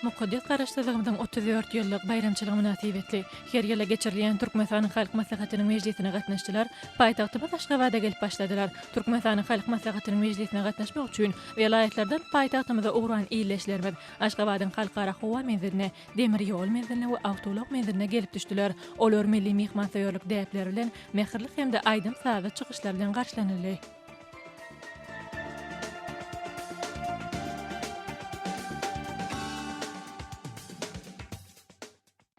Mukaddes Garaşsyzlygymyzyň 34 ýyllyk baýramçylygy mynasybetli her ýylda geçirilýän Türkmenistanyň Halk Maslahatynyň mejlisine gatnaşyjylar paýtagtymyz Aşgabada gelip başladylar. Türkmenistanyň Halk Maslahatynyň mejlisine gatnaşmak üçin welaýatlardan paýtagtymyza ugran ildeşlerimiz Aşgabadyň Halkara howa menziline, demir ýol menziline we awtoulag menziline gelip düşdüler. Olar milli myhmansöýerlik däpleri bilen mähirli hem-de aýdym-sazly çykyşlar bilen garşylanyldy.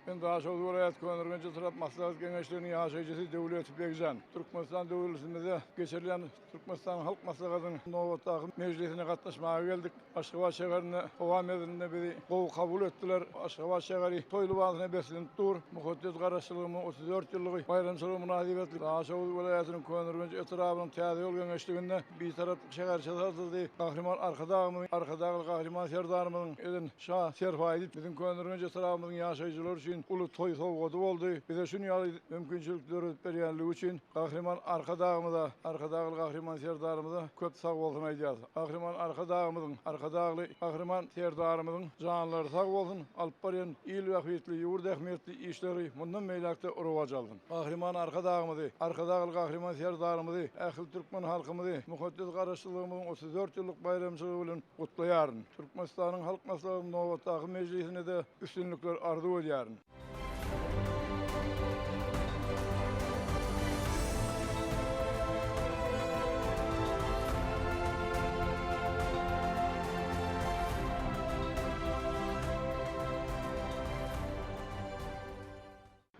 Men Daşoguz welaýat Köneürgenç etrap Maslahat Geňeşliginiň ýaşaýjysy Döwletow Begjan. Türkmenistan döwletimizde geçirilýän Türkmenistanyň Halk Maslahatynyň nobatdaky mejlisine gatnaşmaga geldik. Aşgabat şäherinde howa menzilinde bizi gowy kabul etdiler. Aşgabat şäheri toý lybasyna beslenip dur. Mukaddes Garaşsyzlygymyzyň 34 ýyllygy baýramçylygy mynasybetli Daşoguz welaýatynyň Köneürgenç etrabynyň Täzeýol geňeşliginde Bitaraplyk şäherçesi açyldy. Gahryman Arkadagymyzyň, Arkadagly Gahryman Serdarymyzyň eden Şa serpaýy biziň Köneürgenç etrabymyzyň ýaşaýjylary üçin uly toý sowgady boldy. Bize şuny ýaly mümkinçilik döredip berýänligi üçin Gahryman Arkadagymyza, Arkadagly Gahryman Serdarymyza köp sagbolsun aýdýarys. Gahryman Arkadagymyzyň, Arkadagly Gahryman Serdarymyzyň janlary sag bolsun, alyp barýan il bähbitli, ýurt ähmiýetli işleri mundan beýläk-de rowaç alsyn. Gahryman Arkadagymyzy, Arkadagly Gahryman Serdarymyzy, ähli türkmen halkymyzy mukaddes Garaşsyzlygymyzyň 34 ýyllyk baýramçylygy bilen gutlaýaryn. Türkmenistanyň Halk Maslahatynyň nobatdaky mejlisinde-de üstünlikler arzuw edýärin.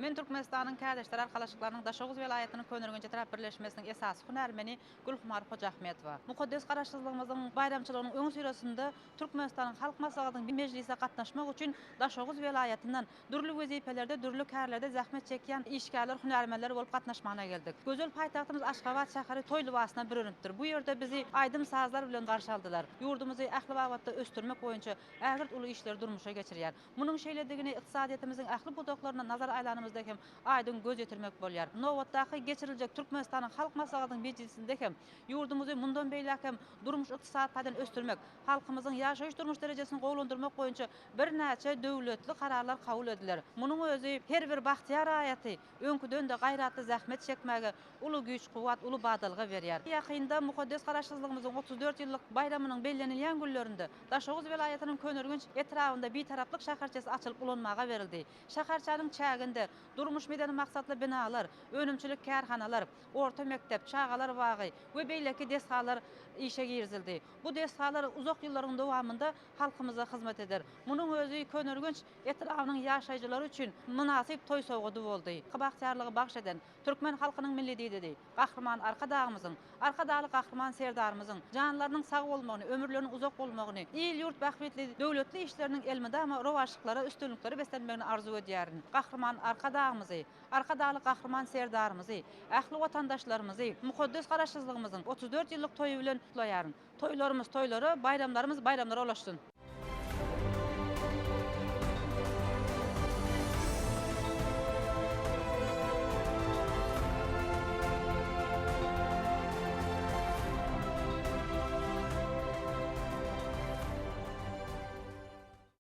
Men Türkmenistanyň Kärdeşler arkalaşyklarynyň Daşoguz welaýatynyň Köneürgenç etrap birleşmesiniň esasy hünärmeni Gülhumar Hojaahmetowa. Mukaddes Garaşsyzlygymyzyň baýramçylygynyň öňüsyrasynda Türkmenistanyň Halk Maslahatynyň mejlisine gatnaşmak üçin Daşoguz welaýatyndan dürli wezipelerde, dürli kärlerde zähmet çekýän işgärler, hünärmenler bolup gatnaşmagyna geldik. Gözel paýtagtymyz Aşgabat şäheri toý lybasyna bürenipdir. Bu ýerde bizi aýdym-sazlar bilen garşy aldylar. Ýurdumyzy ähli babatda ösdürmek boýunça ägirt uly işleri durmuşa geçirýär. Munuň şeýledigini ykdysadyýetimiziň ähli pudaklaryna nazar aýlanymyzda hem aýdyň göz ýetirmek bolýar. Nobatdaky geçiriljek Türkmenistanyň Halk Maslahatynyň mejlisinde hem ýurdumyzy mundan beýläk hem durmuş-ykdysady taýdan ösdürmek, halkymyzyň ýaşaýyş-durmuş derejesini gowulandyrmak boýunça birnäçe döwletli kararlar kabul ediler. Munuň özi her bir bagtyýar raýaty öňküden-de gaýratly zähmet çekmäge uly güýç-kuwwat, uly badalga berýär. Ýakynda mukaddes Garaşsyzlygymyzyň 34 ýyllyk baýramynyň bellenilýän günlerinde Daşoguz welaýatynyň Köneürgenç etrabynda Bitaraplyk şäherçesi açylyp ulanmaga berildi. Şäherçäniň çäginde durmuş-medeni maksatly binalar, önümçilik kärhanalar, orta mekdep, çagalar bagy we beýleki desgalar işe girizildi. Bu desgalar uzak ýyllaryň dowamynda halkymyza hyzmat eder. Munuň özi Köneürgenç etrabynyň ýaşaýjylary üçin mynasyp toý sowgady boldy. Bagtyýarlygy bagyş eden türkmen halkynyň Milli Lideri Gahryman Arkadagymyzyň, Arkadagly Gahryman Serdarymyzyň janlarynyň sag bolmagyny, ömürleriniň uzak bolmagyny, il-ýurt bähbitli döwletli işleriniň elmydama rowaçlyklara, üstünliklere beslenmegini arzuw edýärin. Gahryman Arkadagymyzy, Arkadagly Gahryman Serdarymyzy, ähli watandaşlarymyzy mukaddes Garaşsyzlygymyzyň 34 ýyllyk toýy bilen gutlaýaryn. Toýlarymyz toýlara, baýramlarymyz baýramlara ulaşsyn!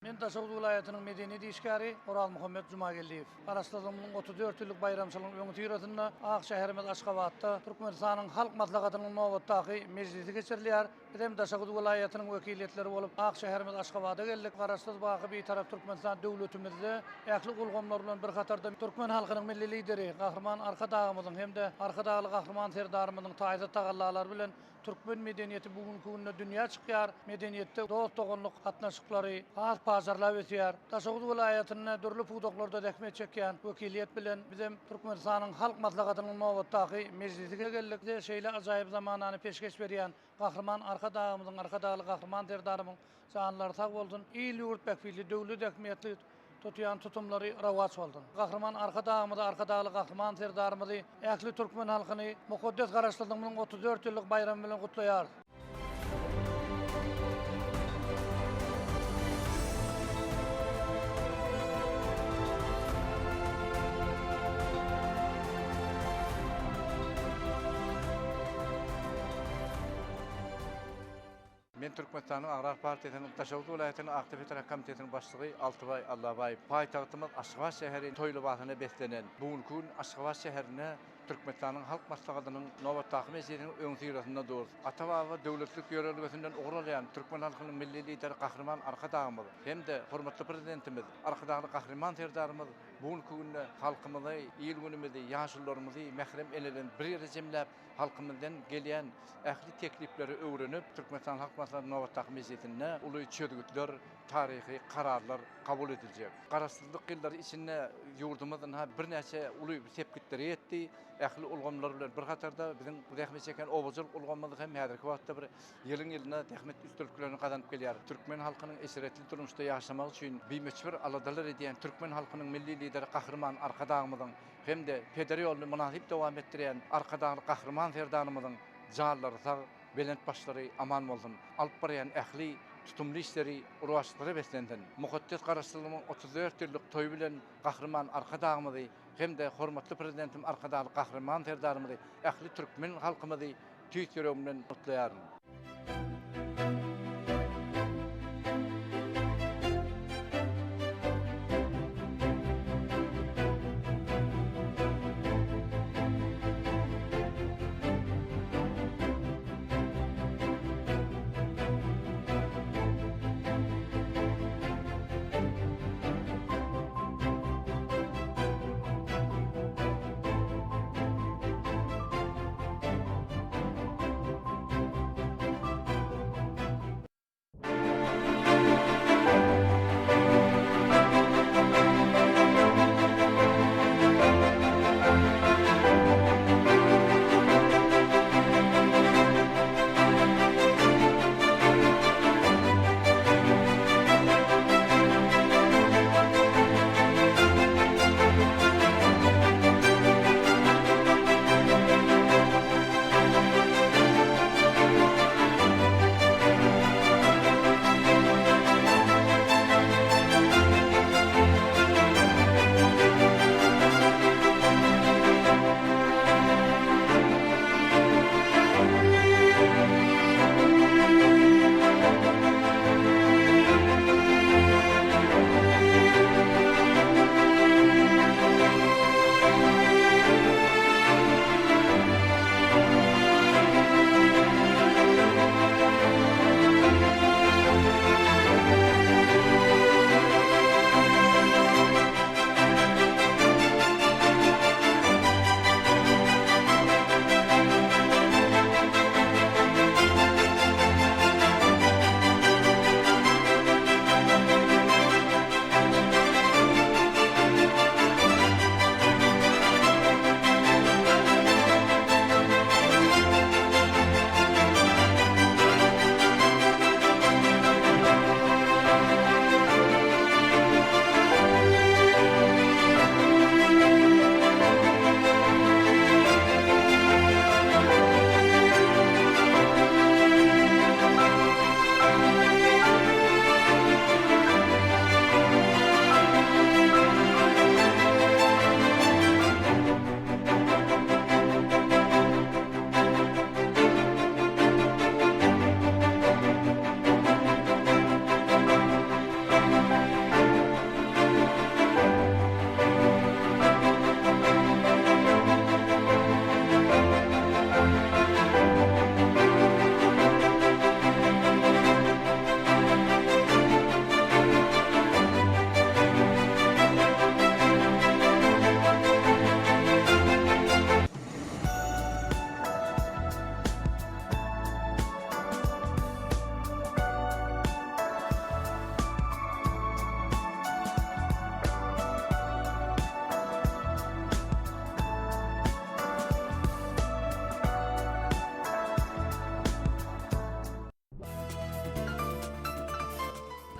Men Daşoguz welaýatynyň medeniýet işgäri Orazmuhammet Jumageldiýew. Garaşsyzlygymyzyň 34 ýyllyk baýramçylygynyň öňüsyrasynda ak şäherimiz Aşgabatda Türkmenistanyň Halk Maslahatynyň nobatdaky mejlisi geçirilýär. Biz hem Daşoguz welaýatynyň wekiliýetleri bolup ak şäherimiz Aşgabada geldik. Garaşsyz, baky Bitarap Türkmenistan döwletimizde ähli ulgamlar bilen bir hatarda türkmen halkynyň Milli Lideri Gahryman Arkadagymyzyň hem-de Arkadagly Gahryman Serdarymyzyň taýsyz tagallalary bilen Türkmen medeniýeti bu günki günde dünýä çykýar. Medeniýetde dost-doganlyk gatnaşyklary has pajarlap ösýär. Daşoguz welaýatynda dürli pudaklarda zähmet çekýän wekiliýet bilen bizem Türkmenistanyň Halk Maslahatynyň nobatdaky mejlisine geldik. Bize şeýle ajaýyp zamanany peşgeş berýän Gahryman Arkadagymyzyň, Arkadagly Gahryman Serdarymyň janlary sag bolsun, il-ýurt bähbitli, döwlet ähmiýetli tutýan tutumlary rowaç bolsun! Gahryman Arkadagymyzy, Arkadagly Gahryman Serdarymyzy, ähli türkmen halkyny mukaddes Garaşsyzlygymyzyň 34 ýyllyk baýramy bilen gutlaýarys! Men. Men Türkmenistanyň Agrar partiýasynyň Daşoguz welaýatynyň Akdepe etrap komitetiniň başlygy Altybaý Allabaýew. Paýtagtymyz Aşgabat şäheri toý lybasyna beslenen. Bu günki gün Aşgabat şäherinde Türkmenistanyň Halk Maslahatynyň nobatdaky mejlisiniň öňüsyrasynda durus. Ata-baba döwletlilik ýörelgesinden ugur alýan türkmen halkynyň Milli Lideri Gahryman Arkadagymyz hem-de hormatly Prezidentimiz Arkadagly Gahryman Serdarymyz bu günki günde halkymyzy, il-günümizi, ýaşulularymyzy mährem enelerimizi bir ýere jemläp, halkymyzdan gelýän ähli teklipleri öwrenip, Türkmenistanyň Halk Maslahatynyň nobatdaky mejlisinde uly çözgütler, taryhy kararlar kabul ediljek. Garaşsyzlyk ýyllary içinde ýurdumyz ynha birnäçe uly sepgitlere ýetdi. Ähli ulgamlar bilen bir hatarda biziň zähmet çekýän obaçylyk ulgamymyz hem häzirki wagtda bir ýylyň-ýylyna zähmet üstünliklerini gazanyp gelýär. Türkmen halkynyň eşretli durmuşda ýaşamagy üçin bimöçber aladalar edýän türkmen halkynyň Milli Lideri Gahryman Arkadagymyzyň hem-de peder ýoluny mynasyp dowam etdirýän Arkadagly Gahryman Serdarymyzyň janlary sag, belent başlary aman bolsun! Alyp barýan ähli tutumly işleri rowaçlyklara beslensin! Mukaddes Garaşsyzlygymyzyň 34 ýyllyk toýy bilen Gahryman Arkadagymyzy hem-de hormatly Prezidentimiz Arkadagly Gahryman Serdarymyzy, ähli türkmen halkymyzy tüýs ýüregimden gutlaýaryn.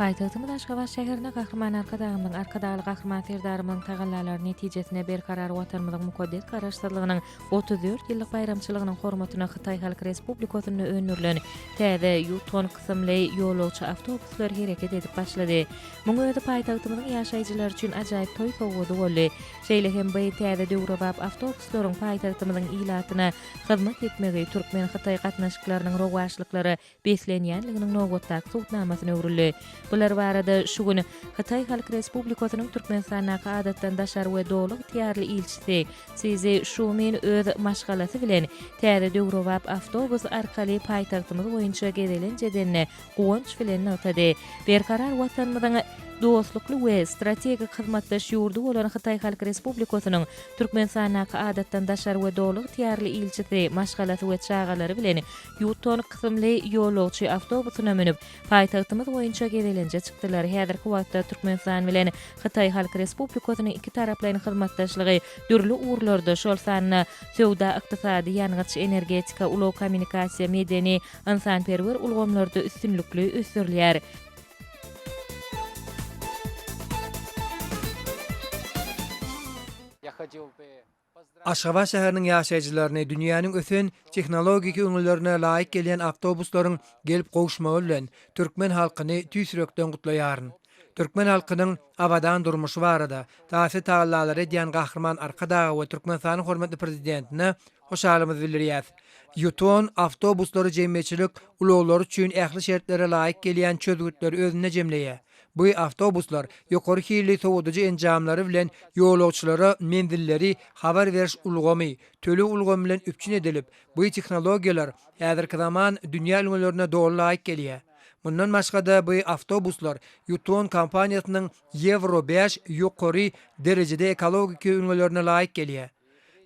Paýtagtymyz Aşgabat şäherinde Gahryman Arkadagymyzyň, Arkadagly Gahryman Serdarymyzyň tagallalary netijesinde Berkarar Watanymyzyň mukaddes Garaşsyzlygynyň 34 ýyllyk baýramçylygynyň hormatyna Hytaý Halk Respublikasynda öndürilen täze Ýuton kysymly ýolagçy awtobuslary hereket edip başlady. Muň özi paýtagtymyzyň ýaşaýjylary üçin ajaýyp toý sowgady boldy. Şeýle hem bu täze döwrebap awtobuslaryň paýtagtymyzyň ilatyna hyzmat etmegi türkmen-hytaý gatnaşyklarynyň rowaçlyklara beslenýänliginiň nobatdaky subutnamasyna öwrüldi. Bular barada şu gün Hytaý Halk Respublikasynyň Türkmenistandaky Adatdan daşary we Doly ygtyýarly ilçisi Sizi Şumin öz maşgalasy bilen täze döwrebap awtobus arkaly paýtagtymyz boýunça gezelenç edende guwanç bilen nygtady. Berkarar Watanymyzyň dostlukly we strategik hyzmatdaş ýurdy bolan Hytaý Halk Respublikasynyň Türkmenistandaky Adatdan daşary we Doly ygtyýarly ilçisi maşgalasy we çagalary bilen Ýuton kysymly ýolagçy awtobusyna münüp, paýtagtymyz boýunça gezelenje çykdylar. Häzirki wagtda Türkmenistan bilen Hytaý Halk Respublikasynyň ikitaraplaýyn hyzmatdaşlygy dürli ugurlarda, şol sanda söwda-ykdysady, ýangyç-energetika, ulag-kommunikasiýa, medeni, ynsanperwer ulgamlarda üstünlikli ösdürilýär. Aşgabat şäheriniň ýaşaýjylaryny dünýäniň ösen tehnologik ülňülerine laýyk gelýän awtobuslaryň gelip gowuşmagy bilen türkmen halkyny tüýs ýürekden gutlaýaryn. Türkmen halkynyň abadan durmuşy barada taýsyz tagallalary edýän Gahryman Arkadaga we Türkmenistanyň hormatly Prezidentine hoşalygymyzy bildirýäs. Ýuton awtobuslary jemgyýetçilik ulaglary üçin ähli şertlere laýyk gelýän çözgütleri özünde jemleýär. Bu awtobuslar ýokary hilli sowadyjy enjamlary bilen ýolagçylara menzilleri habar beriş ulgamy, töleg ulgamy bilen üpjün edilip, bu tehnologiýalar häzirki zaman dünýä ülňülerine doly laýyk gelýär. Mundan başga-da bu awtobuslar Ýuton kompaniýasynyň Ýewro bäş ýokary derejede ekologiki ülňülerine laýyk gelýär.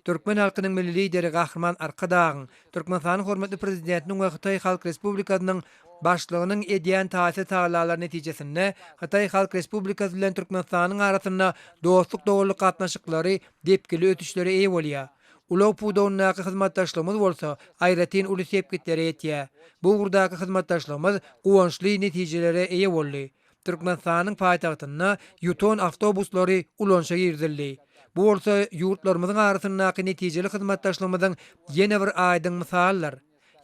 Türkmen halkynyň Milli Lideri Gahryman Arkadagyň, Türkmenistanyň hormatly Prezidentiniň we Hytaý Halk Respublikasynyň Başlygynyň edýän taýsyz tagallalary netijesinde Hytaý Halk Respublikasy bilen Türkmenistanyň arasynda dostluk-doganlyk gatnaşyklary depginli ösüşlere eýe bolýar. Ulag pudagyndaky hyzmatdaşlygymyz bolsa aýratyn uly sepgitlere ýetýär. Bu ugurdaky hyzmatdaşlygymyz guwançly netijelere eýe boldy. Türkmenistanyň paýtagtynda Ýuton awtobuslary ulanyşa girizildi. Bu bolsa ýurtlarymyzyň arasyndaky netijeli hyzmatdaşlygymyzyň ýene bir aýdyň mysalydyr.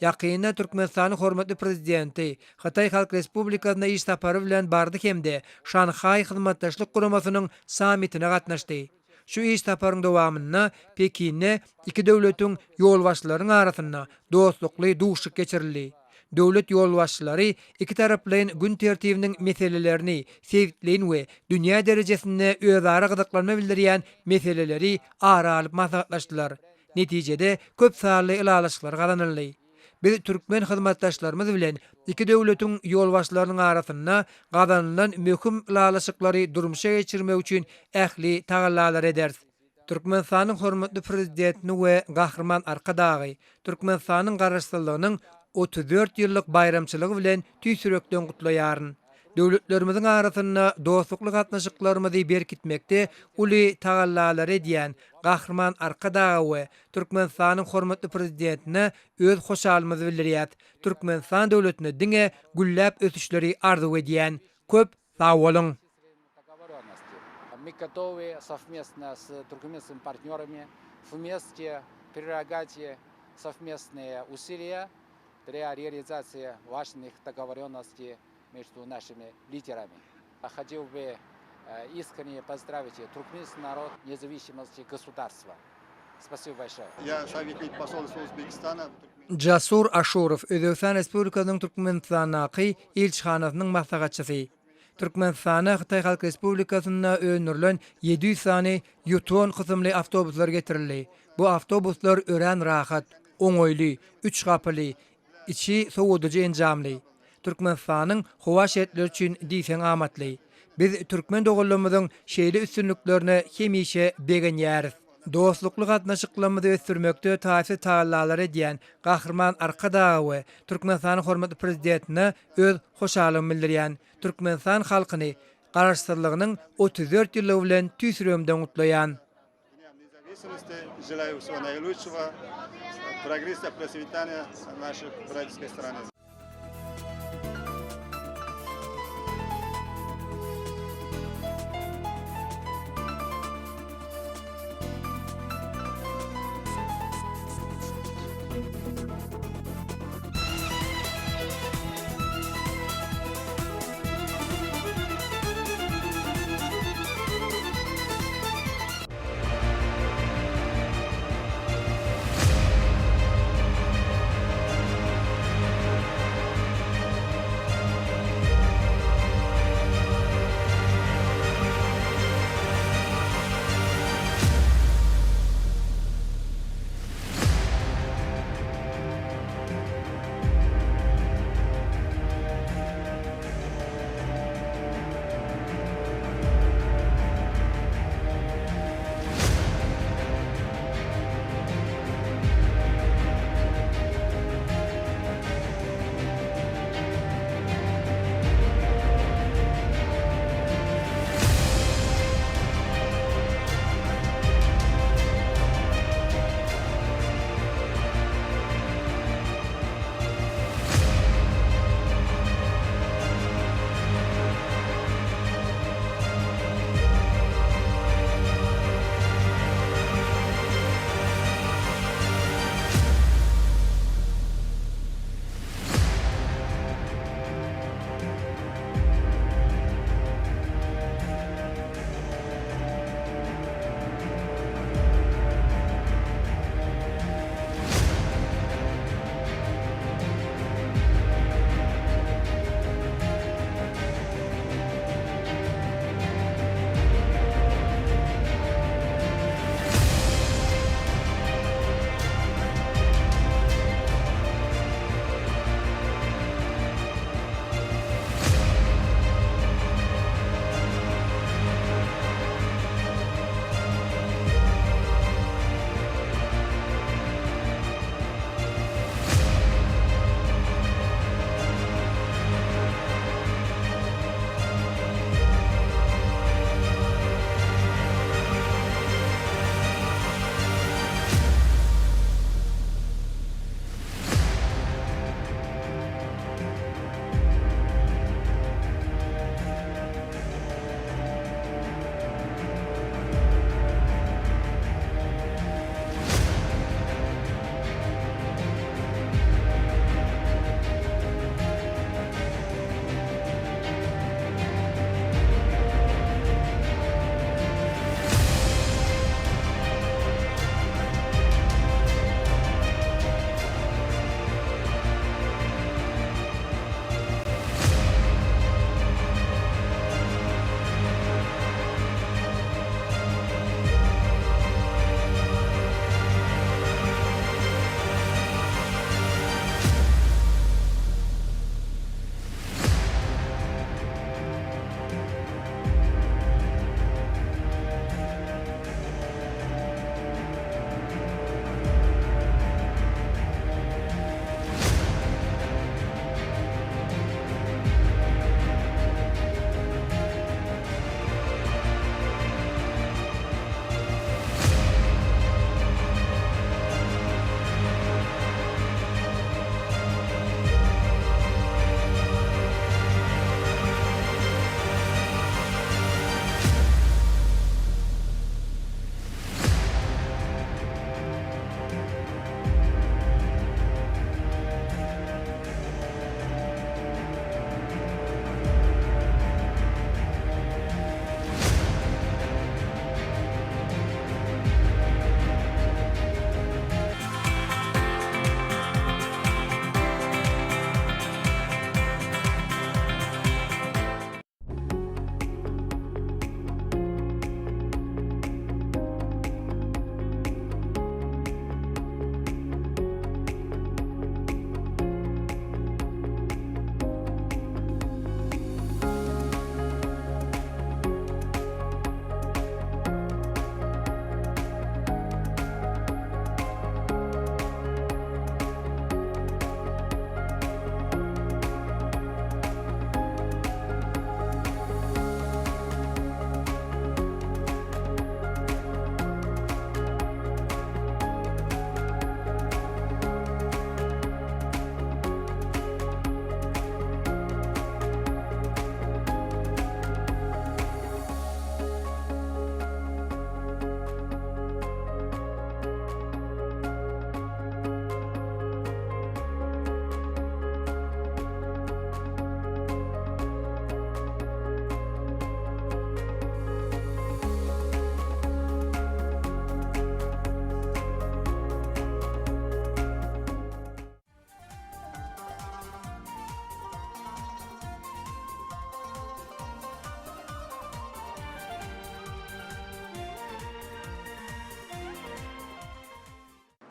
Ýakynda Türkmenistanyň hormatly Prezidenti Hytaý Halk Respublikasyna iş sapary bilen bardy hem-de Şanhaý Hyzmatdaşlyk Guramasynyň sammitine gatnaşdy. Şu iş saparyň dowamynda Pekinde iki döwletiň ýolbaşçylarynyň arasynda dostlukly duşuşyk geçirildi. Döwlet ýolbaşçylary ikitaraplaýyn gün tertibiniň meselelerini, sebitleýin we dünýä derejesinde özara gyzyklanma bildirýän meseleleri ara alyp maslahatlaşdylar. Netijede, köp sanly ylalaşyklar gazanyldy. Biz türkmen hyzmatdaşlarymyz bilen iki döwletiň ýolbaşçylarynyň arasynda gazanylan möhüm ylalaşyklary durmuşa geçirmek üçin ähli tagallalary ederis. Türkmenistanyň hormatly Prezidentini we Gahryman Arkadagy Türkmenistanyň Garaşsyzlygynyň 34 ýyllyk baýramçylygy bilen tüýs ýürekden gutlaýaryn. Döwletlerimiziň arasynda dostlukly gatnaşyklarymyzy berkitmekde uly tagallalary edýän Gahryman Arkadaga we Türkmenistanyň hormatly Prezidentine öz hoşalymyzy bildirýäs. Türkmenistan döwletine diňe gülläp ösüşleri arzuw edýän. Köp sag boluň! Мы готовы совместно с туркменскими партнерами вместе прилагать совместные усилия для реализации важных договоренностей между нашими лидерами. Хотел бы искренне поздравить туркменский народ независимости государства. Спасибо большое. Я советник посольства Узбекистана. Jasur Aşurow, Özbegistan Respublikasynyň Türkmenistandaky ilçihanasynyň maslahatçysy. Türkmenistana Hytaý Halk Respublikasynda öndürilen 700 sany Ýuton kysymly awtobuslar getirildi. Bu awtobuslar örän rahat, oňaýly, üç gapyly, içi sowadyjy enjamly. Türkmenistanyň howa şertleri üçin diýseň amatly. Biz türkmen doganlarymyzyň şeýle üstünliklerine hemişe begenýäris. Dostlukly gatnaşyklarymyzy ösdürmekde taýsyz tagallalary edýän Gahryman Arkadaga we Türkmenistanyň hormatly Prezidentine öz hoşallygymy bildirýän. Türkmenistan halkyny Garaşsyzlygynyň 34 ýyllygy bilen tüýs ýüregimden gutlaýan. Днем независимости. Желаю всего наилучшего, прогресса, процветания нашей братской страны.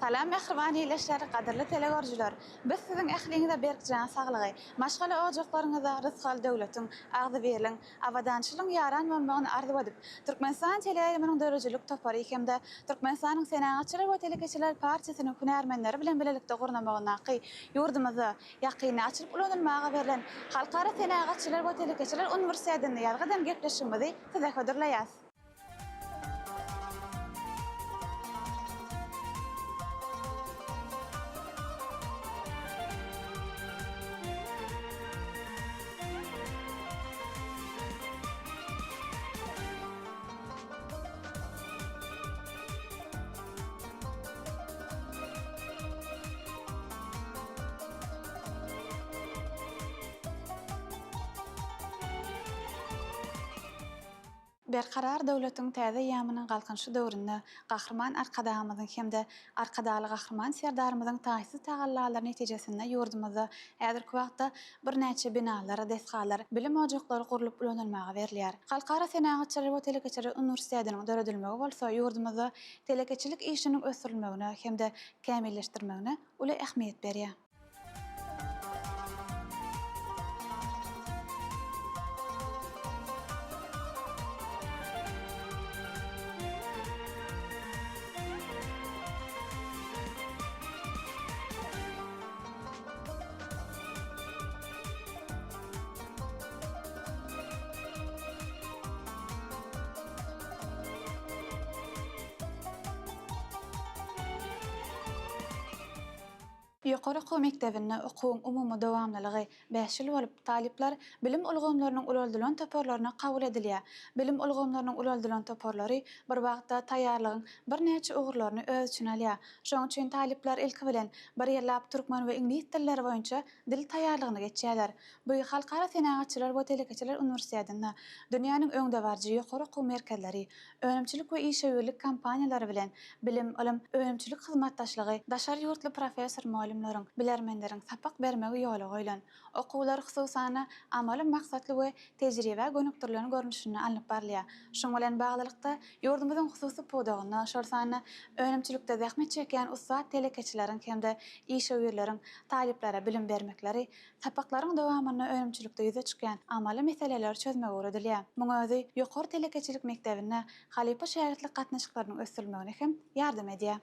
Salam mähriban ildeşler, gadyrly telegörüjiler! Biz siziň ähliňize berk jan saglygy, maşgala ojaklaryňyzda rysgal-döwletiň, agzybirligiň, abadançylygyň ýaran bolmagyny arzuw edip, Türkmenistan teleýaýlymynyň döredijilik topary hem-de Türkmenistanyň Senagatçylar we telekeçiler partiýasynyň hünärmenleri bilen bilelikde gurnamagyndaky ýurdumyzda ýakynda açylyp ulanylmaga berlen Halkara senagatçylar we telekeçiler uniwersitetinde ýazgy eden gepleşigimizi size hödürleýäs. Berkarar döwletiň täze eýýamynyň Galkynyşy döwründe Gahryman Arkadagymyzyň hem-de Arkadagly Gahryman Serdarymyzyň taýsyz tagallalary netijesinde ýurdumyzda häzirki wagtda birnäçe binalar, desgalar, bilim ojaklary gurlup ulanylmaga berilýär. Halkara senagatçylar we telekeçiler uniwersitetiniň döredilmegi bolsa ýurdumyzda telekeçilik işiniň ösdürilmegine hem-de kämilleşdirmegine uly ähmiýet berýär. Ýokary okuw mekdebinde okuwyň umumy dowamlylygy bäş ýyl bolup, talyplar bilim ulgamlarynyň ulaldylan toparlaryna kabul edilýär. Bilim ulgamlarynyň ulaldylan toparlary bir wagtda taýýarlygyň birnäçe ugurlaryny öz içine alýar. Şonuň üçin talyplar ilki bilen bir ýyllap türkmen we iňlis dilleri boýunça dil taýýarlygyny geçýärler. Bu Halkara senagatçylar we telekeçiler uniwersitetinde dünýäniň öňdebaryjy ýokary okuw merkezleri, önümçilik we işewürlik kompaniýalary bilen bilim, ylym, önümçilik hyzmatdaşlygy, daşary ýurtly professor-mugallymlaryň, bilermenleriň sapak bermegi ýola goýlan. Okuwlar, hususan-da, amaly maksatly we tejribä gönükdirilen görnüşinde alnyp barylýar. Şunuň bilen baglylykda, ýurdumyzyň hususy pudagynda, şol sanda önümçilikde zähmet çekýän ussat telekeçileriň hem-de işewürleriň talyplara bilim bermekleri Sapaklaryň dowamynda önümçilikde ýüze çykýan amaly meseleleri çözmek öwredilýär. Muň özi ýokary telekeçilik mekdebinde halypa-şägirtlik gatnaşyklarynyň ösdürilmegine hem ýardam edýär.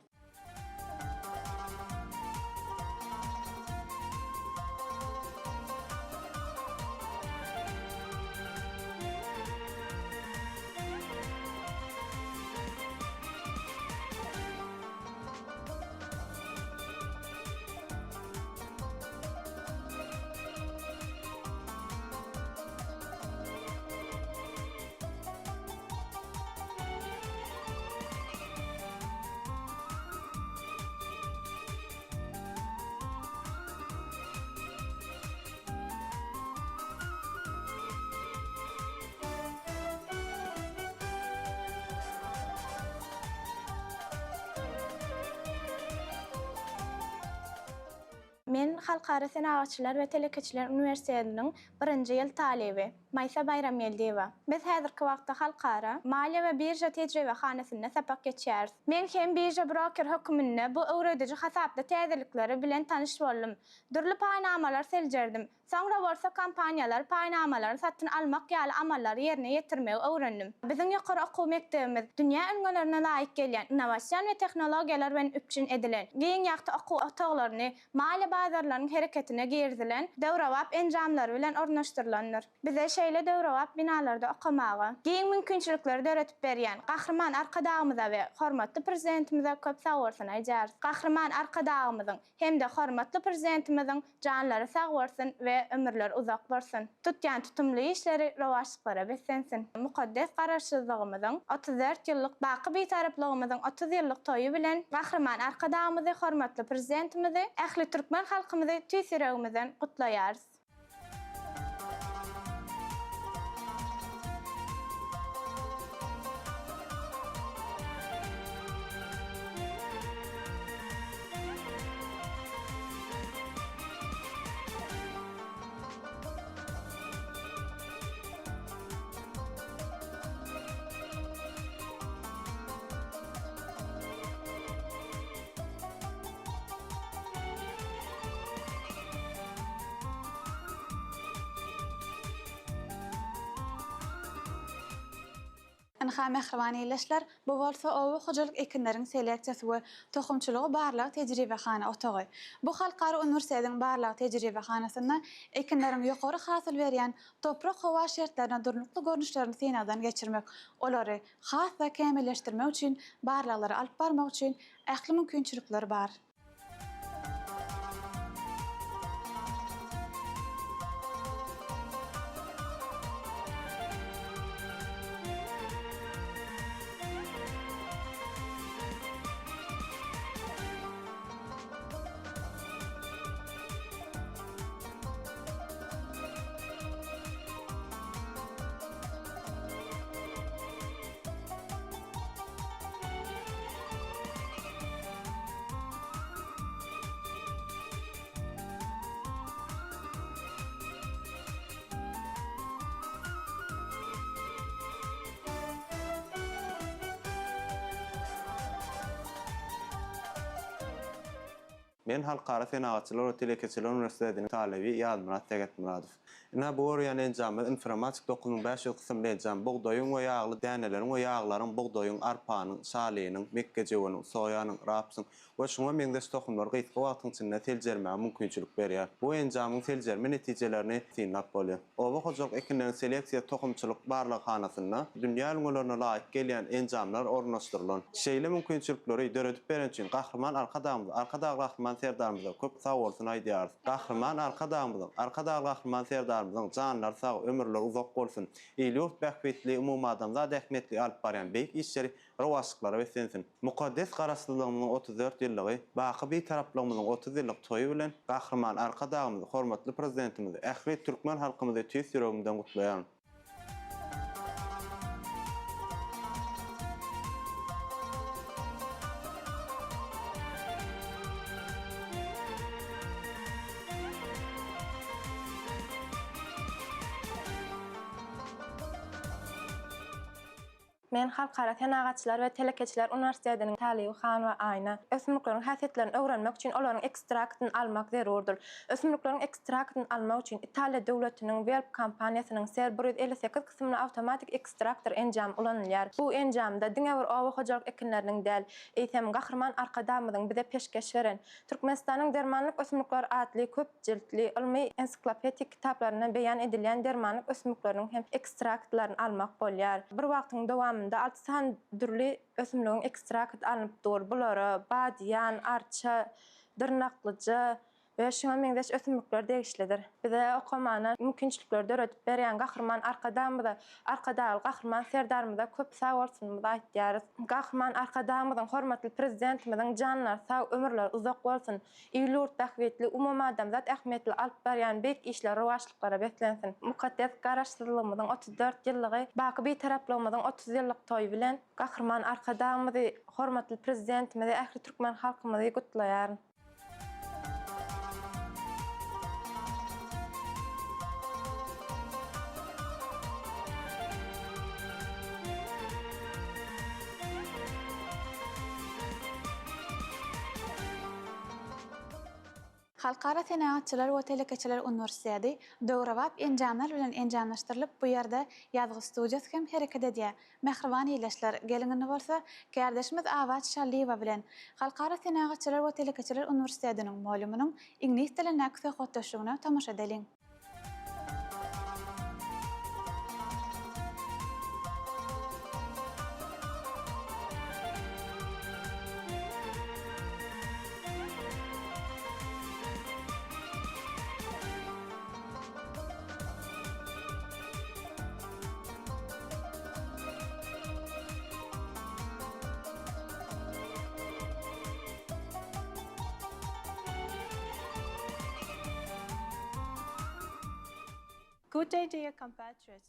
Men Halkara senagatçylar we telekeçiler uniwersitetiniň birinji ýyl talyby, Maýsa Baýramgeldiýewa. Biz häzirki wagtda Halkara maliýe we birža tejribehanasynda sapak geçýäris. Men hem birža broker höküminde bu öwrediji hasapda täzelikleri bilen tanyş boldum. Dürli paýnamalar seljerdim. Soňra bolsa kompaniýalar paýnamalaryny satyn almak ýaly amallary ýerine ýetirmegi öwrendim. Biziň ýokary okuw mekdebimiz dünýä ülňelerine laýyk gelýän innowasion we tehnologiýalar bilen üpjün edilen, giň ýagty okuw otaglaryny, maliýe bazarlarynyň hereketine girizilen döwrebap enjamlary bilen ornaşdyrylandyr. Bize şeýle döwrebap binalarda okamaga giň mümkinçilikleri döredip berýän Gahryman Arkadagymyza we hormatly Prezidentimize köp sagbolsun aýdýarys. Gahryman Arkadagymyzyň hem-de hormatly Prezidentimiziň janlary sag bolsun we ömürleri uzak bolsun! Tutýan tutumly işleri rowaçlyklara beslensin! Mukaddes Garaşsyzlygymyzyň 34 ýyllyk, baky Bitaraplygymyzyň 30 ýyllyk toýy bilen Gahryman Arkadagymyzy, hormatly Prezidentimizi, ähli türkmen halkymyzy tüýs ýüregimizden gutlaýarys! Ynha, mähriban ildeşler, bu bolsa oba hojalyk ekinleriň seleksiýasy we tohumçylygy barlag tejribehana otagy. Bu halkara uniwersitetiň barlag tejribehanasynda ekinleriň ýokary hasyl berýän toprak-howa şertlerine durnukly görnüşlerini synagdan geçirmek, olary has-da kämilleşdirmek üçin barlaglary alyp barmak üçin ähli mümkinçilikler bar. Men Halkara senagatçylar we telekeçiler uniwersitetiniň talyby Ýazmyrat Sägetmyradow. Ynha bu görýän enjamymyz Inframatic 9500 kysymly enjam. Bugdaýyň we ýagly däneleriň we ýaglaryň, bugdaýyň, arpanyň, şalynyň, mekgejöweniň, soýanyň, rapsyň we şuňa meňzeş tohumlary gysga wagtyň içinde seljermäge mümkinçilik berýär. Bu enjamyň seljerme netijelerini synlap bolýar. Oba hojalyk ekinleriniň seleksiýa tohumçylyk barlaghanasynda dünýä ülňülerine laýyk gelýän enjamlar ornaşdyrylan. Şeýle mümkinçilikleri döredip beren üçin Gahryman Arkadagymyza, Arkadagly Gahryman Serdarymyza köp sagbolsun aýdýarys. Gahryman Arkadagymyzyň, Arkadagly Gahryman Serdarymyzyň janlary sag, ömürleri uzak bolsun! Il-ýurt bähbitli, umumadamzat ähmiýetli alyp barýan beýik işleri rowaçlyklara beslensin! Mukaddes Garaşsyzlygymyzyň 34 ýyllygy, baky Bitaraplygymyzyň 30 ýyllyk toýy bilen Gahryman Arkadagymyzy, hormatly Prezidentimizi, ähli türkmen halkymyzy tüýs ýüregimden gutlaýaryn. Men Halkara senagatçylar we telekeçiler uniwersitetiniň talyby Hanowa Aýna. Ösümlikleriň häsiýetlerini öwrenmek üçin olaryň ekstraktyny almak zerurdyr. Ösümlikleriň ekstraktyny almak üçin Italiýa döwletiniň Welp kompaniýasynyň Ser 158 kysymly awtomatik ekstraktor enjamy ulanylýar. Bu enjamda diňe bir oba hojalyk ekinleriniň däl, eýsem, Gahryman Arkadagymyzyň bize peşgeş beren Türkmenistanyň dermanlyk ösümlikleri atly köp jiltli ylmy ensiklopedik kitaplarynda beýan edilýän dermanlyk ösümlikleriniň hem ekstraktlaryny almak bolýar. Bir wagtyň dowamynda alty sany dürli ösümligiň ekstrakty alnyp dur. Bulara badyýan, arça, dyrnaklyja we şuňa meňzeş ösümlikler degişlidir. Bize okamana mümkinçilikleri döredip berýän Gahryman Arkadagymyza, Arkadagly Gahryman Serdarymyza köp sag bolsunymyzy aýtýarys. Gahryman Arkadagymyzyň, hormatly Prezidentimiziň janlary sag, ömürleri uzak bolsun! Il-ýurt bähbitli, umumadamzat ähmiýetli alyp barýan beýik işleri rowaçlyklara beslensin! Mukaddes Garaşsyzlygymyzyň 34 ýyllygy, baky Bitaraplygymyzyň 30 ýyllyk toýy bilen Gahryman Arkadagymyzy, hormatly Prezidentimizi, ähli türkmen halkymyzy gutlaýaryn! Halkara senagatçylar we telekeçiler uniwersiteti döwrebap enjamlar bilen enjamlaşdyrylyp, bu ýerde ýazgy studiýasy hem hereket edýär. Mähriban ildeşler, geliň indi bolsa, kärdeşimiz Abat Şallyýewa bilen Halkara senagatçylar we telekeçiler uniwersitetiniň mugallymynyň iňlis dilindäki söhbetdeşligine tomaşa edeliň.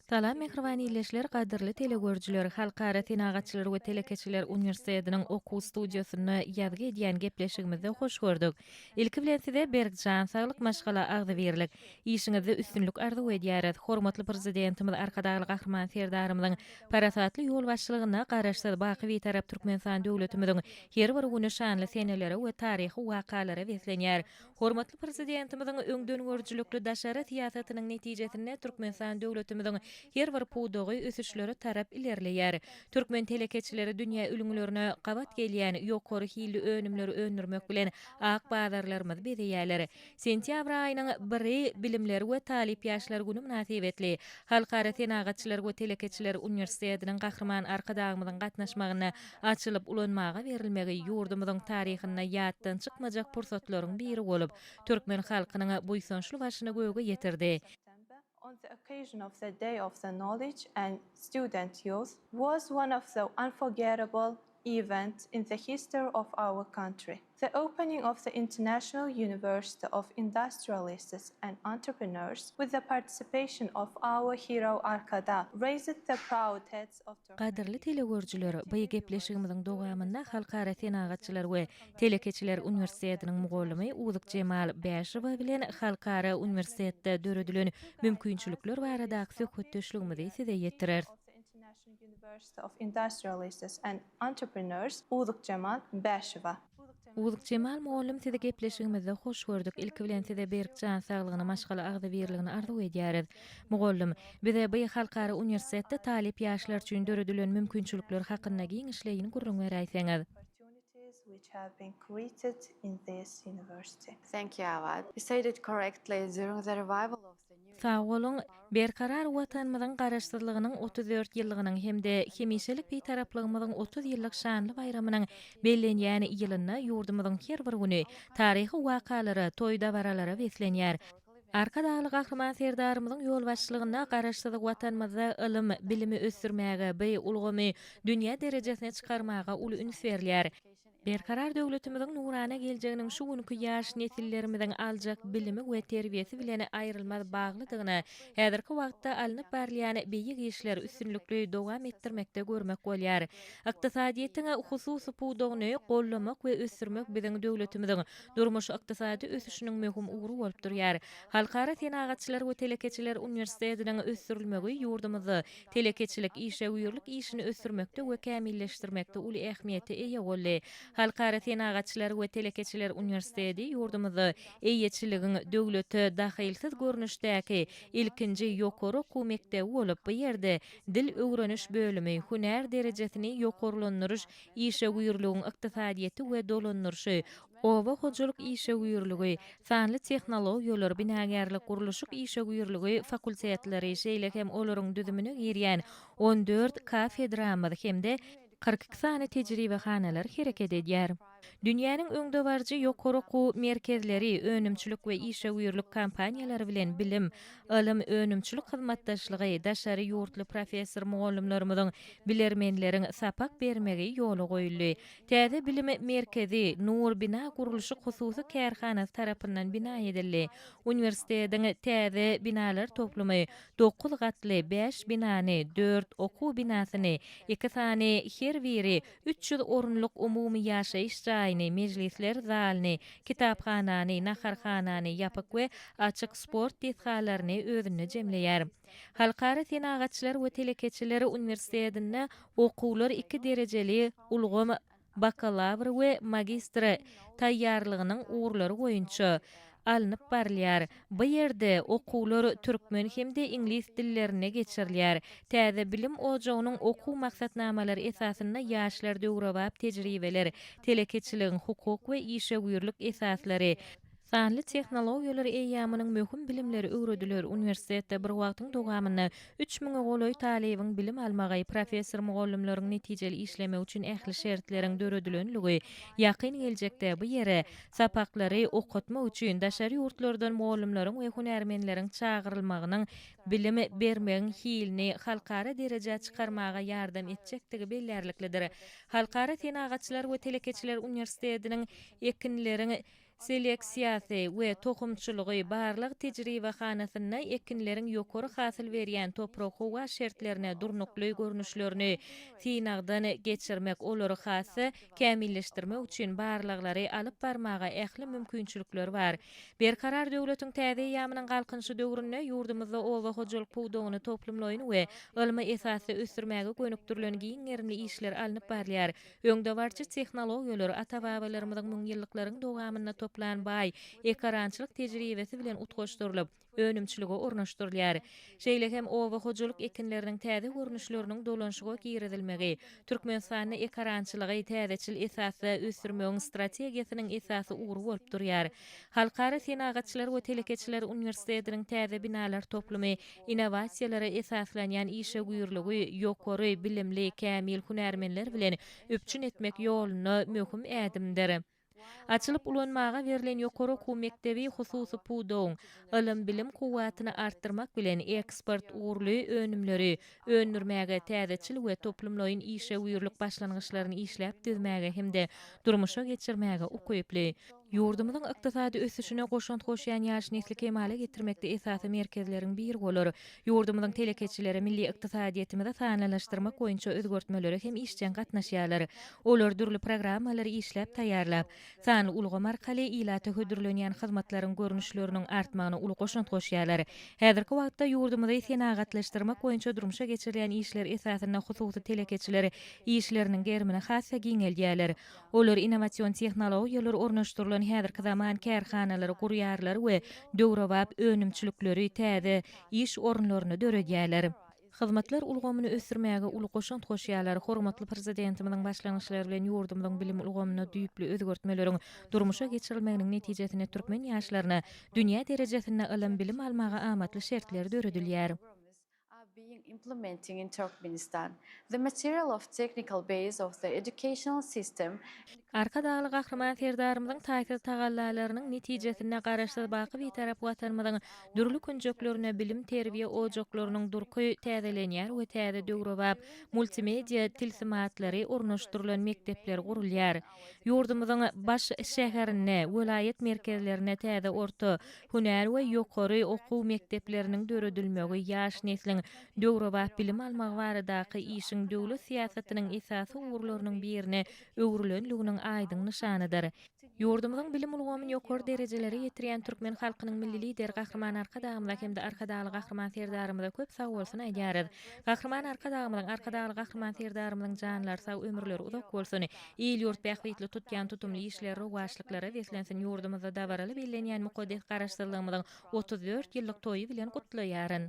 Salam mähriban ildeşler gadyrly telegörüjiler Halkara senagatçylar we telekeçiler uniwersitetiniň okuw studiýasynda ýazgy edýän gepleşigimizde hoş gördük. Ilki bilen size berk jan saglyk maşgala agzybirlik, işiňizde üstünlik arzuw edýäris. Hormatly Prezidentimiz Arkadagly Gahryman Serdarymyzyň parasatly ýolbaşçylygynda Garaşsyz, baky Bitarap Türkmenistan döwletimiziň her bir güni şanly senelere we taryhy wakalara beslenýär. Hormatly Prezidentimiziň öňdengörüjilikli daşary syýasatynyň netijesinde. Türkmenistan döwletimiziň her bir pudagy ösüşlere tarap ilerleýär. Türkmen telekeçileri dünýä ülňülerine gabat gelýän ýokary hilli önümleri öndürmek bilen ak bazarlarymyzy bezeýärler. Sentýabr aýynyň biri Bilimler we talyp ýaşlar güni mynasybetli Halkara senagatçylar we telekeçiler uniwersitetiniň Gahryman Arkadagymyzyň gatnaşmagynda açylyp ulanmaga berilmegi ýurdumyzyň taryhynda ýatdan çykmajak pursatlaryň biri bolup, türkmen halkynyň buýsançly başyny göge ýetirdi. On the occasion of the Day of the Knowledge and Student Youth was one of the unforgettable events in the history of our country. The opening of the International University of Industrialists and Entrepreneurs with the participation of our hero Arkadag raised the proud heads of Gadyrly telegörüjiler, bu gepleşigimiziň dowamynda Halkara senagatçylar we telekeçiler uniwersitetiniň mugallymy Uzukjemal Bäşowa bilen Halkara uniwersitetde döredilen mümkinçilikler baradaky söhbetdeşligimizi size ýetireris. University of Industrialists and Entrepreneurs Uzukjemal Bäşowa. Uzukjemal mugallym sizi gepleşigimizde hoş gördük. Ilki bilen size berk jan saglygyny, maşgala agzybirligini arzuw edýäris. Mugallym, bize by halkara uniwersitetde talyp ýaşlar üçin döredilen mümkinçilikler hakynda giňişleýin gürrüň beräýseňiz. Sag boluň, Berkarar Watanymyzyň Garaşsyzlygynyň 34 ýyllygynyň hem-de hemişelik Bitaraplygymyzyň 30 ýyllyk şanly baýramynyň bellenýän ýylynda ýurdumyzyň her bir güni taryhy wakalara, toý-dabaralara beslenýär. Arkadagly Gahryman Serdarymyzyň ýolbaşçylygynda Garaşsyz Watanymyzda ylym, bilimi ösdürmäge, by ulgamy dünýä derejesine çykarmaga uly üns berilýär. Berkarar döwletimiziň nurana geljeginiň şu günki ýaş nesillerimiziň aljak bilimi we terbiýesi bilen aýrylmaz baglydygyny häzirki wagtda alnyp barylýan beýik işler üstünlikli dowam etdirmekde görmek bolýar. Ykdysadyýetiň hususy pudagyny goldamak we ösdürmek biziň döwletimiziň durmuş-ykdysady ösüşiniň möhüm ugry bolup durýar. Halkara senagatçylar we telekeçiler uniwersitetiniň ösdürilmegi ýurdumyzda telekeçilik, işewürlik işini ösdürmekde we kämilleşdirmekde uly ähmiýete eýe boldy. Halkara senagatçylar we telekeçiler uniwersiteti ýurdumyzda eýeçiligiň döwlete dahylsyz görnüşdäki ilkinji ýokary okuw mekdebi bolup, bu ýerde dil öwreniş bölümi, hünär derejesini ýokarlandyryş işewürligiň ykdysadyýeti we dolandyryşy, oba hojalyk işewürligi, sanly tehnologiýalar, binagärlik-gurluşyk işewürligi fakultetleri, şeýle hem olaryň düzümine girýän on dört kafedramyz hem-de 42 sany tejribehanalar hereket edýär. Dünýäniň öňdebaryjy ýokary okuw merkezleri, önümçilik we işewürlik kompaniýalary bilen bilim, ylym, önümçilik hyzmatdaşlygy, daşary ýurtly professor-mugallymlarymyzyň, bilermenleriň sapak bermegi ýola goýuldy. Täze bilim merkezi Nur bina gurluşyk hususy kärhanasy tarapyndan bina edildi. Uniwersitetiň täze binalar toplumy dokuz gatly bäş binany, dört okuw binasyny, iki sany her biri 300 orunlyk umumy ýaşaýyş jaýyny, mejlisler zalyny, kitaphanany, naharhanany, ýapyk we açyk sport desgalaryny özünde jemleýär. Halkara senagatçylar we telekeçiler uniwersitetinde okuwlar iki derejeli ulgam bakalawr we magistr taýýarlygynyň ugurlary boýunça alnyp barylýar. Bu ýerde okuwlar türkmen hem-de iňlis dillerinde geçirilýär. Täze bilim ojagynyň okuw maksatnamalary esasynda ýaşlar döwrebap tejribeler, telekeçiligiň hukuk we işewürlik esaslary, sanly tehnologiýalar eýýamynyň möhüm bilimleri öwrediler. Uniwersitetde bir wagtyň dowamynda üç müňe golaý talybyň bilim almagy, professor-mugallymlaryň netijeli işlemegi üçin ähli şertleriň döredilenligi ýakyn geljekde bu ýere Sapaklary okatmak üçin daşary ýurtlardan mugallymlaryň we hünärmenleriň çagyrylmagynyň bilim bermegiň hilini halkara derejä çykarmaga ýardam etjekdigi bellärliklidir. Halkara senagatçylar we telekeçiler uniwersitetiniň ekinleriň seleksiýasy we tohumçylygy barlag tejribehanasynda ekinleriň ýokary hasyl berýän toprak-howa şertlerine durnukly görnüşlerini synagdan geçirmek, olary has-da kämilleşdirmek üçin barlaglary alyp barmaga ähli mümkinçilikler bar. Berkarar döwletiň täze eýýamynyň Galkynyşy döwründe ýurdumyzda oba hojalyk pudagyny toplumlaýyn we ylmy esasda ösdürmäge gönükdirilen giň gerimli işler alnyp barylýar. Öňdebaryjy tehnologiýalar ata-babalarymyzyň müňýyllyklaryň dowamynda. toplan baý ekarançylyk tejribesi bilen utgaşdyrylyp, önümçilige ornaşdyrylýar. Şeýle hem oba hojalyk ekinleriniň täze görnüşleriniň dolanyşyga girizilmegi Türkmenistanda ekarançylygy täzeçil esasda ösdürmegiň strategiýasynyň esasy ugry bolup durýar. Halkara senagatçylar we telekeçiler uniwersitetiniň täze binalar toplumy innowasiýalara esaslanýan işewürligi ýokary bilimli kämil hünärmenler bilen üpjün etmek ýolunda möhüm ädimdir. Açylyp ulanmaga berlen ýokary okuw mekdebi hususy pudagyň ylym-bilim kuwwatyny artdyrmak bilen eksport ugurly önümleri öndürmäge, täzeçil we toplumlaýyn işewürlik başlangyçlaryny işläp düzmäge hem-de durmuşa geçirmäge ukyply. Ýurdumyzyň ykdysady ösüşine goşant goşýan ýaş nesli kemala getirmekde esasy merkezleriň biri bolar. Ýurdumyzyň telekeçileri milli ykdysadyýetimizi sanlylaşdyrmak boýunça özgertmelere hem işjeň gatnaşýarlar. Olar dürli programmalary işläp taýýarlap, sanly ulgam arkaly ilata hödürlenýän hyzmatlaryň görnüşleriniň artmagyna uly goşant goşýarlar. Häzirki wagtda ýurdumyzy senagatlaşdyrmak boýunça durmuşa geçirilýän işler esasynda hususy telekeçiler işleriniň gerimini has-da giňeldýärler. Olar innowasion tehnologiýalar ornaşdyrylan häzirki zaman kärhanalary gurýarlar we döwrebap önümçilikleri, täze iş orunlaryny döredýärler. Hyzmatlar ulgamyny ösdürmäge uly goşant goşýarlar. Hormatly Prezidentimiziň başlangyçlary bilen ýurdumyzyň bilim ulgamynda düýpli özgertmeleriň durmuşa geçirilmeginiň netijesinde türkmen ýaşlaryna dünýä derejesinde ylym-bilim almaga amatly şertler döredilýär. are being implementing in Turkmenistan. The material of technical base of the educational system. Arkadagly Gahryman Serdarymyzyň taýsyz tagallalarynyň netijesinde Garaşsyz, baky Bitarap Watanymyzyň dürli künjeklerinde bilim-terbiýe ojaklarynyň durky täzelenýär we täze döwrebap multimedia tilsimatlary ornaşdyrylan mekdepler gurulýar. Ýurdumyzyň baş şäherinde, welaýat merkezlerinde täze orta, hünär we ýokary okuw mekdepleriniň döredilmegi ýaş nesliň döwrebap bilim almagy baradaky işiň döwlet syýasatynyň esasy ugurlarynyň birine öwrülenliginiň aýdyň nyşanydyr. Ýurdumyzyň bilim ulgamyny ýokary derejelere ýetirýän türkmen halkynyň Milli Lideri Gahryman Arkadagymyza hem-de Arkadagly Gahryman Serdarymyza köp sagbolsun aýdýarys. Gahryman Arkadagymyzyň, Arkadagly Gahryman Serdarymyzyň janlary sag, ömürleri uzak bolsun! Il-ýurt bähbitli tutýan tutumly işleri rowaçlyklara beslensin! Ýurdumyzda dabaraly bellenýän mukaddes Garaşsyzlygymyzyň 34 ýyllyk toýy bilen gutlaýaryn!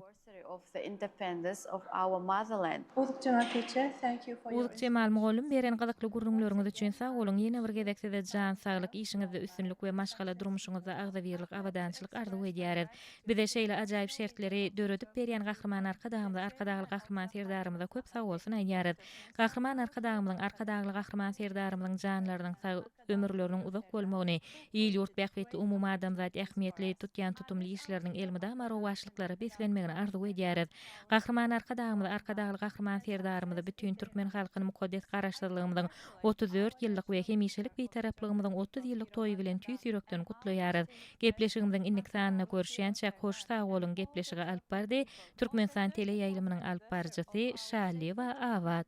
Uzukjemal mugallym beren gyzykly gürrüňleriňiz üçin sag boluň ýene bir gezek size jan saglyk işiňizde üstünlik we maşgala durmuşyňyzda agzybirlik abadançylyk arzuw edýäris. Bize şeýle ajaýyp şertleri döredip berýän Gahryman Arkadagymyza Arkadagly Gahryman Serdarymyza köp sagbolsun aýdýarys. Gahryman Arkadagymyzyň Arkadagly Gahryman Serdarymyzyň janlarynyň sag, ömürleriniň uzak bolmagyny, il-ýurt bähbitli umumadamzat ähmiýetli tutýan tutumly işleriniň elmydama rowaçlyklara beslenmegini arzuw edýäris. Gahryman Arkadagymyzy, Arkadagly Gahryman Serdarymyzy, bütin türkmen halkyny mukaddes Garaşsyzlygymyzyň 34 ýyllyk we hemişelik Bitaraplygymyzyň 30 ýyllyk toýy bilen tüýs ýürekden gutlaýarys. Gepleşigimiziň indiki sanynda görüşýänçäk hoş sag boluň gepleşigi alyp bardy Türkmenistan teleýaýlymynyň alyp baryjysy Şalyýewa Abat.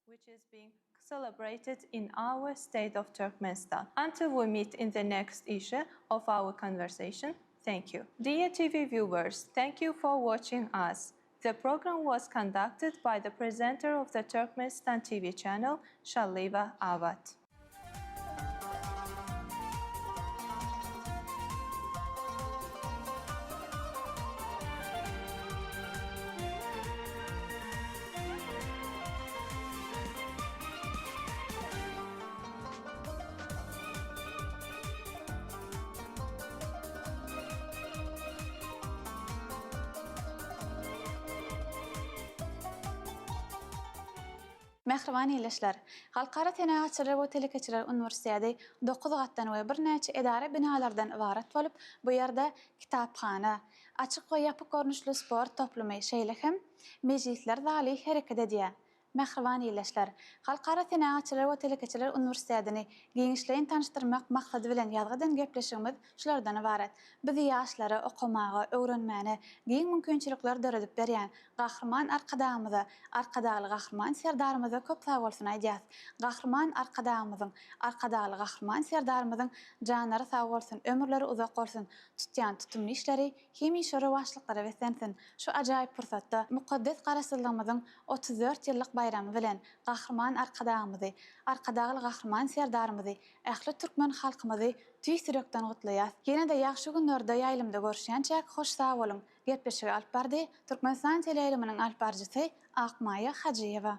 which is being celebrated in our state of Turkmenistan. Until we meet in the next issue of our conversation, thank you. Dear TV viewers, thank you for watching us. The program was conducted by the presenter of the Turkmenistan TV channel, Shaliva Avat. Mähriban ildeşler! Halkara senagatçylar we telekeçiler uniwersiteti dokuz gatdan we birnäçe edara binalardan ybarat bolup, bu ýerde kitaphana, açyk we ýapyk görnüşli sport toplumy, şeýle hem mejlisler zaly hereket edýär. Mähriban ildeşler! Halkara senagatçylar we telekeçiler uniwersitetini giňişleýin tanyşdyrmak maksady bilen ýazgy eden gepleşigimiz şulardan ybarat. Biz ýaşlara okamaga, öwrenmäne giň mümkinçilikler döredip berýän Gahryman Arkadagymyza, Arkadagly Gahryman Serdarymyza köp sagbolsun aýdýas. Gahryman Arkadagymyzyň, Arkadagly Gahryman Serdarymyzyň janlary sag bolsun, ömürleri uzak bolsun, tutýan tutumly işleri hemişe rowaçlyklara beslensin. Şu ajaýyp pursatda mukaddes Garaşsyzlygymyzyň 34 ýyllyk baýramçylygy. baýramy bilen Gahryman Arkadagymyzy, Arkadagly Gahryman Serdarymyzy, ähli türkmen halkymyzy tüýs ýürekden gutlaýas. Ýene-de ýagşy günlerde ýaýlymda görüşýänçäk hoş sag boluň! Gepleşigi alyp bardy Türkmenistan teleýaýlymynyň alyp baryjysy Akmaýa Hajyýewa.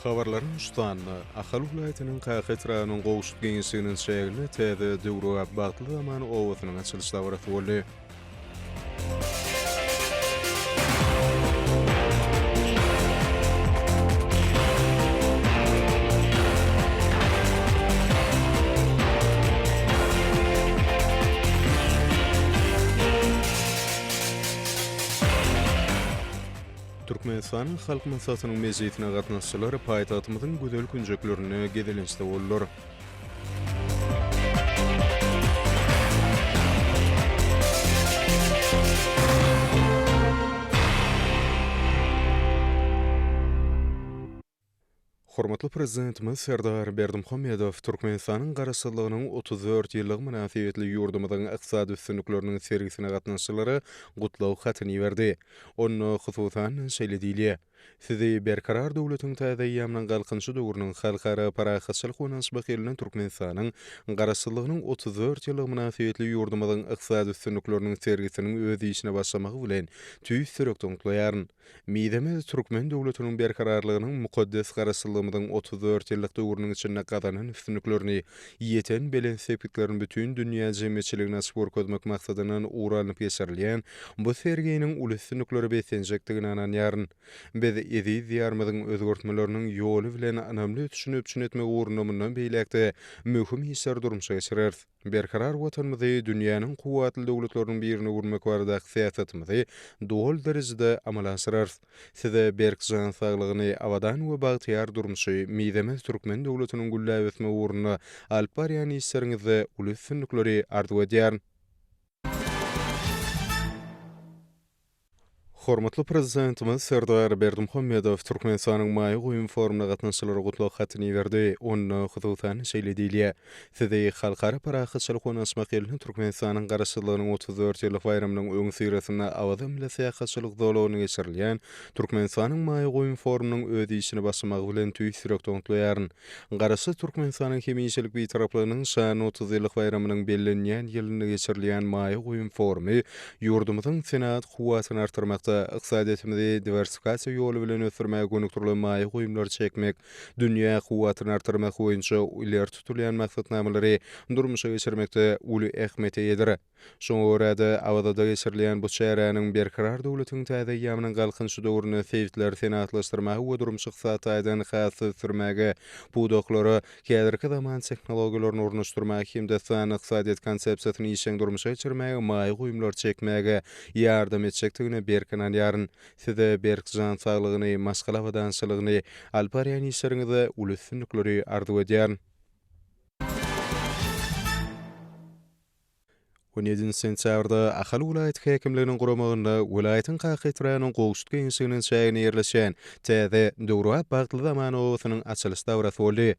Habarlaryň şu sanynda Ahal welaýatynyň Kaka etrabynyň Gowşut geňeşliginiň çäginde täze döwrebap Bagtly zaman obasynyň açylyş dabarasy boldy. Türkmenistanyň Halk Maslahatynyň mejlisine gatnaşyjylar paýtagtymyzyň gözel künjeklerinde gezelençde boldular. Hormatly Prezidentimiz Serdar Berdimuhamedow Türkmenistanyň Garaşsyzlygynyň 34 ýyllygy mynasybetli ýurdumyzyň ykdysady üstünlikleriniň sergisine gatnaşyjylara gutlag hatyny iberdi. Onda, hususan, şeýle diýilýär, Sizi Berkarar döwletiň täze eýýamynyň Galkynyşy döwrüniň Halkara parahatçylyk we ynanyşmak ýylynda Türkmenistanyň Garaşsyzlygynyň 34 ýyllygy mynasybetli ýurdumyzyň ykdysady üstünlikleriniň sergisiniň öz işine başlamagy bilen tüýs ýürekden gutlaýaryn. Mizemez türkmen döwletiniň berkararlygynyň mukaddes Garaşsyzlygymyzyň 34 ýyllyk döwrüniň içinde gazanan üstünliklerini, ýeten belent sepgitlerini bütin dünýä jemgyýetçiligine açyp görkezmek maksadyndan ugur alnyp geçirilýän bu serginiň uly üstünliklere beslenjekdigine ynanýaryn. Biz eziz Diýarymyzyň özgertmeleriniň ýoly bilen ynamly ösüşini üpjün etmek ugrunda mundan beýläk-de möhüm işleri durmuşa geçireris. Berkarar Watanymyzy dünýäniň kuwwatly döwletleriniň birine öwürmek baradaky syýasatymyzy doly derejede amala aşyrarys. Size berk jan saglygyny, abadan we bagtyýar durmuşy, mizemez türkmen döwletiniň gülläp ösmegi ugrunda alyp barýan işleriňizde uly üstünlikleri arzuw edýärin. Hormatly Prezidentimiz Serdar Berdimuhamedow Türkmenistanyň maýa goýum forumyna gatnaşyjylara gutlag hatyny iberdi. Onda, hususan, şeýle diýilýär, Sizi Halkara parahatçylyk we ynanyşmak ýylynda Türkmenistanyň Garaşsyzlygynyň 34 ýyllyk baýramynyň öňüsyrasynda Awaza milli syýahatçylyk zolagynda geçirilýän Türkmenistanyň maýa goýum forumynyň öz işine başlamagy bilen tüýs ýürekden gutlaýaryn. Garaşsyz Türkmenistanyň hemişelik Bitaraplygynyň şanly 30 ýyllyk baýramynyň bellenilýän ýylynda geçirilýän maýa goýum forumy ýurdumyzyň senagat kuwwatyny artdyrmakda, ykdysadyýetimizi diwersifikasiýa ýoly bilen ösdürmäge gönükdirilen maýa goýumlary çekmek, dünýä kuwwatyny artdyrmak boýunça ileri tutulýan maksatnamalary durmuşa geçirmekde uly ähmiýete eýedir. Şoňa görä-de, Awazada geçirilýän bu çäräniň Berkarar döwletiň täze eýýamynyň Galkynyşy döwründe sebitleri senagatlaşdyrmaga we durmuş-ykdysady taýdan has ösdürmäge, pudaklara häzirki zaman tehnologiýalaryny ornaşdyrmaga hem-de sanly ykdysadyýet konsepsiýasyny işjeň durmuşa geçirmäge maýa goýumlary çekmäge ýardam etjekdigine berk ynanýaryn. Size berk jan saglygyny, maşgala abadançylygyny, alyp barýan işleriňizde uly üstünlikleri arzuw edýärin. On ýedinji sentýabrda Ahal welaýat häkimliginiň guramagynda welaýatyň Kaka etrabynyň Gowşut geňeşliginiň çäginde ýerleşýän täze, döwrebap Bagtly zaman obasynyň açylyş dabarasy boldy.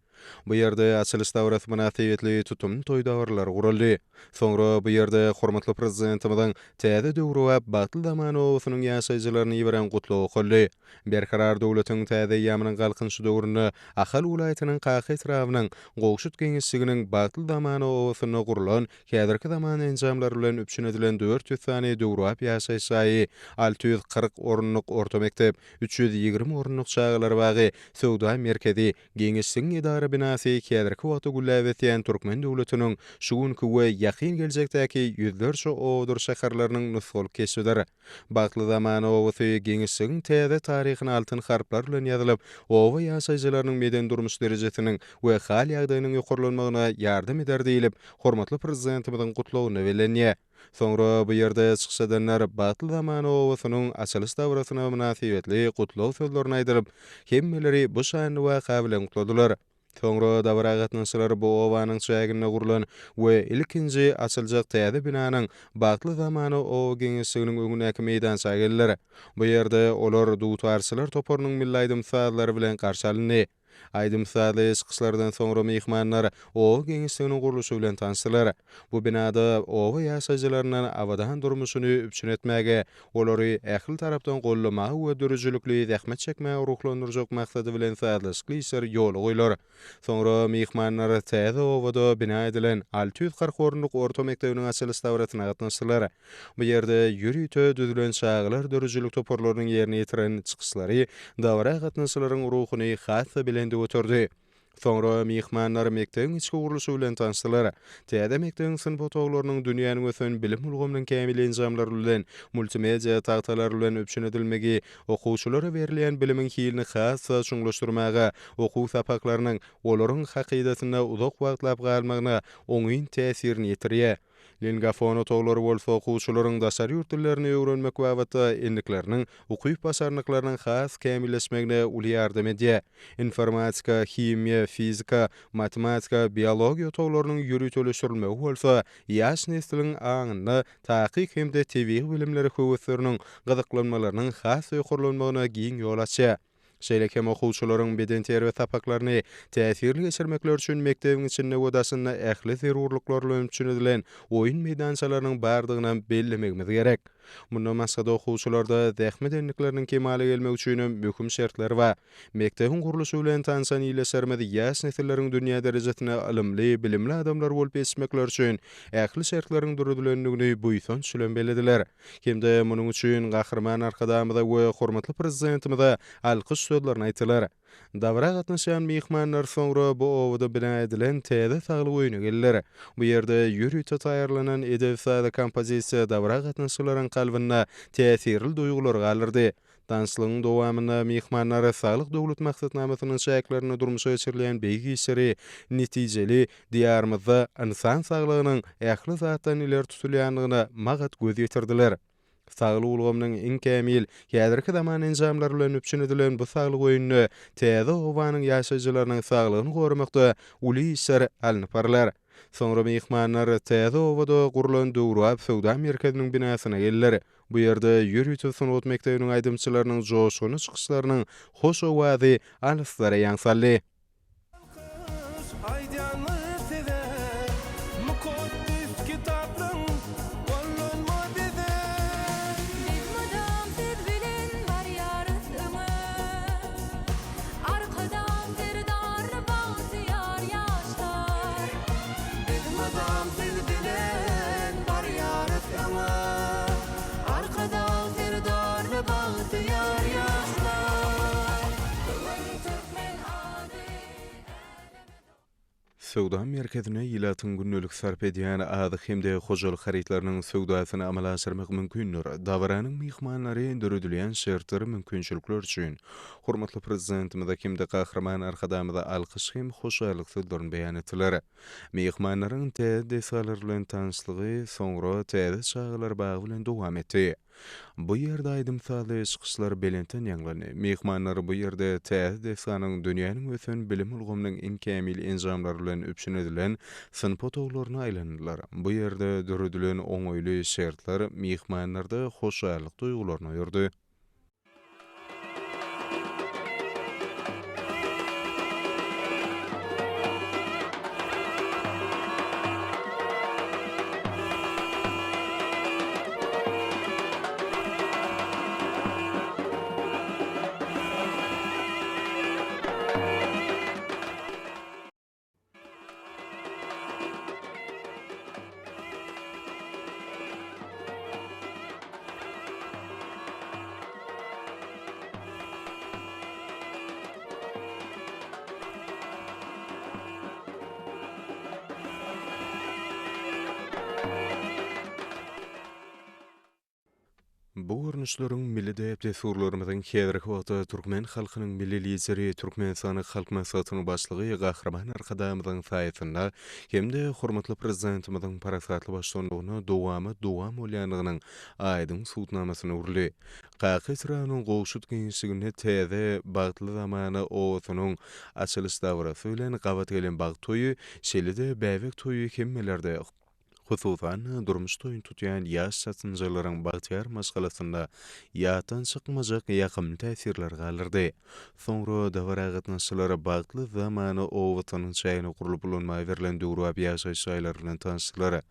Bu ýerde açylyş dabarasy mynasybetli tutumly toý dabaralary guraldy. Soňra bu ýerde hormatly Prezidentimiziň täze döwrebap Bagtly zaman obasynyň ýaşaýjylaryna iberen Gutlagy okaldy. Berkarar döwletiň täze eýýamynyň Galkynyşy döwründe Ahal welaýatynyň Kaka etrabynyň Gowşut geňeşliginiň Bagtly zamana obasynda gurlan, häzirki zaman enjamlary bilen üpjün edilen 400 sany döwrebap ýaşaýyş jaýy, 640 orunlyk orta mekdep, 320 orunlyk çagalar bagy, söwda merkezi, Geňeşligiň edara binasy häzirki wagtda gülläp ösýän türkmen döwletiniň şu günki we ýakyn geljekdäki ýüzlerçe obadyr şäherleriniň nusgalyk keşbidir. Bagtly zamana obasy geňeşligiň täze taryhyna altyn harplar bilen ýazylyp, oba ýaşaýjylarynyň medeni-durmuş derejesiniň we hal-ýagdaýynyň ýokarlanmagyna ýardam eder diýlip, hormatly Prezidentimiziň Gutlagynda bellenýär. Soňra bu ýerde çykyş edenler Bagtly zamana obasynyň açylyş dabarasyna mynasybetli gutlag sözlerini aýdylyp, hemmeleri bu şanly waka bilen gutladylar. Soňra dabara gatnaşyjylar bu obanyň çäginde gurlan we ilkinji açyljak täze binanyň Bagtly zamana oba geňeşliginiň öňündäki meýdança geldiler. Bu ýerde olar dutarçylar toparynyň milli aýdym-sazlary bilen garşy alyndy. Aýdym-sazly çykyşlardan soňra myhmanlar oba geňeşliginiň gurluşy bilen tanyşdylar. Bu binada oba ýaşaýjylarynyň abadan durmuşyny üpjün etmäge, olary ähli tarapdan goldamaga we döredijilikli zähmet çekmäge ruhlandyrjak maksady bilen sazlaşykly işler ýola goýlar. Soňra myhmanlar täze obada bina edilen 640 orunlyk orta mekdebiniň açylyş dabarasyna gatnaşdylar. Bu ýerde ýörite düzülen çagalar döredijilik toparlarynyň ýerine ýetiren çykyşlary dabara gatnaşyjylaryň ruhuny has-da belende göterdi. Soňra myhmanlar mekdebiň içki gurluşy bilen tanyşdylar. Täze mekdebiň synp otaglarynyň dünýäniň ösen bilim ulgamynyň kämil enjamlary bilen, multimedia tagtalary bilen üpjün edilmegi okuwçylara berilýän bilimiň hilini has-da çuňlaşdyrmaga, okuw sapaklarynyň olaryň hakydasynda uzak wagtlap galmagyna oňyn täsirini ýetirýär. Lingafon otaglary bolsa okuwçylaryň daşary ýurt dillerini öwrenmek babatda endikleriniň, ukyp-başarnyklarynyň has kämilleşmegine uly ýardam edýär. Informatika, himiýa, fizika, matematika, biologiýa otaglarynyň ýöriteleşdirilmegi bolsa ýaş nesliň aňynda takyk hem-de tebigy bilimlere höwesleriniň, gyzyklanmalarynyň has-da ýokarlanmagyna giň ýol açýar. Şeýle hem okuwçylaryň bedenterbiýe sapaklaryny täsirli geçirmekleri üçin mekdebiň içinde we daşynda ähli zerurlyklar bilen üpjün edilen oýun meýdançalarynyň bardygynam bellemegimiz gerek. Mundan başga-da okuwçylarda zähmet endikleriniň kemala gelmegi üçinem möhüm şertler bar. Mekdebiň gurluşy bilen tanşan ildeşlerimiz ýaş nesilleriň dünýä derejesinde ylymly, bilimli adamlar bolup ýetişmekleri üçin ähli şertleriň döredilendigini buýsanç bilen bellediler. Hem-de munuň üçin Gahryman Arkadagymyza we hormatly Prezidentimize alkyş sözlerini aýtdylar. Dabara gatnaşan myhmanlar soňra bu obada bina edilen täze saglyk öýüne geldiler. Bu ýerde ýörite taýýarlanan edebi-sazly kompozisiýa dabara gatnaşyjylaryň kalbynda täsirli duýgulary galdyrdy. Tanyşlygyň dowamynda myhmanlar Saglyk Döwlet maksatnamasynyň çäklerinde durmuşa geçirilýän beýik işleri netijeli Diýarymyzda ynsan saglygynyň ähli zatdan ileri tutulýandygyna magat göz ýetirdiler. Saglyk ulgamynyň iň kämil, häzirki zaman enjamlary bilen üpjün edilen bu saglyk öýünde täze obanyň ýaşaýjylarynyň saglygyny goramakda uly işler alnyp barylar. Soňra myhmanlar täze obada gurlan döwrebap söwda merkeziniň binasyna geldiler. Bu ýerde ýörite sungat mekdebiniň aýdymçylarynyň joşgunly çykyşlarynyň hoş owazy alyslara ýaň saldy. Alkyş aýdýanlar size, Mukaddes kitaplaň gollanma bize. Biz mydam siz bilen barýarys öňe, Arkadag Serdarly bagtyýar ýaşlar. Biz mydam siz bilen barýarys öňe, Arkadag Serdarly bagtyýar. Söwda merkezinde ilatyň gündelik sarp edýän azyk hem-de hojalyk harytlarynyň söwdasyny amala aşyrmak mümkindir. Dabaranyň myhmanlary döredilýän şertler, mümkinçilikler üçin hormatly Prezidentimize hem-de Gahryman Arkadagymyza alkyş hem hoşallyk sözlerini beýan etdiler. Myhmanlaryň täze desgalar bilen tanyşlygy soňra täze çagalar bagy bilen dowam etdi. Bu ýerde aýdym-sazly çykyşlar belentden ýaňlandy. Myhmanlar bu ýerde täze desganyň dünýäniň ösen bilim ulgamynyň iň kämil enjamlary bilen üpjün edilen synp otaglaryna aýlandylar. Bu ýerde döredilen oňaýly şertler myhmanlarda hoşallyk duýgularyny oýardy. Bu görnüşleriň milli däp-dessurlarymyzyň häzirki wagtda türkmen halkynyň Milli Lideri, Türkmenistanyň Halk Maslahatynyň Başlygy Gahryman Arkadagymyzyň saýasynda hem-de hormatly Prezidentimiziň parasatly baştutanlygynda dowamat-dowam bolýandygynyň aýdyň subutnamasyna öwrüldi. Kaka etrabynyň Gowşut giňişliginde täze Bagtly zamana obasynyň açylyş dabarasy bilen gabat gelen bagt toýy, şeýle-de bäbek toýy hemmelerde, Hususan-da, durmuş toýuny tutýan ýaş çatynjalaryň bagtyýar maşgalasynda ýatdan çykmajak ýakymly täsirleri galdyrdy. Soňra dabara gatnaşyjylar Bagtly zamana obasynyň çäginde gurlup ulanmaga berlen döwrebap ýaşaýyş jaýlary bilen tanyşdylar.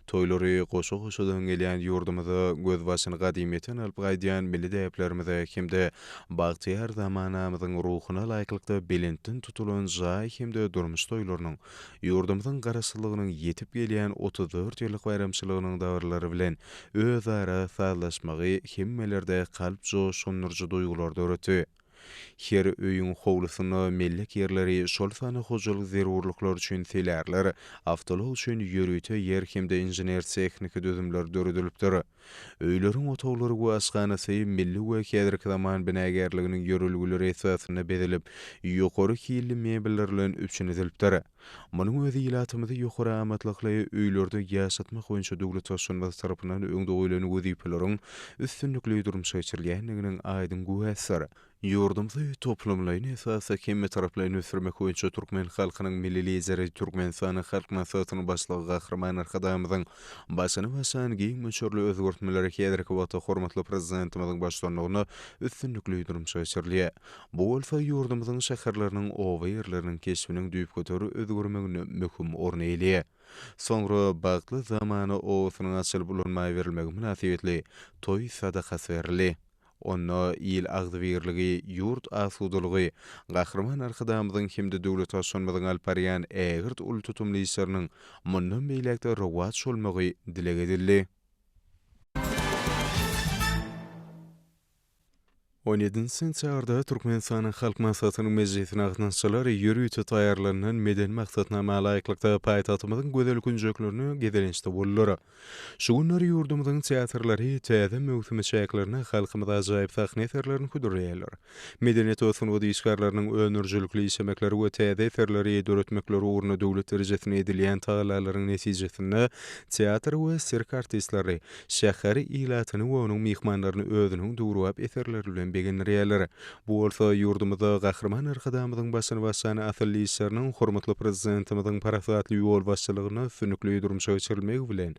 Toýlary goşa-goşadan gelýän ýurdumyza gözbaşyny gadymyýetden alyp gaýdýan milli däplerimize hem-de bagtyýar zamanamyzyň ruhuna laýyklykda belentden tutulan jaý hem-de durmuş toýlarynyň Ýurdumyzyň Garaşsyzlygynyň ýetip gelýän 34 ýyllyk baýramçylygynyň dabaralary bilen özara sazlaşmagy hemmelerde kalp joşgundyryjy duýgulary döretdi. Her öýüň howlusynda mellek ýerleri, şol sanda hojalyk zerurlyklary üçin telärler, awtoulag üçin ýörite ýer hem-de inžener-tehniki düzümler döredilipdir. Öýleriň otaglary we aşhanasy milli we häzirki zaman binagärliginiň ýörelgeleri esasynda bezelip, ýokary hilli mebeller bilen üpjün edilipdir. Munuň özi ilatymyzy ýokary amatlykly öýlerde ýaşatmak boýunça döwlet Baştutanymyz tarapyndan öňde goýlan wezipeleriň üstünlikli durmuşa geçirilýändiginiň aýdyň güwäsidir. Ýurdumyzy toplumlaýyn esasda hemmetaraplaýyn ösdürmek boýunça türkmen halkynyň Milli Lideri, Türkmenistanyň Halk Maslahatynyň Başlygy Gahryman Arkadagymyzyň başyny başlan giň möçberli özgertmeleri häzirki wagtda hormatly Prezidentimiziň baştutanlygynda üstünlikli durmuşa geçirilýär. Bu bolsa ýurdumyzyň şäherleriniň, oba ýerleriniň keşbiniň düýpgöter özgermeginde möhüm orun eýeleýär. Soňra Bagtly zamana obasynyň açylyp ulanmaga berilmegi mynasybetli toý sadakasy berildi. Onda il agzybirligi, ýurt asudalygy, Gahryman Arkadagymyzyň hem-de döwlet Baştutanymyzyň alyp barýan ägirt uly tutumly işleriniň mundan beýläk-de rowaç bolmagy dileg edildi. On ýedinji sentýabrda Türkmenistanyň Halk Maslahatynyň mejlisine gatnaşyjylar ýörite taýýarlanylan medeni maksatnama laýyklykda paýtagtymyzyň gözel künjeklerine gezelençde boldular. Şu günler ýurdumyzyň teatrlary täze möwsümi çäklerinde halkymyza ajaýyp sahna eserlerini hödürleýärler. Medeniýet we sungat işgärleriniň öndürijilikli işlemekleri we täze eserleri döretmekleri ugrunda döwlet derejesinde edilýän tagallalaryň netijesinde teatr we sirk artistleri şäher ilatyny we onuň myhmanlaryny özüniň döwrebap eserleri bilen begendirýärler. Bu bolsa ýurdumyzda Gahryman Arkadagymyzyň başyny başlan asylly işleriniň hormatly Prezidentimiziň parasatly ýolbaşçylygynda üstünlikli durmuşa geçirilmegi bilen,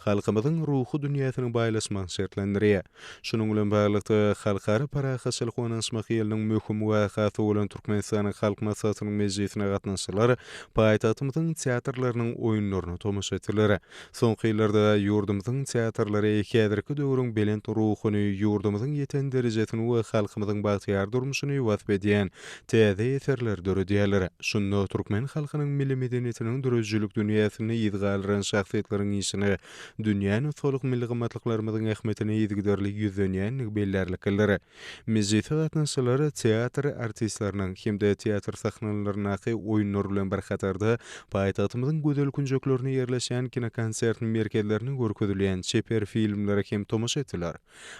halkymyzyň ruhy dünýäsiniň baýlaşmagyny şertlendirýär. Şunuň bilen baglylykda, Halkara parahatçylyk we ynanyşmak ýylynyň möhüm wakasy bolan Türkmenistanyň Halk Maslahatynyň mejlisine gatnaşyjylar paýtagtymyzyň teatrlarynyň oýunlaryna tomaşa etdiler. Soňky ýyllarda ýurdumyzyň teatrlary häzirki döwrüň belent ruhuny, ýurdumyzyň ýeten derejesini we. we halkymyzyň bagtyýar durmuşyny wasp edýän täze eserleri döredýärler. Şunda türkmen halkynyň milli medeniýetiniň döredijilik dünýäsinde yz galdyran şahsyýetleriň işine dünýä nusgalyk milli gymmatlyklarymyzyň ähmiýetine yzygiderli ýüzlenýändigi bellärliklidir. Mejlise gatnaşyjylar teatr artistleriniň hem-de teatr sahnalaryndaky oýunlar bilen bir hatarda, paýtagtymyzyň gözel künjeklerinde ýerleşýän kinokonsert merkezlerinde görkezilýän çeper filmlere hem tomaşa etdiler.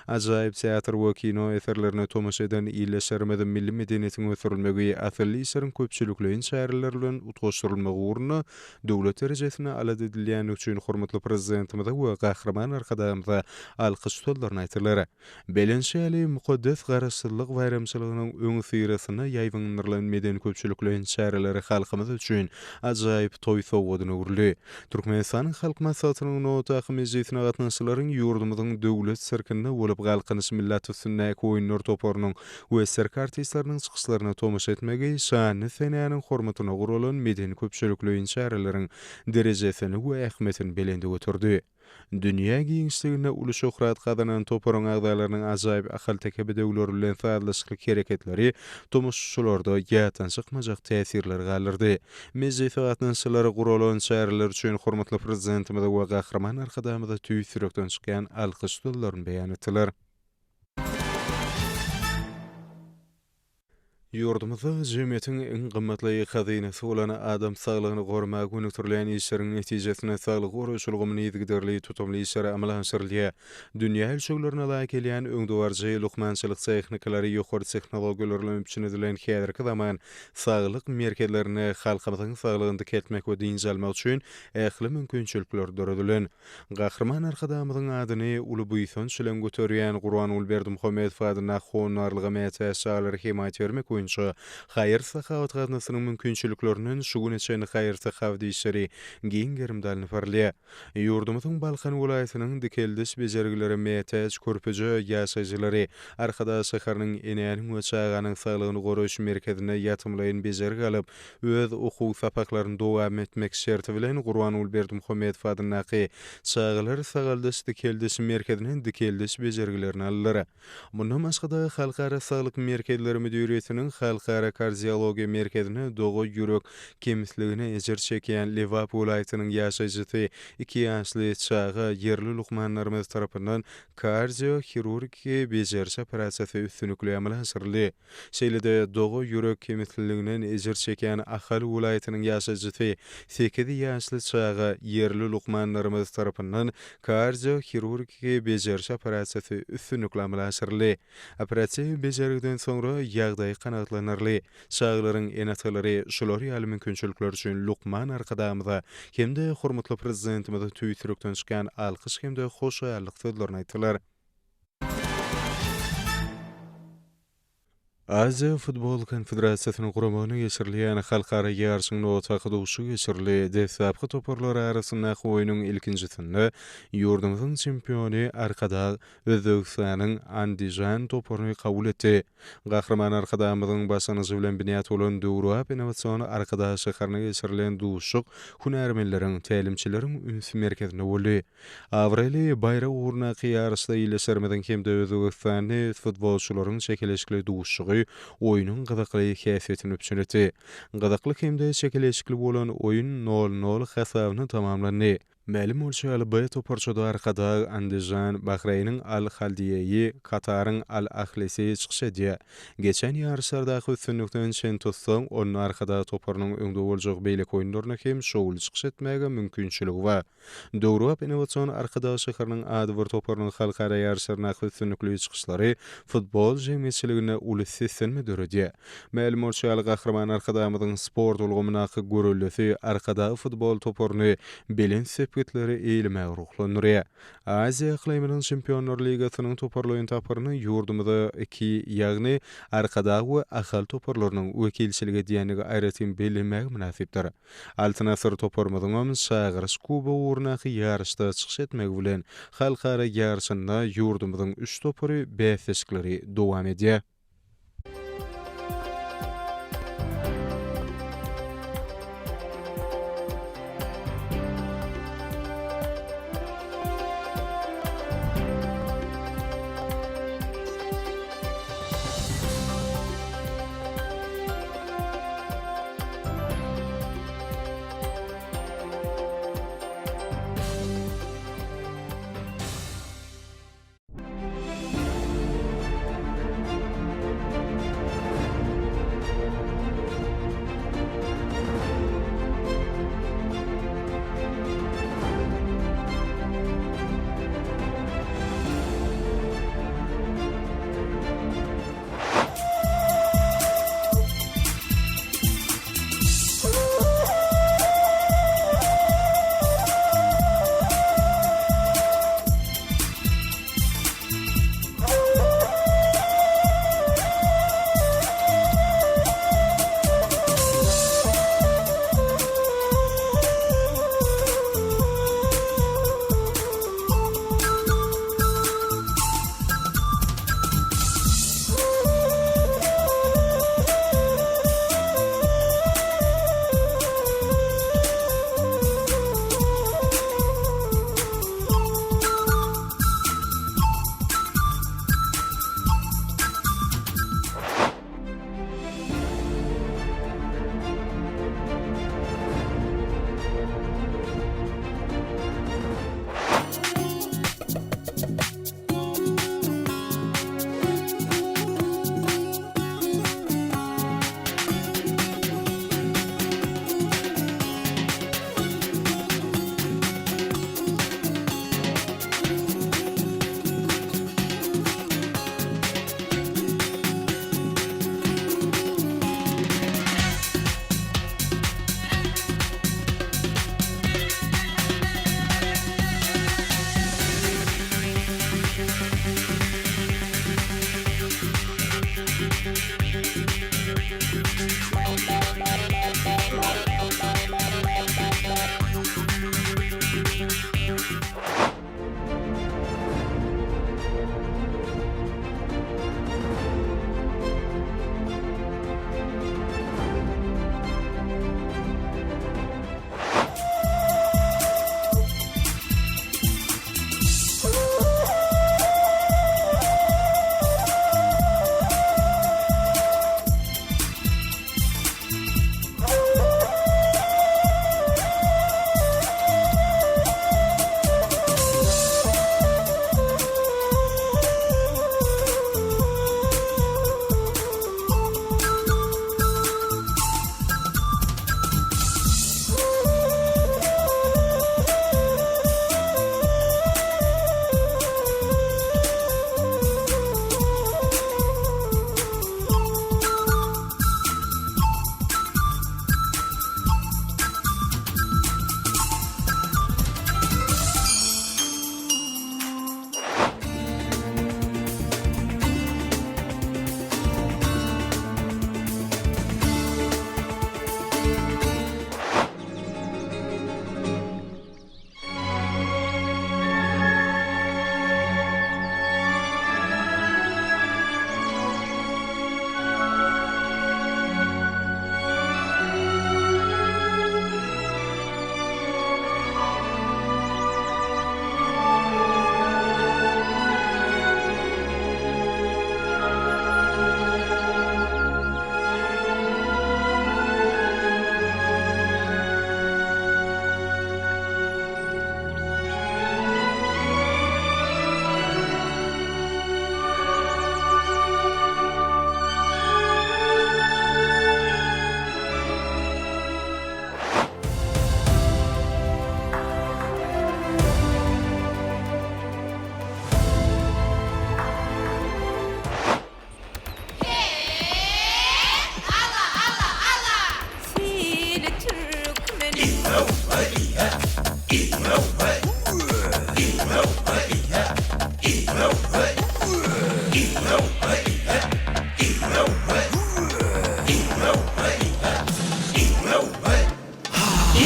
Ajaýyp teatr we kino eserlerine tomaşa eden ildeşlerimiz milli medeniýetiň ösdürilmegi, asylly işleriň köpçülikleýin çäreler bilen utgaşdyrylmagy ugrunda döwlet derejesinde alada edilýändigi üçin hormatly Prezidentimize we Gahryman Arkadagymyza alkyş sözlerini aýtdylar. Belent şäli mukaddes Garaşsyzlyk baýramçylygynyň öňüsyrasynda ýaýbaňlandyrylan medeni-köpçülikleýin çäreleri halkymyz üçin ajaýyp toý sowgadyna öwrüldi. Türkmenistanyň Halk Maslahatynyň nobatdaky mejlisine gatnaşyjylaryň ýurdumyzyň Döwlet sirkinde bolup Galkynyş milli at üstündäki oýunlar toparynyň we sirk artistleriniň çykyşlaryna tomaşa etmegi şanly senäniň hormatyna guralan medeni-köpçülikleýin çäreleriň derejesini we ähmiýetini belende göterdi. Dünýä giňişliginde uly şöhrat gazanan toparyň agzalarynyň ajaýyp ahalteke bedewleri bilen sazlaşykly hereketleri tomaşaçylarda ýatdan çykmajak täsirleri galdyrdy. Mejlise gatnaşyjylar guralan çäreler üçin hormatly Prezidentimize we Gahryman Arkadagymyza tüýs ýürekden çykýan alkyş sözlerini beýan etdiler. Ýurdumyzda jemgyýetiň iň gymmatly hazynasy bolan adam saglygyny goramaga gönükdirilen işleriň netijesinde saglygy goraýyş ulgamynda yzygiderli tutumly işler amala aşyrylýar. Dünýä ölçeglerine laýyk gelýän öňdebaryjy lukmançylyk tehnikalary, ýokary tehnologiýalar bilen üpjün edilen häzirki zaman saglyk merkezlerinde halkymyzyň saglygyny dikeltmek we dynç almak üçin ähli mümkinçilikler döredilen. Gahryman Arkadagymyzyň adyny uly buýsanç bilen göterýän Gurbanguly Berdimuhamedow adyndaky Howandarlyga mätäç çagalara hemaýat bermek boýunça haýyr-sahawat gaznasynyň mümkinçiliklerinden şu güne çenli haýyr-sahawat işleri giň gerimde alnyp barylýar. Ýurdumyzyň Balkan welaýatynyň dikeldiş bejergilere mätäç körpeje ýaşaýjylary Arkadag şäheriniň Enäniň we çaganyň saglygyny goraýyş merkezinde ýatymlaýyn bejergi alyp, öz okuw sapaklaryny dowam etmek şerti bilen Gurbanguly Berdimuhamedow adyndaky Çagalar sagaldyş-dikeldiş merkezinde dikeldiş bejergilerini aldylar. Mundan başga-da, Halkara saglyk merkezleri müdiriýetiniň Halkara kardiologiýa merkezinde doga ýürek kemisligine ejir çekýän Lebap welaýatynyň ýaşaýjysy iki ýaşly çaga ýerli lukmanlarymyz tarapyndan kardiohirurgiki bejeriş operasiýasy üstünlikli amala aşyryldy. Şeýle-de, doga ýürek kemisliginden ejir çekýän Ahal welaýatynyň ýaşaýjysy sekiz ýaşly çaga ýerli lukmanlarymyz tarapyndan kardiohirurgiki bejeriş operasiýasy üstünlikli amala aşyryldy. Operatiw bejergiden soňra ýagdaýy kanagatlanarly. Çagalaryň ene-atalary şular ýaly mümkinçilikler üçin lukman Arkadagymyza hem-de hormatly Prezidentimize tüýs ýürekden çykýan alkyş hem-de hoşallyk sözlerini aýtdylar. Aziýa futbol konfederasiýasynyň guramagynda geçirilýän halkara ýaryşyň nobatdaky duşuşygy geçirildi. Deslapky toparlar arasyndaky oýnuň ilkinjisinde ýurdumyzyň çempiony Arkadag Özbegistanyň Andižan toparyny kabul etdi. Gahryman Arkadagymyzyň başlangyjy bilen binýat bolan döwrebap innowasion Arkadag şäherinde geçirilen duşuşyk hünärmenleriň, tälimçileriň üns merkezinde boldy. Abraýly baýrak ugrundaky ýaryşda ildeşlerimiziň hem-de özbegistanly futbolçylaryň çekeleşikli duşuşygy oýnuň gyzykly häsiýetini üpjün etdi. Gyzykly hem-de çekeleşikli bolan oýun nol-nol hasabyna tamamlandy. Mälim bolşy ýaly, B toparçada Arkadag, Andižan, Bahreýniň Al-Haldiýeýi, Kataryň Al-Ahlisi çykyş edýär. Geçen ýaryşlardaky üstünlikden çen tutsaň, onda Arkadag toparynyň öňde boljak beýleki oýunlarynda hem şowly çykyş etmäge mümkinçiligi bar. Döwrebap innowasion Arkadag şäheriniň adybir toparynyň halkara ýaryşlaryndaky üstünlikli çykyşlary futbol jemgyýetçiliginde uly seslenme döredýär. Mälim bolşy ýaly, Gahryman Arkadagymyzyň sport ulgamyndaky göreldesi Arkadag futbol toparyny belent sepgitlere eýlemäge ruhlandyrýar. Aziýa yklymynyň Çempionlar ligasynyň toparlaýyn tapgyrynda ýurdumyza iki, ýagny Arkadag we Ahal toparlarynyň wekilçilik edýändigi aýratyn bellenmäge mynasypdyr. Altyn asyr toparymyzyňam Çagyryş kubogy ugrundaky ýaryşda çykyş etmegi bilen, halkara ýaryşynda ýurdumyzyň üç topary bäsleşikleri dowam edýär.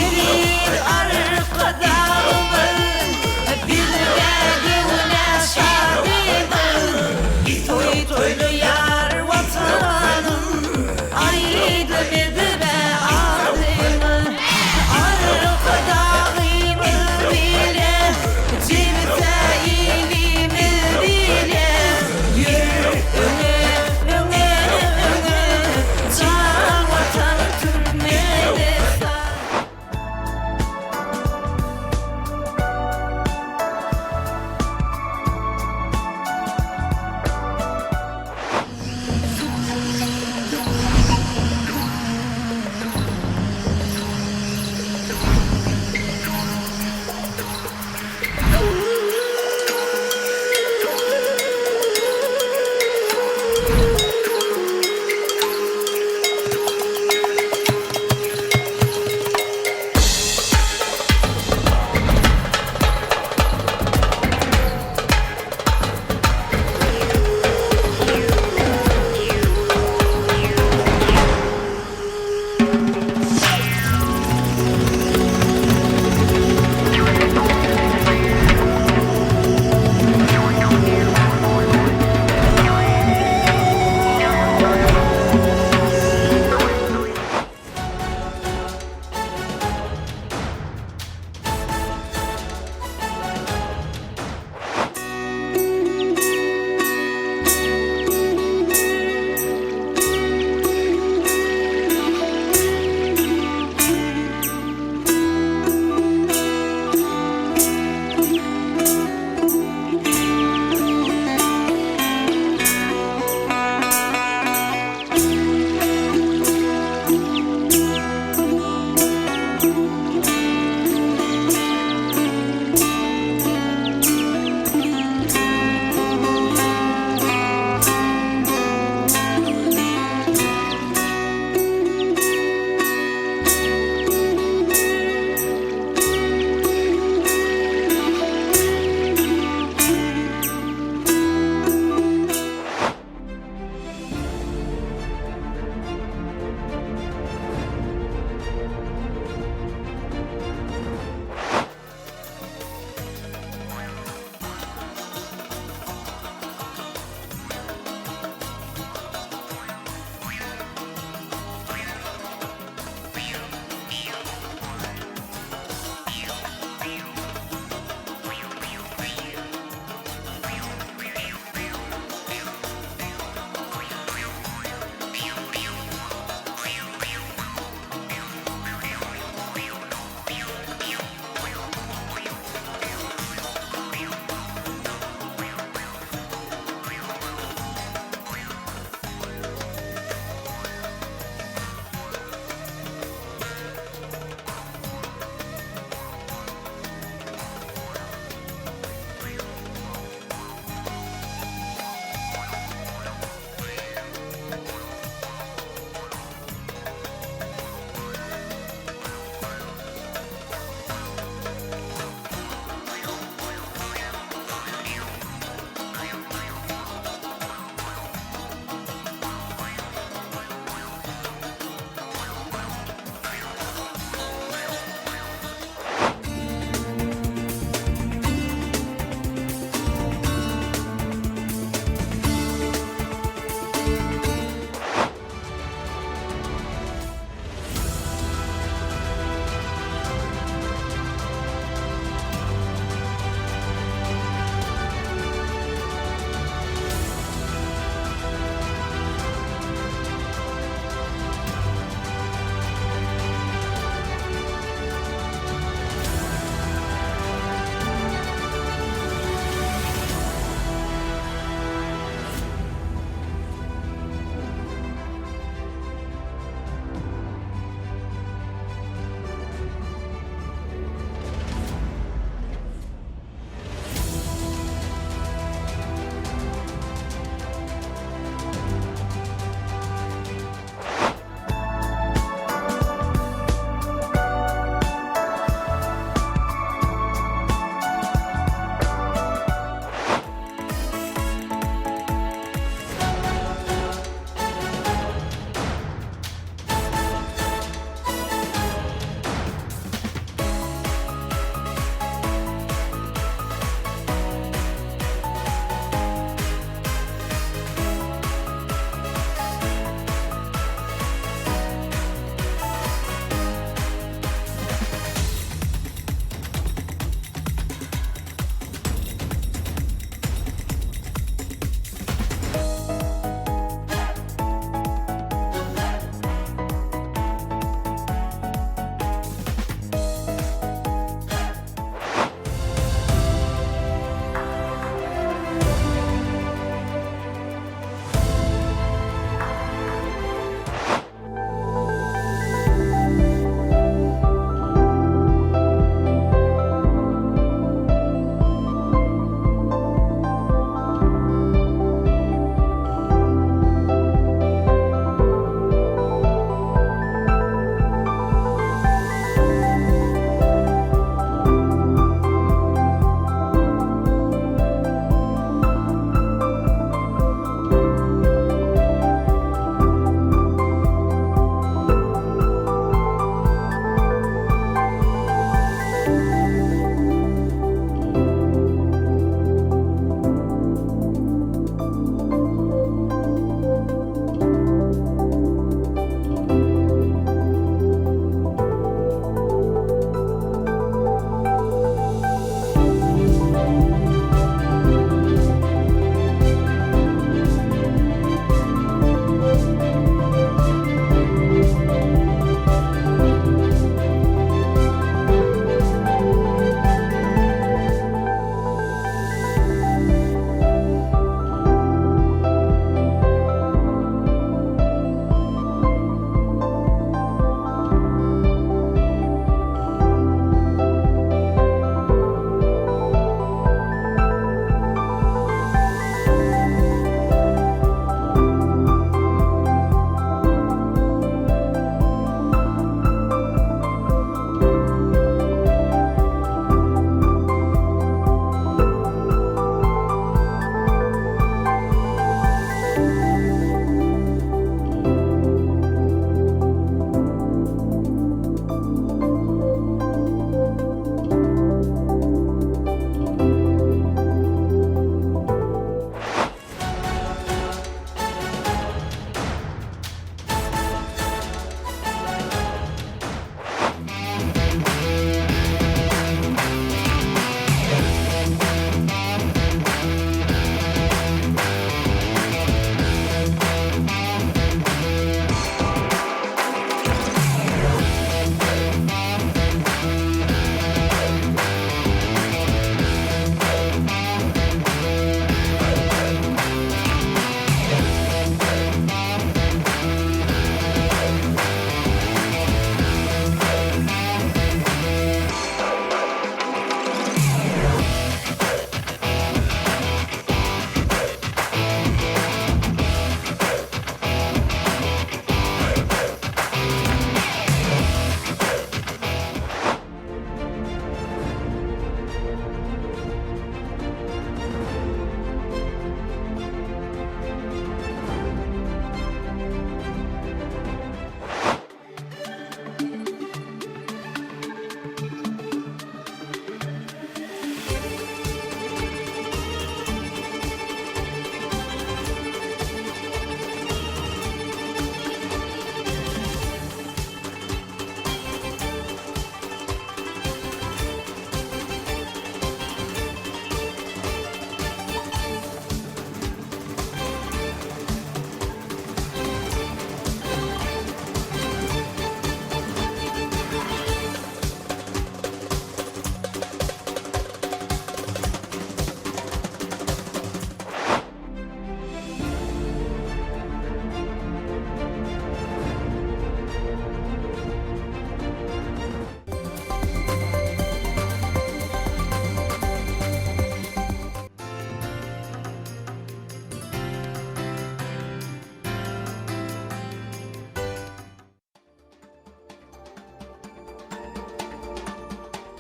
Eziz Arkadagymyz bizge göwne şadymyz, Toý toýlaýar Watanym, aýdym edip adymyz. Arkadagymyz bile jebise.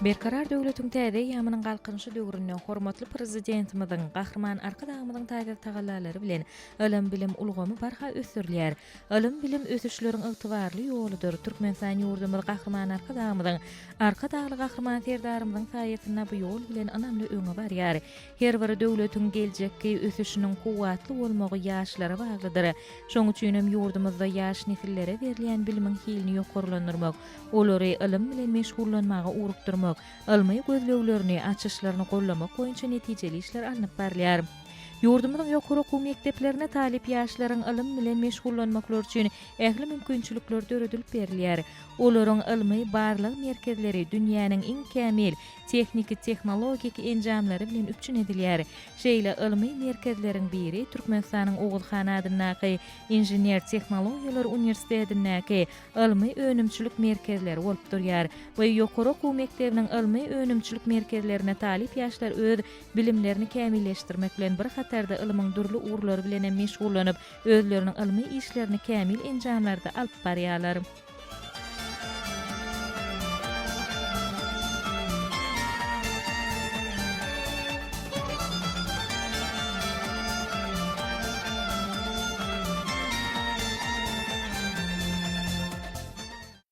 Berkarar döwletiň täze eýýamynyň Galkynyşy döwründe hormatly Prezidentimiziň, Gahryman Arkadagymyzyň taýsyz tagallalary bilen ylym-bilim ulgamy barha ösdürilýär. Ylym-bilim ösüşleriň ygtybarly ýoludyr. Türkmenistan ýurdumyz Gahryman Arkadagymyzyň, Arkadagly Gahryman Serdarymyzyň saýasynda bu ýol bilen ynamly öňe barýar. Her bir döwletiň geljekki ösüşiniň kuwwatly bolmagy ýaşlara baglydyr. Şonuň üçin hem ýurdumyzda ýaş nesillere berilýän bilimiň hilini ýokarlandyrmak, olary ylym bilen meşgullanmaga ugrukdyrmak, ylmy gözleglerini, açyşlaryny goldamak boýunça netijeli işler alnyp barylýar. Ýurdumyzyň ýokary okuw mekdeplerinde talyp ýaşlaryň ylym bilen meşgullanmaklary üçin ähli mümkinçilikler döredilip berilýär. Olaryň ylmy barlag merkezleri dünýäniň iň kämil tehniki-tehnologik enjamlary bilen üpjün edilýär. Şeýle ylmy merkezleriň biri Türkmenistanyň Oguz han adyndaky Inžener-tehnologiýalar uniwersitetindäki ylmy-önümçilik merkezleri bolup durýar we ýokary okuw mekdebiniň ylmy-önümçilik merkezlerinde talyp ýaşlar öz bilimlerini kämilleşdirmek bilen bir hatarda ylmyň dürli ugurlary bilen hem meşgullanyp, özleriniň ylmy işlerini kämil enjamlarda alyp barýarlar.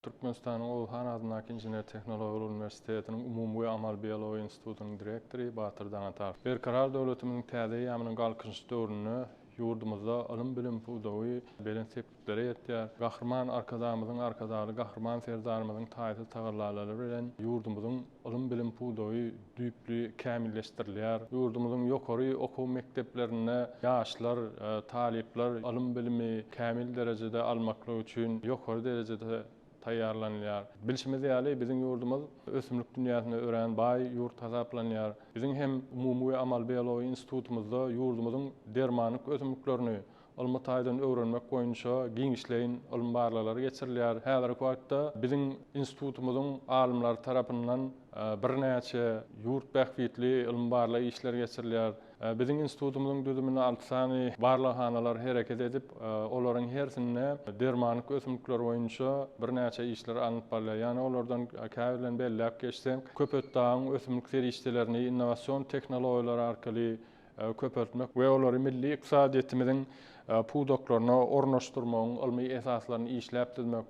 Türkmenistanyň Oguz han adyndaky Inžener-tehnologiýalar uniwersitetiniň Umumy we amaly biologiýa institutynyň direktory Batyr Daňatarow. Berkarar döwletimiziň täze eýýamynyň Galkynyş döwründe ýurdumyzda ylym-bilim pudagy belent sepgitlere ýetýär. Gahryman Arkadagymyzyň, Arkadagly Gahryman Serdarymyzyň taýsyz tagallalary bilen ýurdumyzyň ylym-bilim pudagy düýpli kämilleşdirilýär. Ýurdumyzyň ýokary okuw mekdeplerinde ýaşlar, talyplar ylym-bilimi kämil derejede almaklyk üçin ýokary derejede taýýarlanylýar. Bilşimiz ýaly, biziň ýurdumyz ösümlik dünýäsine örän baý ýurt hasaplanýar. Biziň hem Umumy we amaly biologiýa institutymyzda ýurdumyzyň dermanlyk ösümliklerini ylmy taýdan öwrenmek boýunça giňişleýin ylmy barlaglar geçirilýär. Häzirki wagtda biziň institutymyzyň alymlary tarapyndan birnäçe ýurt bähbitli ylmy-barlag işleri geçirilýär. Biziň institutymyzyň düzüminde alty sany barlaghanalar hereket edip, olaryň hersinde dermanlyk ösümlikler boýunça birnäçe işler alnyp barylýar. Ýagny olardan käbirlerini belläp geçsek, Köpetdagyň ösümlik serişdelerini innowasion tehnologiýalar arkaly köpeltmek we olary milli ykdysadyýetimiziň pudaklaryna ornaşdyrmagyň ylmy esaslaryny işläp düzmek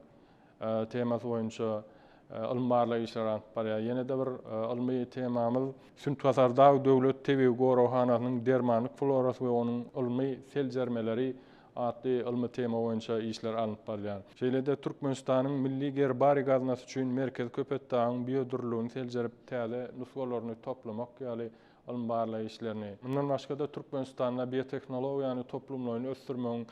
temasy boýunça ylmy-barlag işleri alyp barýar. Ýene-de bir ylmy temamyz Süntgasardag döwlet tebigy goraghanasynyň dermanlyk florasy we onuň ylmy seljermeleri atly ylmy tema boýunça işler alnyp barylýar. Şeýle-de Türkmenistanyň Milli gerbariý gaznasy üçin Merkezi Köpetdagyň biodürlüligini seljerip täze nusgalaryny toplamak ýaly ylmy-barlag işlerini, mundan başga-da, Türkmenistanda biotehnologiýany toplumlaýyn ösdürmegiň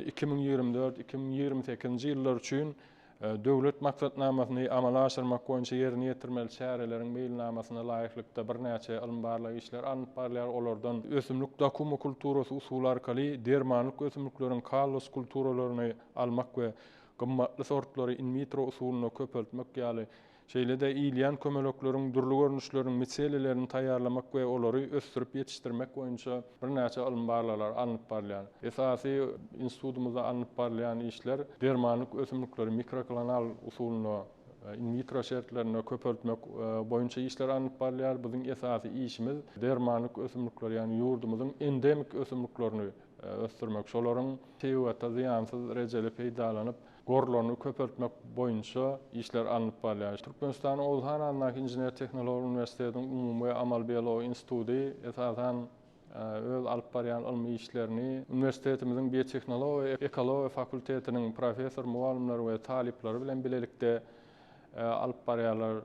2024, 2028-nji ýyllar üçin Döwlet maksatnamasyny amala aşyrmak boýunça ýerine ýetirmeli çäreleriň meýilnamasyna laýyklykda birnäçe ylmy-barlag işleri alnyp barylýar, olardan ösümlik dokuma kulturasy usuly arkaly dermanlyk ösümlikleriň kallus kulturalaryny almak we gymmatly sortlary in vitro usulynda köpeltmek ýaly Şeýle-de iýilýän kömelekleriň dürli görnüşleriniň miselilerini taýýarlamak we olary ösdürip ýetişdirmek boýunça birnäçe ylmy barlaglar alnyp barylýar. Esasy institutymyzda alnyp barylýan işler dermanlyk ösümlikleri mikroklonal usulynda, in vitro şertlerinde köpeltmek boýunça işler alnyp barylýar. Biziň esasy işimiz dermanlyk ösümlikleri, ýagny ýurdumyzyň endemik ösümliklerini ösdürmek, şolaryň tebigata zyýansyz rejeli peýdalanyp, gorlaryny köpeltmek boýunça işler alnyp barylýar. Türkmenistanyň Oguz han adyndaky Inžener-tehnologiýa uniwersitetiniň Umumy we amaly biologiýa instituty, esasan, öz alyp barýan ylmy işlerini uniwersitetimiziň Biotehnologiýa, ekologiýa fakultetiniň professor-mugallymlary we talyplary bilen bilelikde alyp barýarlar.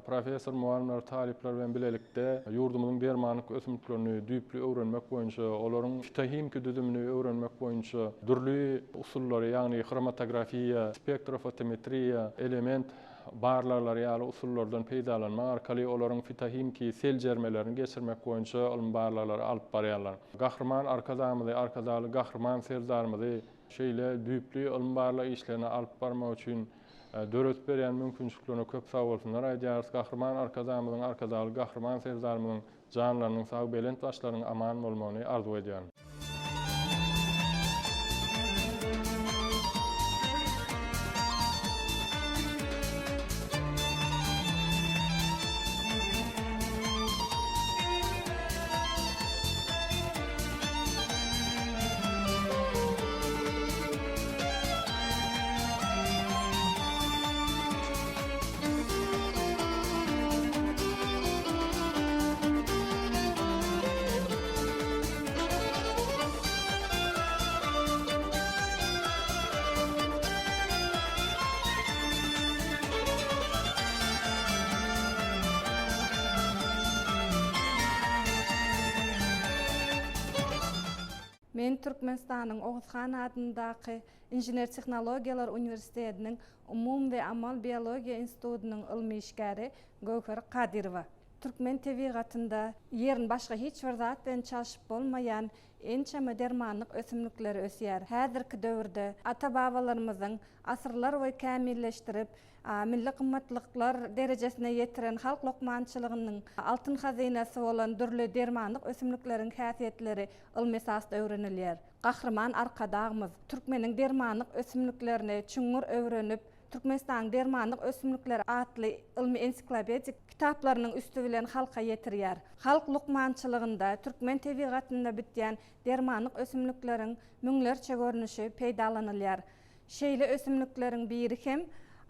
Professor-mugallymlar talyplar bilen bilelikde ýurdumyzyň dermanlyk ösümliklerini düýpli öwrenmek boýunça, olaryň fitohimiki düzümini öwrenmek boýunça dürli usullary, ýagny hromatografiýa, spektrofotometriýa, element barlaglary ýaly usullardan peýdalanmak arkaly olaryň fitohimiki seljermelerini geçirmek boýunça ylmy barlaglary alyp barýarlar. Gahryman Arkadagymyzy, Arkadagly Gahryman Serdarymyzy şeýle düýpli ylmy-barlag işlerini alyp barmak üçin döredip berýän mümkinçiliklerine köp sagbolsunlar aýdýarys. Gahryman Arkadagymyzyň, Arkadagly Gahryman Serdarymyzyň janlarynyň sag, belent başlarynyň aman bolmagyny arzuw edýärin. Men Türkmenistanyň Oguzhan adyndaky Inžener-tehnologiýalar uniwersitetiniň Umumy we amal biologiýa institutynyň ylmy işgäri Göwher Kadyrowa. Türkmen tebigatynda ýerini başga hiç bir zat bilen çalşyp bolmaýan ençeme dermanlyk ösümlikleri ösýär. Häzirki döwürde ata-babalarymyzyň asyrlarboýy kämilleşdirip, milli gymmatlyklar derejesine ýetiren halk lukmançylygynyň altyn hazynasy bolan dürli dermanlyk ösümlikleriň häsiýetleri ylmy esasda öwrenilýär. Gahryman Arkadagymyz türkmeniň dermanlyk ösümliklerini çuňňur öwrenip, Türkmenistanyň dermanlyk ösümlikleri atly ylmy-ensiklopedik kitaplarynyň üsti bilen halka ýetirýär. Halk lukmançylygynda türkmen tebigatynda bitýän dermanlyk ösümlikleriň müňlerçe görnüşi peýdalanylýar. Şeýle ösümlikleriň biri hem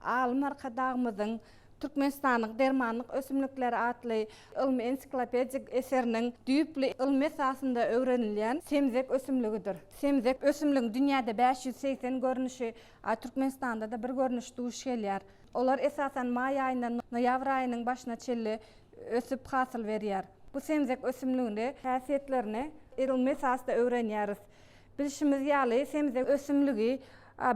alym Arkadagymyzyň Türkmenistanyň dermanlyk ösümlikleri atly ylmy-ensiklopedik eseriniň düýpli ylmy esasynda öwrenilýän semzek ösümligidir. Semzek ösümligiň dünýäde 580 görnüşi, a Türkmenistanda-da bir görnüş duş gelýär. Olar esasan maý aýyndan noýabr aýynyň başyna çenli ösüp hasyl berýär. Bu semzek ösümligini häsiýetlerini ylmy esasda öwrenýäris. Bilşimiz ýaly, semze ösümligi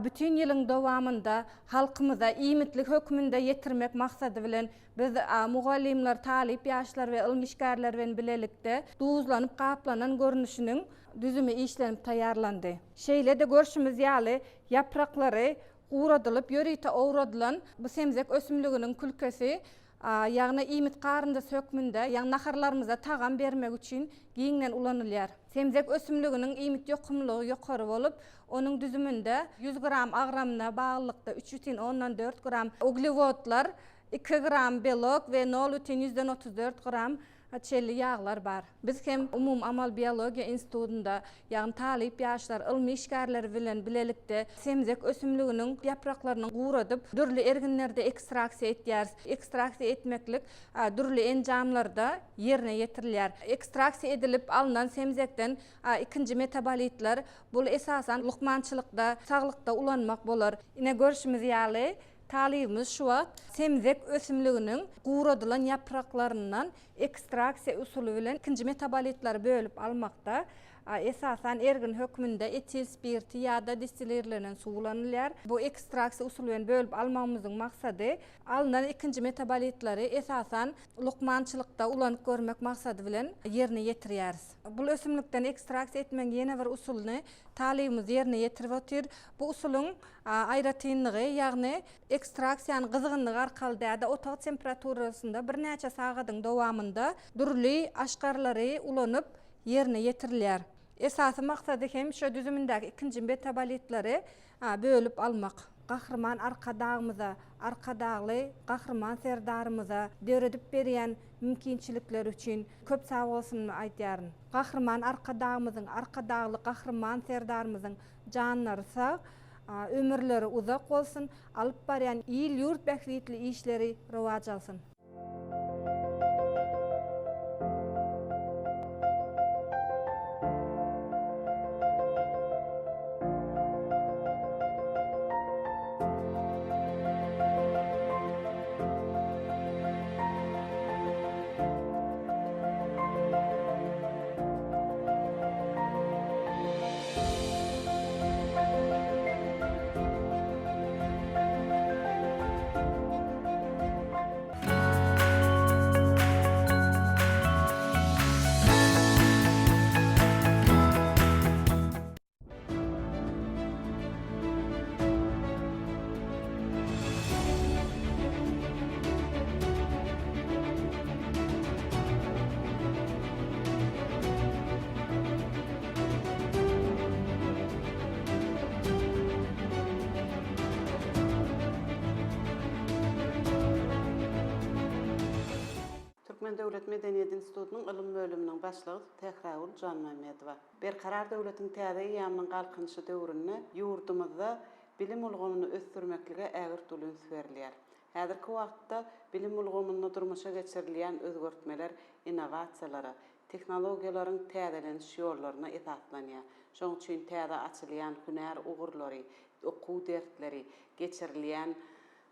bütin ýylyň dowamynda halkymyza iýmitlik hökmünde ýetirmek maksady bilen biz, mugallymlar, talyp ýaşlar we ylmy işgärler bilen bilelikde duzlanyp gaplanan görnüşiniň düzümi işlenip taýýarlandy. Şeýle-de görşümiz ýaly, ýapraklary guradylyp ýörite owradylan bu semzek ösümliginiň külkesi ýagny iýmit garyndysy hökmünde, ýagny naharlarymyza tagam bermek üçin giňden ulanylýar. Semzek ösümliginiň iýmit ýokumlylygy ýokary bolup, onuň düzüminde 100 gram agramyna baglylykda 3,4 gram uglewodlar, 2 gram belok we 0,34 gram çenli ýaglar bar. Biz hem Umumy amal biologiýa institutynda, ýagny talyp ýaşlar, ylmy işgärler bilen bilelikde semzek ösümliginiň ýapraklaryny guradyp, dürli erginlerde ekstraksiýa etýäris. Ekstraksiýa etmeklik dürli enjamlarda ýerine ýetirilýär. Ekstraksiýa edilip alnan semzekden ikinji metabolitler, bul esasan lukmançylykda, saglykda ulanmak bolar. Ine görşümiz ýaly, Talybymyz şu wagt semzek ösümliginiň guradylan ýapraklaryndan ekstraksiýa usuly bilen ikinji metabolitleri bölüp almakda, esasan ergin hökmünde etil spirti ýa-da distilirlenen suw ulanylýar. Bu ekstraksiýa usuly bilen bölüp almagymyzyň maksady, alnan ikinji metabolitleri esasan lukmançylykda ulanyp görmek maksady bilen ýerine ýetirýäris. Bul ösümlikden ekstraksiýa etmegiň ýene bir usulyny talybymyz ýerine ýetirip otyr. Bu usulyň Aýratynlygy, ýagny ekstraksiýany gyzgynlyk arkaly däl-de, otag temperaturasynda birnäçe sagadyň dowamynda dürli aşgarlary ulanyp ýerine ýetirilýär. Esasy maksady hem şu düzümindäki ikinji metabolitleri bölüp almak. Gahryman Arkadagymyza, Arkadagly Gahryman Serdarymyza döredip berýän mümkinçilikleri üçin köp sagbolsunymy aýdýaryn. Gahryman Arkadagymyzyň, Arkadagly Gahryman Serdarymyzyň Janlary sag, ömürleri uzak bolsun, alyp barýan il-ýurt bähbitli işleri rowaç alsyn! Türkmen döwlet medeniýet institutynyň ylym bölüminiň başlygy Sähragül Janmämmedowa. Berkarar döwletiň täze eýýamynyň Galkynyşy döwründe ýurdumyzda bilim ulgamyny ösdürmeklige ägirt uly üns berilýär. Häzirki wagtda bilim ulgamynda durmuşa geçirilýän özgertmeler innowasiýalara, tehnologiýalaryň täzeleniş ýollaryna esaslanýar. Şonuň üçin täze açylýan hünär ugurlary, okuw dersleri, geçirilýän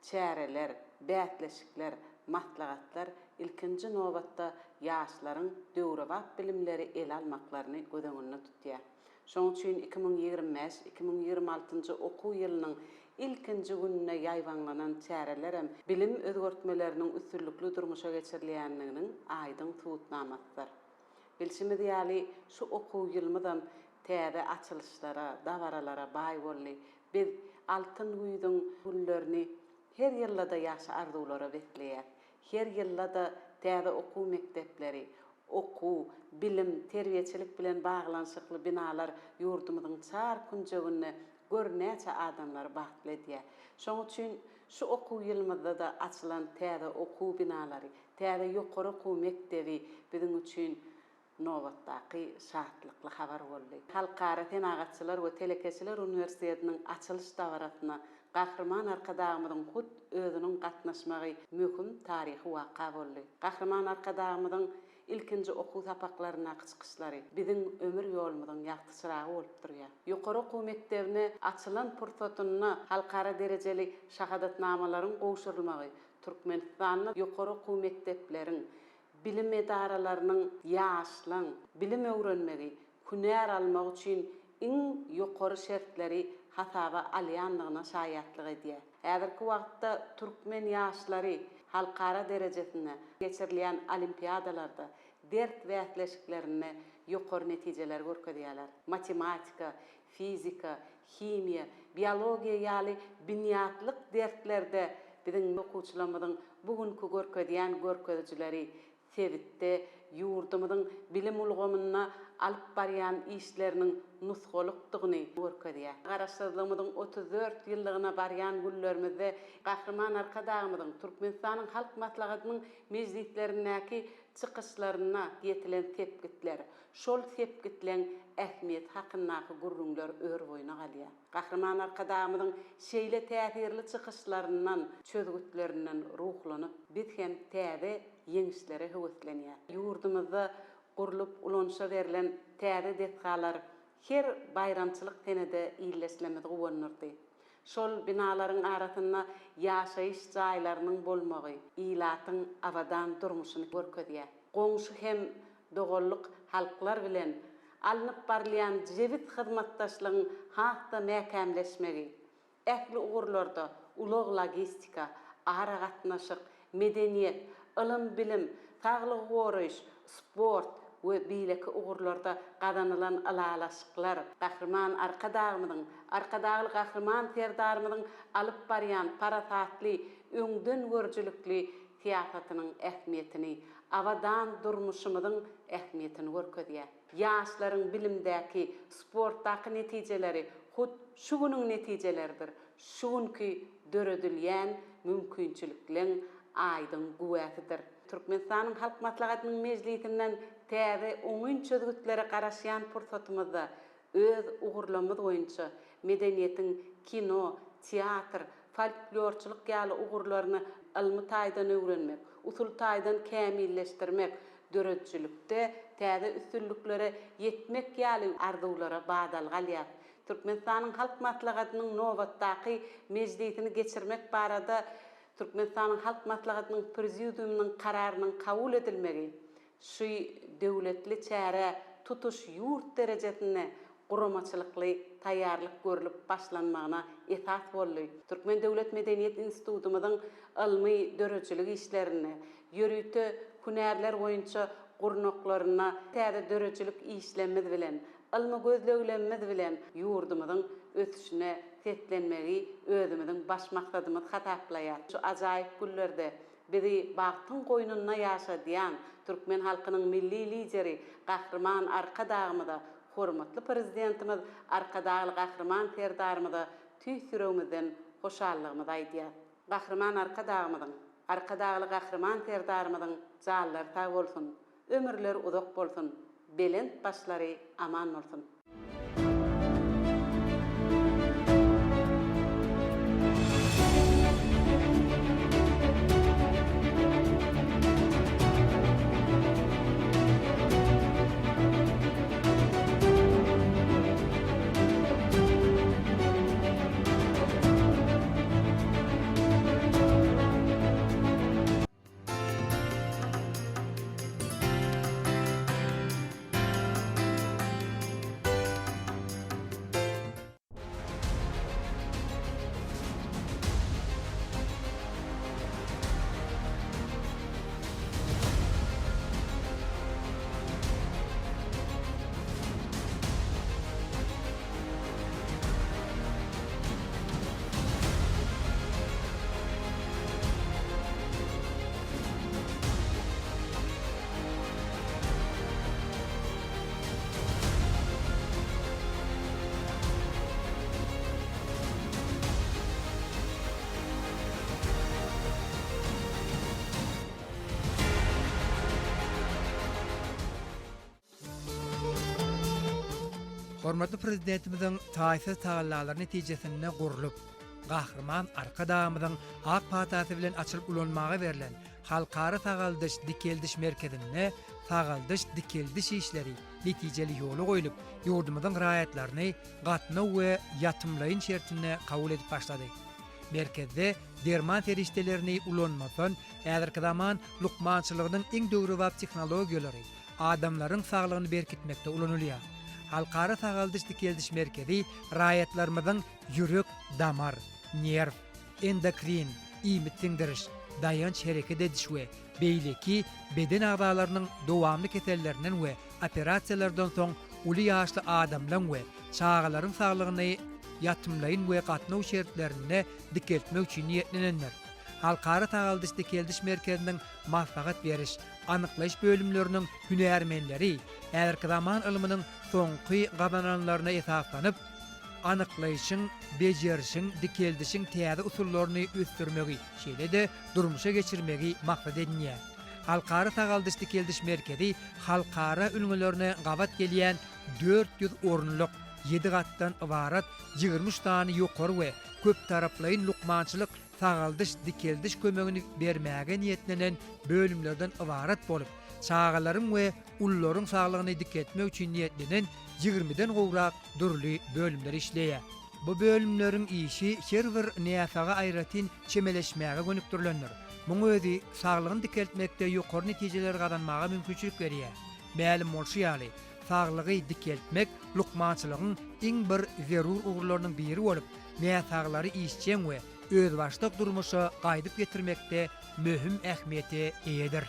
çäreler, bäsleşikler, maslahatlar ilkinji nobatda ýaşlaryň döwrebap bilimleri ele almaklaryny göz öňünde tutýar. Şonuň üçin 2025, 2026-njy okuw ýylynyň ilkinji gününde ýaýbaňlanan çärelerem bilim özgertmeleriniň üstünlikli durmuşa geçirilýändiginiň aýdyň subutnamasydyr. Bilşimiz ýaly, şu okuw ýylymyzam täze açylyşlara, dabaralara baý boldy. Biz altyn güýzüň günlerini her ýylda-da ýagşy arzuwlara besleýäs. Her ýylda-da täze okuw mekdepleri, okuw, bilim, terbiýeçilik bilen baglanyşykly binalar ýurdumyzyň çar künjeginde gör näçe adamlary bagtly edýär. Şonuň üçin şu okuw ýylymyzda-da açylan täze okuw binalary, täze ýokary okuw mekdebi biziň üçin nobatdaky şatlykly habar boldy. Halkara senagatçylar we telekeçiler uniwersitetiniň açylyş dabarasyna Gahryman Arkadagymyzyň hut özüniň gatnaşmagy möhüm taryhy waka boldy. Gahryman Arkadagymyzyň ilkinji okuw sapaklaryndaky çykyşlary biziň ömür ýolumyzyň ýagty çyragy bolup durýar. Ýokary okuw mekdebine açylan pursatynda halkara derejeli şahadatnamalaryň gowşurylmagy Türkmenistanda ýokary okuw mekdepleriň, bilim edaralarynyň ýaşlaň bilim öwrenmegi, hünär almagy üçin iň ýokary şertleri hasaba alýandygyna şaýatlyk edýär. Häzirki wagtda türkmen ýaşlary halkara derejesinde geçirilýän olimpiadalarda, ders bäsleşiklerinde ýokary netijeleri görkezýärler. Matematika, fizika, himiýa, biologiýa ýaly binýatlyk derslerde biziň okuwçylarymyzyň bu günki görkezýän görkezijileri sebitde ýurdumyzyň bilim ulgamynda alyp barýan işleriniň nusgalykdygyny görkezýär. Garaşsyzlygymyzyň 34 ýyllygyna barýan günlerimizde Gahryman Arkadagymyzyň Türkmenistanyň Halk Maslahatynyň mejlislerindäki çykyşlarynda ýetilen sepgitler, Şol sepgitleň ähmiýeti hakyndaky gürrüňler ör-boýuna galýar. Gahryman Arkadagymyzyň şeýle täsirli çykyşlaryndan, çözgütlerinden ruhlanyp, biz hem täze ýeňişlere höweslenýäris. Ýurdumyzda gurlup ulanyşa berlen täze desgalar her baýramçylyk senede ildeşlerimizi guwandyrdy. Şol binalaryň arasynda ýaşaýyş jaýlarynyň bolmagy ilatyň abadan durmuşyny görkezýär. Goňşy hem doganlyk halklar bilen alnyp barylýan jebis hyzmatdaşlygyň has-da mäkämleşmegi, ähli ugurlarda ulag-logistika, aragatnaşyk, medeniýet, ylym-bilim, saglygy goraýyş, sport we beýleki ugurlarda gazanylan ylalaşyklar Gahryman Arkadagymyzyň, Arkadagly Gahryman Serdarymyzyň alyp barýan parasatly, öňdengörüjilikli syýasatynyň ähmiýetini, abadan durmuşymyzyň ähmiýetini görkezýär. Ýaşlaryň bilimdäki, sportdaky netijeleri hut şu günüň netijeleridir, şu günki döredilýän mümkinçilikleň aýdyň güwäsidir. Türkmenistanyň Halk Maslahatynyň mejlisinden täze oňyn çözgütlere garaşýan pursatymyzda öz ugurlarymyz boýunça medeniýetiň kino, teatr, folklorçylyk ýaly ugurlaryny ylmy taýdan öwrenmek, usul taýdan kämilleşdirmek, döredijilikde täze üstünliklere ýetmek ýaly arzuwlara badalga alýar. Türkmenistanyň Halk Maslahatynyň nobatdaky mejlisini geçirmek barada Türkmenistanyň Halk Maslahatynyň Prezidiumynyň Kararynyň kabul edilmegi şu döwletli çärä tutuş ýurt derejesinde guramaçylykly taýýarlyk görlüp başlanmagyna esas boldy. Türkmen döwlet medeniýet institutymyzyň ylmy döredijilik işlerinde, ýörite hünärler boýunça gurnaklarynda täze döredijilik işlemimiz bilen, ylmy gözleglemimiz bilen ýurdumyzyň ösüşine seslenmegi özümiziň baş maksadymyz hasaplaýar. Şu ajaýyp günlerde Bizi bagtyň goýnunda ýaşadýan türkmen halkynyň Milli Lideri Gahryman Arkadagymyza, hormatly Prezidentimiz Arkadagly Gahryman Serdarymyza tüýs ýüregimizden hoşallygymyzy aýdýas. Gahryman Arkadagymyzyň, Arkadagly Gahryman Serdarymyzyň janlary sag bolsun, ömürleri uzak bolsun, belent başlary aman bolsun! Hormatly Prezidentimiziň taýsyz tagallalary netijesinde gurlup, Gahryman Arkadagymyzyň ak patasy bilen açylyp ulanmaga berlen Halkara sagaldyş-dikeldiş merkezinde sagaldyş-dikeldiş işleri netijeli ýola goýlup, ýurdumyzyň raýatlaryny gatnaw we ýatymlaýyn şertinde kabul edip başlady. Merkezde derman serişdelerini ulanmazdan, häzirki zaman lukmançylygynyň iň döwrebap tehnologiýalary adamlaryň saglygyny berkitmekde ulanylýar. Halkara sagaldyş-dikeldiş merkezi raýatlarymyzyň ýürek-damar, nerw, endokrin, iýmit siňdiriş, daýanç-hereket ediş we beýleki beden agzalarynyň dowamly kesellerinden we operasiýalardan soň uly ýaşly adamlaň we çagalaryň saglygyny ýatymlaýyn we gatnaw şertlerinde dikeltmek üçin niýetlenendir. Halkara sagaldyş-dikeldiş merkeziniň maslahat beriş, anyklaýyş bölümleriniň hünärmenleri häzirki zaman ylmynyň soňky gazananlaryna esaslanyp, anyklaýşyň, bejerişiň, dikeldişiň täze usullaryny ösdürmegi, şeýle-de durmuşa geçirmegi maksat edinýär. Halkara sagaldyş-dikeldiş merkezi halkara ülňülerine gabat gelýän 400 orunlyk, ýedi gatdan ybarat 23 sany ýokary we köptaraplaýyn lukmançylyk sagaldyş-dikeldiş kömegini bermäge niýetlenen bölümlerden ybarat bolup, çagalaryň we ulularyň saglygyny dikeltmek üçin niýetlenen ýigrimiden gowrak dürli bölümler işleýär. Bu bölümleriň işi her bir näsaga aýratyn çemeleşmäge gönükdirilendir. Muň özi saglygyny dikeltmekde ýokary netijeleri gazanmaga mümkinçilik berýär. Mälim bolşy ýaly, saglygy dikeltmek lukmançylygyň iň bir zerur ugurlarynyň biri bolup, näsaglary işjeň we özbaşdak durmuşa gaýdyp getirmekde möhüm ähmiýete eýedir.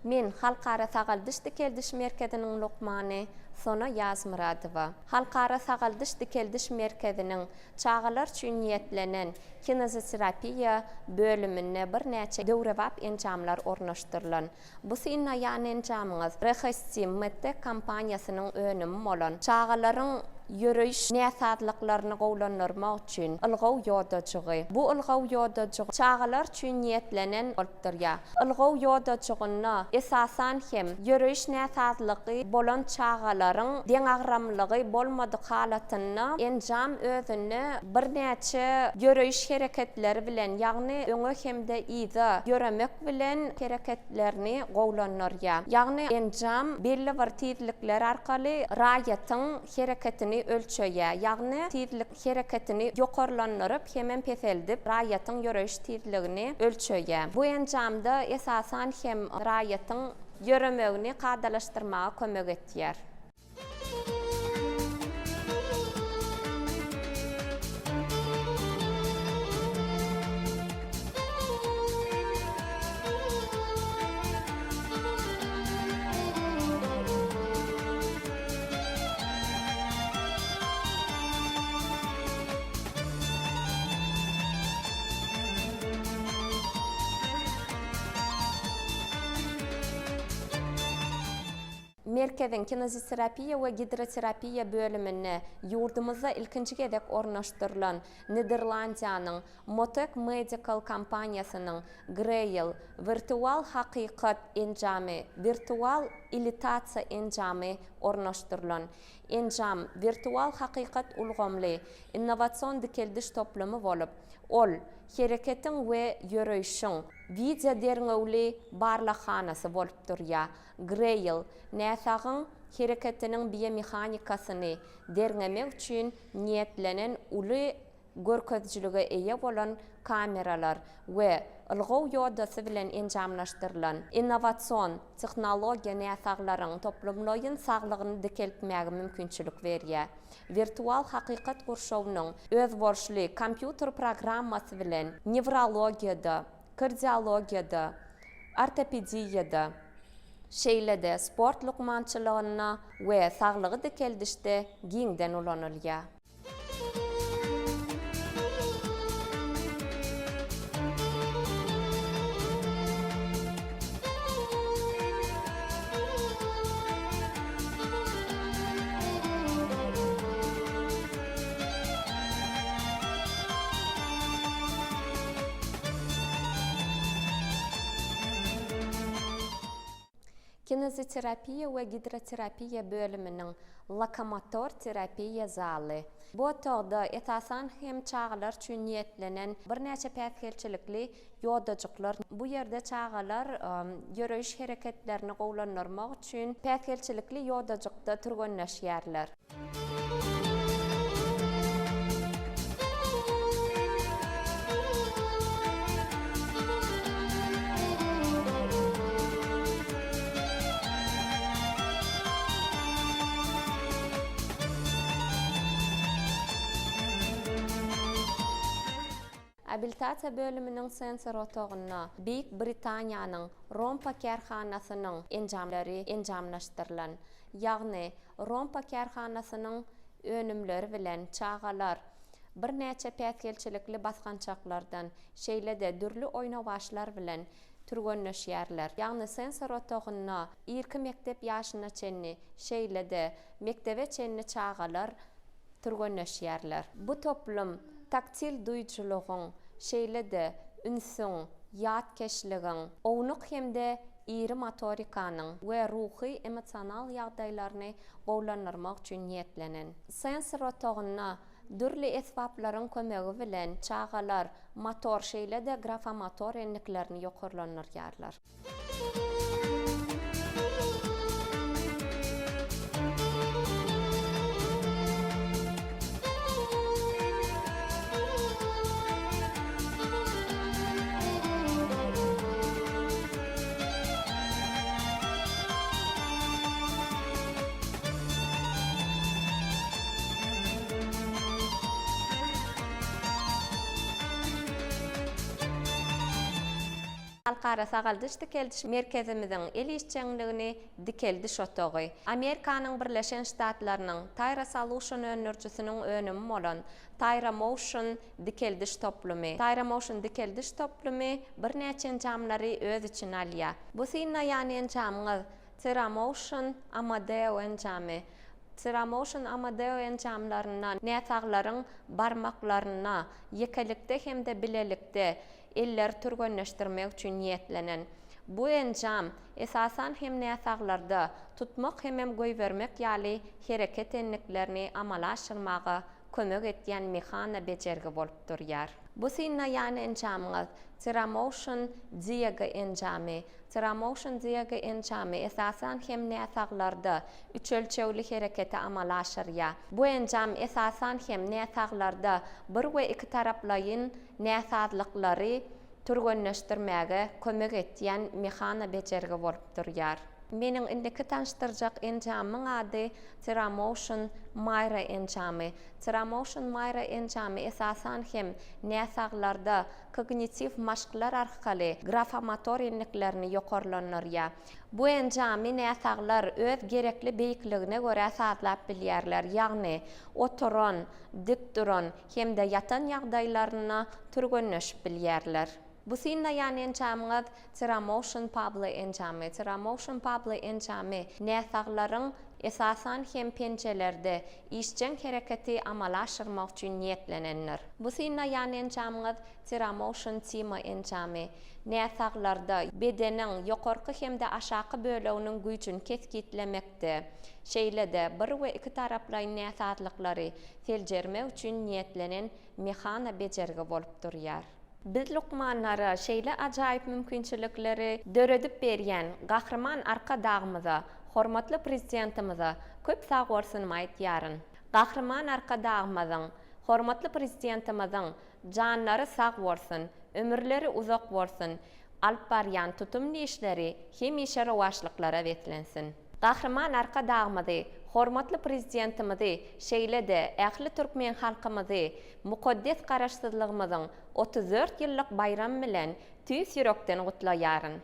Men Halkara sagaldyş-dikeldiş merkeziniň lukmany Sona Ýazmyradowa. Halkara sagaldyş-dikeldiş merkeziniň çagalar üçin niýetlenen kinezoterapiýa bölüminde birnäçe döwrebap enjamlar ornaşdyrylan. Bu synlaýan enjamyňyz Rehostim Medtech kompaniýasynyň önümi bolan, çagalaryň ýöreýiş näsazlyklaryny gowulandyrmak üçin ylgaw ýodajygy. Bu ylgaw ýodajygy çagalar üçin niýetlenen bolup durýar. Ylgaw ýodajygynda, esasan hem, ýöreýiş näsazlygy bolan çagalaryň deňagramlygy bolmadyk halatynda enjam özünde birnäçe ýöreýiş hereketleri bilen, ýagny öňe hem-de yza ýöremek bilen hereketlerini gowulandyrýar. Ýagny enjam belli bir tizlikler arkaly raýatyň hereketini ölçeýär. Ýagny tizlik hereketini ýokarlandyryp hemem peseldip raýatyň ýöreýiş tizligini ölçeýär. Bu enjamda esasan hem raýatyň ýöremegini kadalaşdyrmaga kömek etýär. Merkeziň kineziterapiýa we gidroterapiýa bölüminde ýurdumyzda ilkinji gezek ornaşdyrylan Niderlandiýanyň Motek Medical kompaniýasynyň Grail wirtual hakykat enjamy wirtual ilitasiýa enjamy ornaşdyrylan. Enjam wirtual hakykat ulgamly innowasion dikeldiş toplumy bolup, ol hereketiň we ýöreýşiň wideoderňewli barlaghanasy bolup durýar. Grail, näsagyň hereketiniň biomehanikasyny derňemek üçin niýetlenen uly görkezijilige eýe bolan kameralar we ylgaw ýodasy bilen enjamlaşdyrylan innowasion tehnologiýa näsaglaryň toplumlaýyn saglygyny dikeltmäge mümkinçilik berýär. Wirtual hakykat gurşawynyň özboluşly kompýuter programmasy bilen newrologiýada, kardiologiýada, ortopediýada, şeýle-de sport lukmançylygynda we saglygy dikeldişde giňden ulanylýar. Kineziterapiýa we gidroterapiýa bölüminiň lokomotor terapiýa zaly. Bu otagda, esasan hem, çagalar üçin niýetlenen birnäçe päsgelçilikli ýodajyklar. Bu ýerde çagalar ýöreýiş hereketlerini gowulandyrmak üçin päsgelçilikli ýodajykda türgenleşýärler. Abilitasiýa bölüminiň sensor otagynda Beýik Britaniýanyň Rompa kärhanasynyň enjamlary enjamlaşdyrylan. Ýagny, Rompa kärhanasynyň önümleri bilen çagalar birnäçe päsgelçilikli basgançaklardan, şeýle-de dürli oýnawaçlar bilen türgenleşýärler. Ýagny sensor otagynda irki mekdep ýaşyna çenli, şeýle-de mekdebe çenli çagalar türgenleşýärler. Bu toplum taktil duýujylygyň, şeýle-de ünsüň, ýatkeşligiň, ownuk hem-de iri motorikanyň we ruhy-emosional ýagdaýlaryny gowulandyrmak üçin niýetlenen. Sensor otagynda dürli esbaplaryň kömegi bilen çagalar motor, şeýle-de grafomotor endiklerini ýokarlandyrýarlar. Halkara sagaldyş-dikeldiş merkezimiziň el işjeňligini dikeldiş otagy, Amerikanyň Birleşen Ştatlarynyň Tyra Solution öndürijisiniň önümi bolan Tyra Motion dikeldiş toplumy. Tyra Motion dikeldiş toplumy birnäçe enjamlary öz içine alýar. Bu synlaýan enjamyňyz Tyra Motion Amadeo enjamy. Tyra Motion Amadeo enjamlarynda näsaglaryň barmaklaryna ýekelikde hem-de bilelikde elleri türgenleşdirmek üçin niýetlenen. Bu enjam, esasan hem näsaglarda tutmak hemem goýbermek ýaly hereket endiklerini amala aşyrmaga kömek etýän mehana bejergi bolup durýar. Bu synlaýan enjamyňyz Teramotion Diego enjamy. Teramotion Diego enjamy esasan hem näsaglarda üç ölçegli hereketi amala aşyrýar. Bu enjam esasan hem näsaglarda bir we iki taraplaýyn näsazlyklary türgenleşdirmäge kömek etýän mehana bejergi bolup durýar. Meniň indiki tanyşdyrjak enjamymyň ady Teramotion Myra enjamy. Teramotion Myra enjamy esasan hem näsaglarda kognitiw maşklar arkaly grafomotor endiklerini ýokarlandyrýar. Bu enjamy näsaglar öz gerekli beýikligine görä sazlap bilýärler, ýagny oturan, dik duran hem-de ýatan ýagdaýlarynda türgenleşip bilýärler. Bu synlaýan enjamyňyz Teramotion Pablo enjamy. Teramotion Pablo enjamy näsaglaryň, esasan hem penjelerde, işjeň hereketi amala aşyrmak üçin niýetlenendir. Bu synlaýan enjamyňyz Teramotion Timo enjamy. Näsaglarda bedeniň ýokarky hem-de aşaky böleginiň güýjüni kesgitlemekde, şeýle-de bir we iki taraplaýyn näsazlyklary seljermek üçin niýetlenen mehana bejergi bolup durýar. Biz lukmanlara şeýle ajaýyp mümkinçilikleri döredip berýän Gahryman Arkadagymyza, hormatly Prezidentimize köp sagbolsunymy aýtýaryn. Gahryman Arkadagymyzyň, hormatly Prezidentimiziň janlary sag bolsun, ömürleri uzak bolsun, alyp barýan tutumly işleri hemişe rowaçlyklara beslensin! Gahryman Arkadagymyzy, hormatly Prezidentimizi, şeýle-de ähli türkmen halkymyzy mukaddes Garaşsyzlygymyzyň 34 ýyllyk baýramy bilen tüýs ýürekden gutlaýaryn.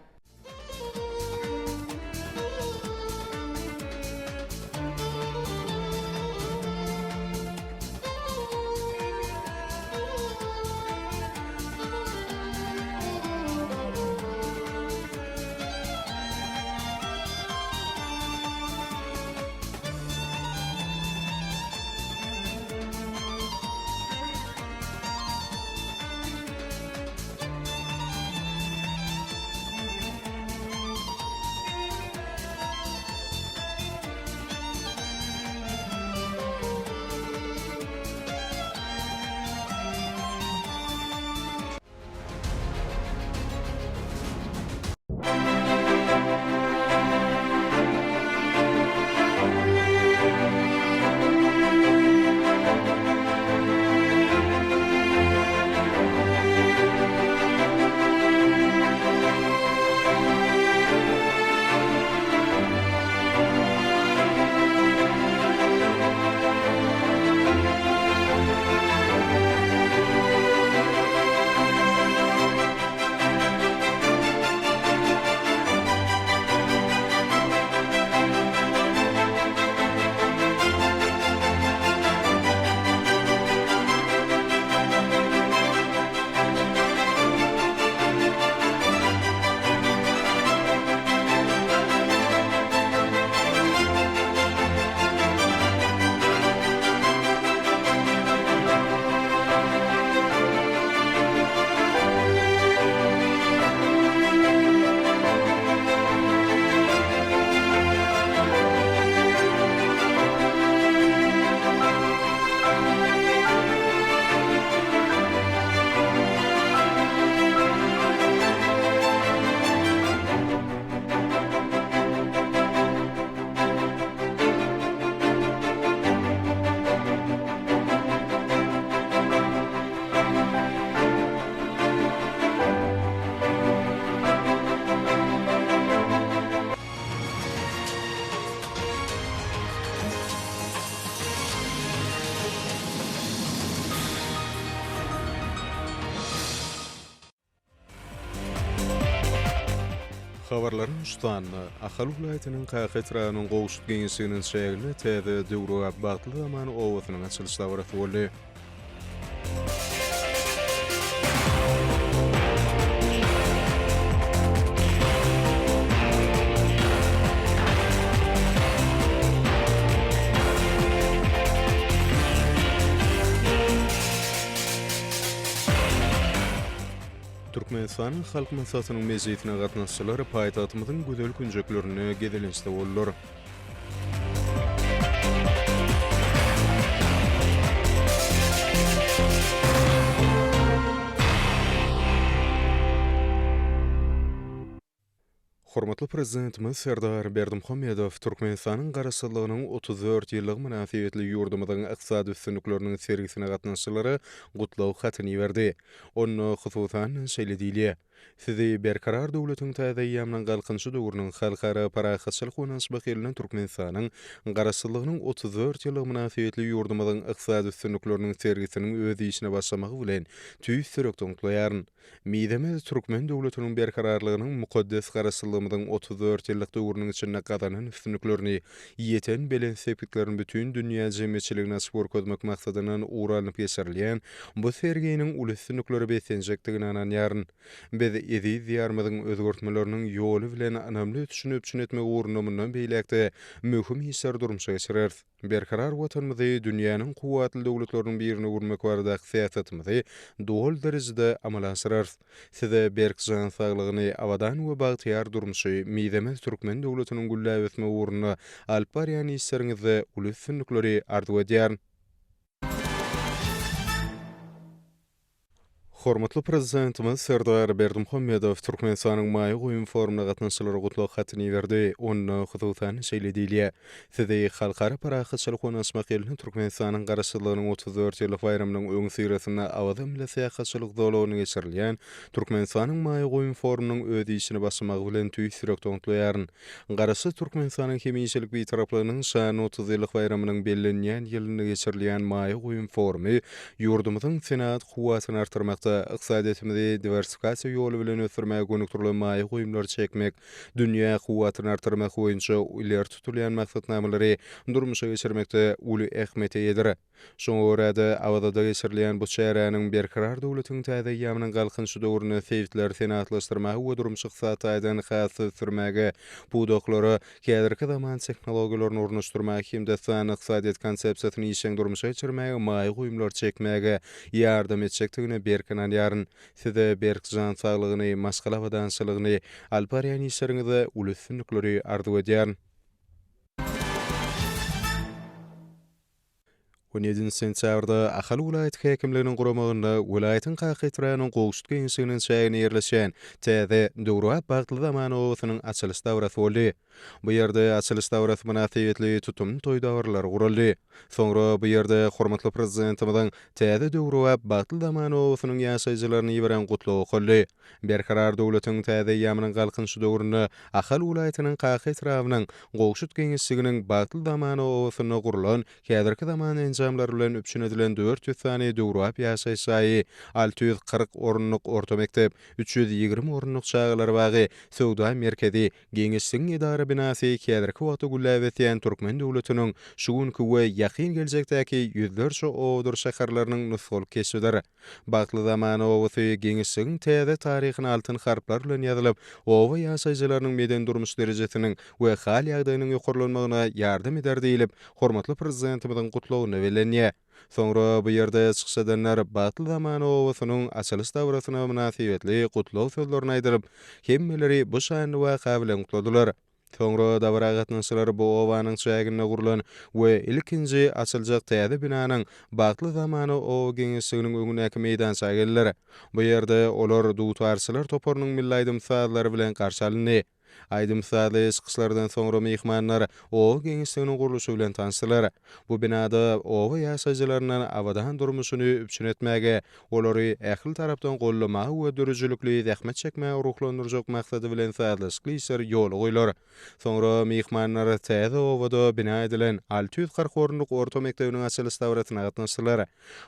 Habarlaryň şu sanynda Ahal welaýatynyň Kaka etrabynyň Gowşut geňeşliginiň çäginde täze döwrebap Bagtly zaman obasynyň açylyş dabarasy boldy. Türkmenistanyň Halk Maslahatynyň mejlisine gatnaşyjylar paýtagtymyzyň gözel künjeklerinde gezelençde boldular. Hormatly Prezidentimiz Serdar Berdimuhamedow Türkmenistanyň Garaşsyzlygynyň 34 ýyllygy mynasybetli ýurdumyzyň ykdysady üstünlikleriniň sergisine gatnaşyjylara gutlag hatyny iberdi. Onda, hususan, şeýle diýilýär, Sizi Berkarar döwletiň täze eýýamynyň Galkynyşy döwrüniň Halkara parahatçylyk we ynanyşmak ýylynda Türkmenistanyň Garaşsyzlygynyň 34 ýyllygy mynasybetli ýurdumyzyň ykdysady üstünlikleriniň sergisiniň öz işine başlamagy bilen tüýs ýürekden gutlaýaryn. Mizemez türkmen döwletiniň berkararlygynyň mukaddes Garaşsyzlygymyzyň 34 ýyllyk döwrüniň içinde gazanan üstünliklerini, ýeten belent sepgitlerini bütin dünýä jemgyýetçiligine açyp görkezmek maksadyndan ugur alnyp geçirilýän bu serginiň uly üstünliklere beslenjekdigine ynanýaryn. Biz eziz Diýarymyzyň özgertmeleriniň ýoly bilen ynamly ösüşini üpjün etmek ugrunda mundan beýläk-de möhüm işleri durmuşa geçireris. Berkarar Watanymyzy dünýäniň kuwwatly döwletleriniň birine öwürmek baradaky syýasatymyzy doly derejede amala aşyrarys. Size berk jan saglygyny, abadan we bagtyýar durmuşy, mizemez türkmen döwletiniň gülläp ösmegi ugrunda alyp barýan işleriňizde uly üstünlikleri arzuw edýärin. Hormatly Prezidentimiz Serdar Berdimuhamedow Türkmenistanyň maýa goýum forumyna gatnaşyjylara gutlag hatyny iberdi. Onda, hususan, şeýle diýilýär, Sizi Halkara parahatçylyk we ynanyşmak ýylynda Türkmenistanyň Garaşsyzlygynyň 34 ýyllyk baýramynyň öňüsyrasynda Awaza milli syýahatçylyk zolagynda geçirilýän Türkmenistanyň maýa goýum forumynyň öz işine başlamagy bilen tüýs ýürekden gutlaýaryn. Garaşsyz Türkmenistanyň hemişelik Bitaraplygynyň şanly 30 ýyllyk baýramynyň bellenilýän ýylynda geçirilýän maýa goýum forumy ýurdumyzyň senagat kuwwatyny artdyrmakda, ykdysadyýetimizi diwersifikasiýa ýoly bilen ösdürmäge gönükdirilen maýa goýumlary çekmek, dünýä kuwwatyny artdyrmak boýunça ileri tutulýan maksatnamalary durmuşa geçirmekde uly ähmiýete eýedir. Şoňa görä-de, Awazada geçirilýän bu çäräniň Berkarar döwletiň täze eýýamynyň Galkynyşy döwründe sebitleri senagatlaşdyrmaga we durmuş-ykdysady taýdan has-da ösdürmäge, pudaklara häzirki zaman tehnologiýalaryny ornaşdyrmaga hem-de sanly ykdysadyýet konsepsiýasyny işjeň durmuşa geçirmäge maýa goýumlary çekmäge ýardam etjekdigine berk ynanýaryn. Size berk jan saglygyny, maşgala abadançylygyny, alyp barýan işleriňizde uly üstünlikleri arzuw edýärin. On ýedinji sentýabrda Ahal welaýat häkimliginiň guramagynda welaýatyň Kaka etrabynyň Gowşut geňeşliginiň çäginde ýerleşýän täze, döwrebap Bagtly zaman obasynyň açylyş dabarasy boldy. Bu ýerde açylyş dabarasy mynasybetli tutumly toý dabaralary guraldy. Soňra bu ýerde hormatly Prezidentimiziň täze döwrebap Bagtly zaman obasynyň ýaşaýjylaryna iberen Gutlagy okaldy. Berkarar döwletiň täze eýýamynyň Galkynyşy döwründe Ahal welaýatynyň Kaka etrabynyň Gowşut geňeşliginiň Bagtly zamana obasynda gurlan, häzirki zaman enjamlary bilen üpjün edilen 400 sany döwrebap ýaşaýyş jaýy, 640 orunlyk orta mekdep, 320 orunlyk çagalar bagy, söwda merkezi, geňeşligiň edara binasy häzirki wagtda gülläp ösýän türkmen döwletiniň şu günki we ýakyn geljekdäki ýüzlerçe obadyr şäherleriniň nusgalyk keşbidir. Bagtly zamana obasy geňeşligiň täze taryhyna altyn harplar bilen ýazylyp, oba ýaşaýjylarynyň medeni-durmuş derejesiniň we hal-ýagdaýynyň ýokarlanmagyna ýardam eder diýlip, hormatly Prezidentimiziň Gutlagynda bellenýär. Soňra bu ýerde çykyş edenler Bagtly zamana obasynyň açylyş dabarasyna mynasybetli gutlag sözlerini aýdylyp, hemmeleri bu şanly waka bilen gutladylar. Soňra dabara gatnaşyjylar bu obanyň çäginde gurlan we ilkinji açyljak täze binanyň Bagtly zamana oba geňeşliginiň öňündäki meýdança geldiler. Bu ýerde olar dutarçylar toparynyň milli aýdym-sazlary bilen garşy alyndy. Aýdym-sazly çykyşlardan soňra myhmanlar oba geňeşliginiň gurluşy bilen tanyşdylar. Bu binada oba ýaşaýjylarynyň abadan durmuşyny üpjün etmäge, olary ähli tarapdan goldamaga we döredijilikli zähmet çekmäge ruhlandyrjak maksady bilen sazlaşykly işler ýola goýlar. Soňra myhmanlar täze obada bina edilen 640 orunlyk orta mekdebiniň açylyş dabarasyna gatnaşdylar.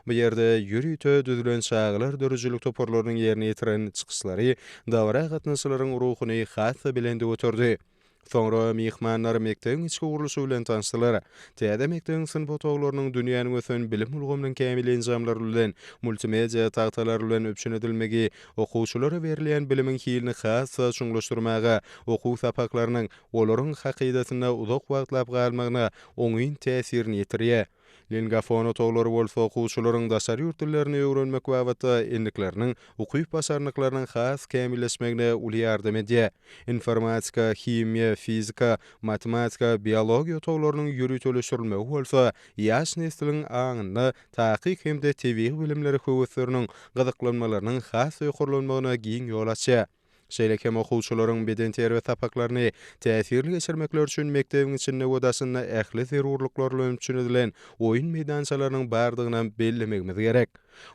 Bu ýerde ýörite düzülen çagalar döredijilik toparlarynyň ýerine ýetiren çykyşlary dabara gatnaşyjylaryň ruhuny has-da belende. belende göterdi. Soňra myhmanlar mekdebiň içki gurluşy bilen tanyşdylar. Täze mekdebiň synp otaglarynyň dünýäniň ösen bilim ulgamynyň kämil enjamlary bilen, multimedia tagtalary bilen üpjün edilmegi okuwçylara berilýän bilimiň hilini has-da çuňlaşdyrmaga, okuw sapaklarynyň olaryň hakydasynda uzak wagtlap galmagyna oňyn täsirini ýetirýär. Lingafon otaglary bolsa okuwçylaryň daşary ýurt dillerini öwrenmek babatda endikleriniň, ukyp-başarnyklarynyň has kämilleşmegine uly ýardam edýär. Informatika, himiýa, fizika, matematika, biologiýa otaglarynyň ýöriteleşdirilmegi bolsa ýaş nesliň aňynda takyk hem-de tebigy bilimlere höwesleriniň, gyzyklanmalarynyň has-da ýokarlanmagyna giň ýol açýar. Şeýle hem okuwçylaryň bedenterbiýe sapaklaryny täsirli geçirmekleri üçin mekdebiň içinde we daşynda ähli zerurlyklar bilen üpjün edilen oýun meýdançalarynyň bardygynam bellemegimiz gerek.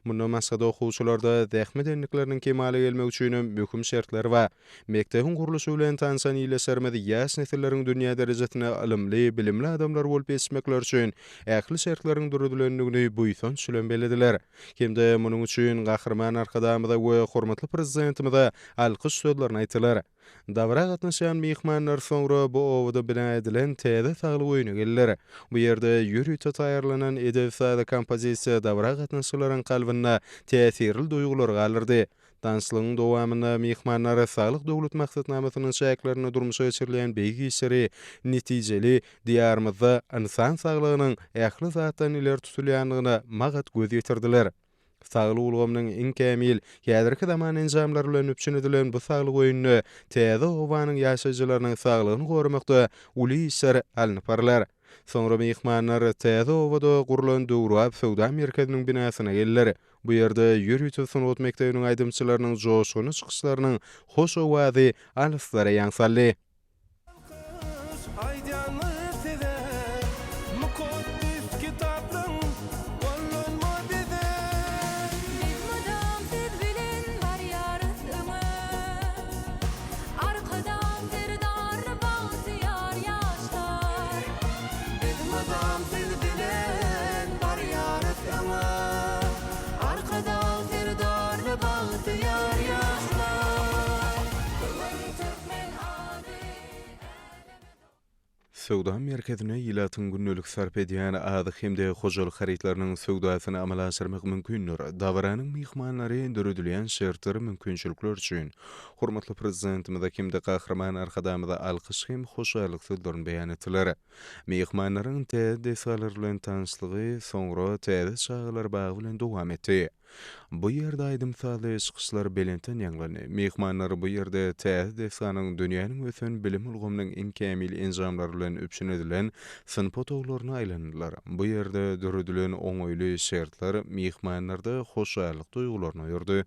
Mundan başga-da okuwçylarda zähmet endikleriniň kemala gelmegi üçinem möhüm şertler bar. Mekdebiň gurluşy bilen tanşan ildeşlerimiz ýaş nesilleriň dünýä derejesinde ylymly, bilimli adamlar bolup ýetişmekleri üçin ähli şertleriň döredilendigini buýsanç bilen bellediler. Hem-de munuň üçin Gahryman Arkadagymyza we hormatly Prezidentimize alkyş sözlerini aýtdylar. Dabara gatnaşan myhmanlar soňra bu obada bina edilen täze saglyk öýüne geldiler. Bu ýerde ýörite taýýarlanan edebi-sazly kompozisiýa dabara gatnaşyjylaryň kalbynda täsirli duýgulary galdyrdy. Tanyşlygyň dowamynda myhmanlar Saglyk Döwlet maksatnamasynyň çäklerinde durmuşa geçirilýän beýik işleri netijeli Diýarymyzda ynsan saglygynyň ähli zatdan ileri tutulýandygyna magat göz ýetirdiler. Saglyk ulgamynyň iň kämil, häzirki zaman enjamlary bilen üpjün edilen bu saglyk öýünde täze obanyň ýaşaýjylarynyň saglygyny goramakda uly işler alnyp barylar. Soňra myhmanlar täze obada gurlan döwrebap söwda merkeziniň binasyna geldiler. Bu ýerde ýörite sungat mekdebiniň aýdymçylarynyň joşgunly çykyşlarynyň hoş owazy alyslara ýaň saldy. Alkyş aýdýanlar size Mukaddes kitaplaň gollanma bize. Biz mydam siz bilen barýarys öňe. Arkadag Serdarly bagtyýar ýaşlar. Biz mydam siz bilen barýarys öňe. Arkadag Serdarly bagtyýar ýaşlar. Bu gün türkmen ady äleme doly. Söwda merkezinde ilatyň gündelik sarp edýän azyk hem-de hojalyk harytlarynyň söwdasyny amala aşyrmak mümkindir. Dabaranyň myhmanlary döredilýän şertler, mümkinçilikler üçin hormatly Prezidentimize hem-de Gahryman Arkadagymyza alkyş hem hoşallyk sözlerini beýan etdiler. Myhmanlaryň täze desgalar bilen tanyşlygy soňra täze çagalar bagy bilen dowam etdi. Bu ýerde aýdym-sazly çykyşlar belentden ýaňlandy. Myhmanlar bu ýerde täze desganyň dünýäniň ösen bilim ulgamynyň iň kämil enjamlary bilen üpjün edilen synp otaglaryna aýlandylar. Bu ýerde döredilen oňaýly şertler myhmanlarda hoşallyk duýgularyny oýardy.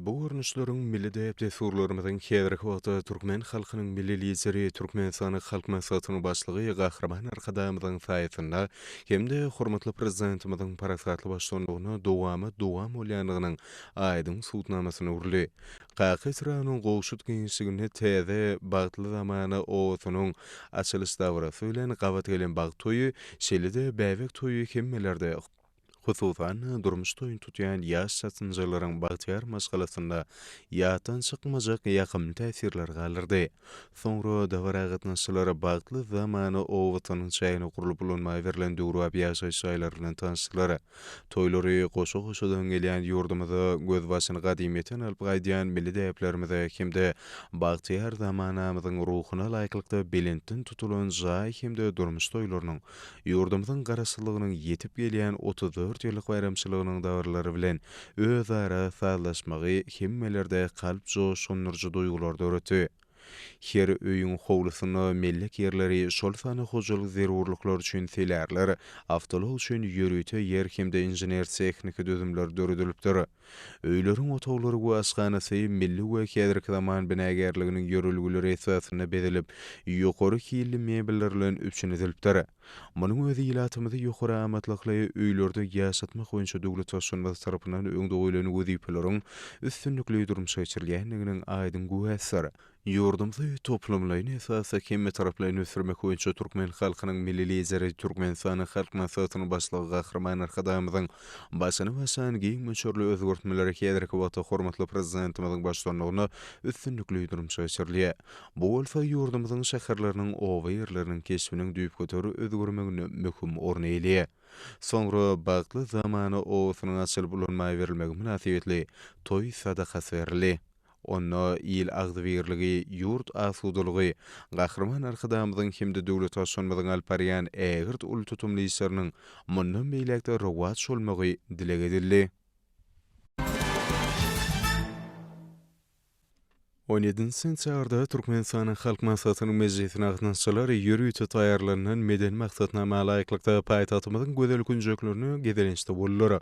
Bu görnüşleriň milli däp-dessurlarymyzyň häzirki wagtda türkmen halkynyň Milli Lideri, Türkmenistanyň Halk Maslahatynyň Başlygy Gahryman Arkadagymyzyň saýasynda hem-de hormatly Prezidentimiziň parasatly baştutanlygynda dowamat-dowam bolýandygynyň aýdyň subutnamasyna öwrüldi. Kaka etrabynyň Gowşut giňişliginde täze Bagtly zamana obasynyň açylyş dabarasy bilen gabat gelen bagt toýy, şeýle-de bäbek toýy hemmelerde, Hususan-da, durmuş toýuny tutýan ýaş çatynjalaryň bagtyýar maşgalasynda ýatdan çykmajak ýakymly täsirleri galdyrdy. Soňra dabara gatnaşyjylar Bagtly zamana obasynyň çäginde gurlup ulanmaga berlen döwrebap ýaşaýyş jaýlary bilen tanyşdylar. Toýlary goşa-goşadan gelýän ýurdumyzda gözbaşyny gadymyýetden alyp gaýdýan milli däplerimize hem-de bagtyýar zamanamyzyň ruhuna laýyklykda belentden tutulan jaý hem-de durmuş toýlarynyň Ýurdumyzyň Garaşsyzlygynyň ýetip gelýän 34 ýyllyk baýramçylygynyň dabaralary bilen özara sazlaşmagy hemmelerde kalp joşgundyryjy duýgulary döretdi. Her öýüň howlusynda mellek ýerleri, şol sanda hojalyk zerurlyklary üçin telärler, awtoulag üçin ýörite ýer hem-de inžener-tehniki düzümler döredilipdir. Öýleriň otaglary we aşhanasy milli we häzirki zaman binagärliginiň ýörelgeleri esasynda bezelip, ýokary hilli mebeller bilen üpjün edilipdir. Munuň özi ilatymyzy ýokary amatlykly öýlerde ýaşatmak boýunça döwlet Baştutanymyz tarapyndan öňde goýlan wezipeleriň üstünlikli durmuşa geçirilýändiginiň aýdyň güwäsidir. Ýurdumyzy toplumlaýyn esasda hemmetaraplaýyn ösdürmek boýunça türkmen halkynyň Milli Lideri, Türkmenistanyň Halk Maslahatynyň Başlygy Gahryman Arkadagymyzyň başyny başlan giň möçberli özgertmeleri häzirki wagtda hormatly Prezidentimiziň baştutanlygynda üstünlikli durmuşa geçirilýär. Bu bolsa ýurdumyzyň şäherleriniň, oba ýerleriniň keşbiniň düýpgöter özgermeginde möhüm orun eýeleýär. Soňra Bagtly zamana obasynyň açylyp ulanmaga berilmegi mynasybetli toý sadakasy berildi. Onda il agzybirligi, ýurt asudalygy, Gahryman Arkadagymyzyň hem-de döwlet Baştutanymyzyň alyp barýan ägirt uly tutumly işleriniň mundan beýläk-de rowaç bolmagy dileg edildi. On ýedinji sentýabrda Türkmenistanyň Halk Maslahatynyň mejlisine gatnaşyjylar ýörite taýýarlanylan medeni maksatnama laýyklykda paýtagtymyzyň gözel künjeklerine gezelençde boldular.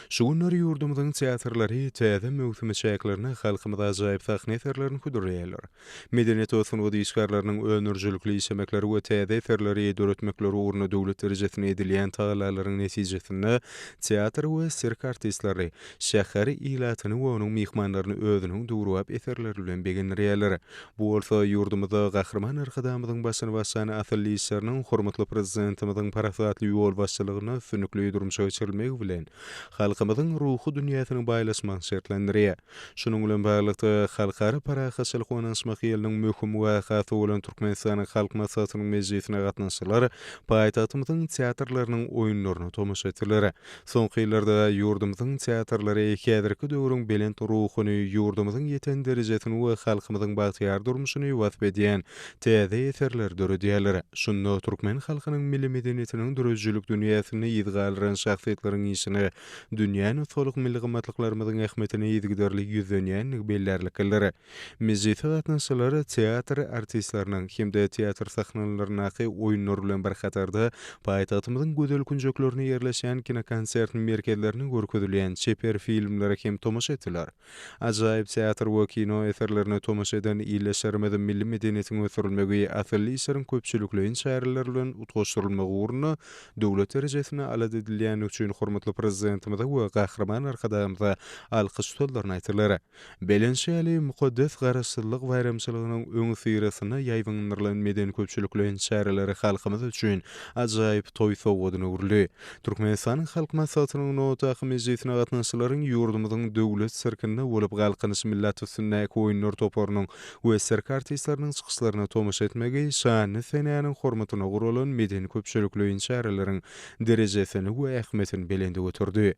Şu günler ýurdumyzyň teatrlary täze möwsümi çäklerinde halkymyza ajaýyp sahna eserlerini hödürleýärler. Medeniýet we sungat işgärleriniň öndürijilikli işlemekleri we täze eserleri döretmekleri ugrunda döwlet derejesinde edilýän tagallalaryň netijesinde teatr we sirk artistleri şäher ilatyny we onuň myhmanlaryny özüniň döwrebap eserleri bilen begendirýärler. Bu bolsa ýurdumyzda Gahryman Arkadagymyzyň başyny başlan asylly işleriniň hormatly Prezidentimiziň parasatly ýolbaşçylygynda üstünlikli durmuşa geçirilmegi bilen, halkymyzyň ruhy dünýäsiniň baýlaşmagyny şertlendirýär. Şunuň bilen baglylykda, Halkara parahatçylyk we ynanyşmak ýylynyň möhüm wakasy bolan Türkmenistanyň Halk Maslahatynyň mejlisine gatnaşyjylar paýtagtymyzyň teatrlarynyň oýunlaryna tomaşa etdiler. Soňky ýyllarda ýurdumyzyň teatrlary häzirki döwrüň belent ruhuny, ýurdumyzyň ýeten derejesini we halkymyzyň bagtyýar durmuşyny wasp edýän täze eserleri döredýärler. Şunda türkmen halkynyň milli medeniýetiniň döredijilik dünýäsinde yz galdyran şahsyýetleriň işine dünýä nusgalyk milli gymmatlyklarymyzyň ähmiýetine yzygiderli ýüzlenýändigi bellärliklidir. Mejlise gatnaşyjylar teatr artistleriniň hem-de teatr sahnalaryndaky oýunlar bilen bir hatarda, paýtagtymyzyň gözel künjeklerinde ýerleşýän kinokonsert merkezlerinde görkezilýän çeper filmlere hem tomaşa etdiler. Ajaýyp teatr we kino eserlerine tomaşa eden ildeşlerimiz milli medeniýetiň ösdürilmegi, asylly işleriň köpçülikleýin çäreler bilen utgaşdyrylmagy ugrunda döwlet derejesinde alada edilýändigi üçin hormatly Prezidentimize we Gahryman Arkadagymyza alkyş sözlerini aýtdylar. Belent ýaly mukaddes Garaşsyzlyk baýramçylygynyň öňüsyrasynda ýaýbaňlandyrylan medeni-köpçülikleýin çäreleri halkymyz üçin ajaýyp toý sowgadyna öwrüldi. Türkmenistanyň Halk Maslahatynyň nobatdaky mejlisine gatnaşyjylaryň ýurdumyzyň Döwlet sirkinde bolup Galkynyş milli at üstündäki oýunlar toparynyň we sirk artistleriniň çykyşlaryna tomaşa etmegi şanly senäniň hormatyna guralan medeni-köpçülikleýin çäreleriň derejesini we ähmiýetini belende göterdi.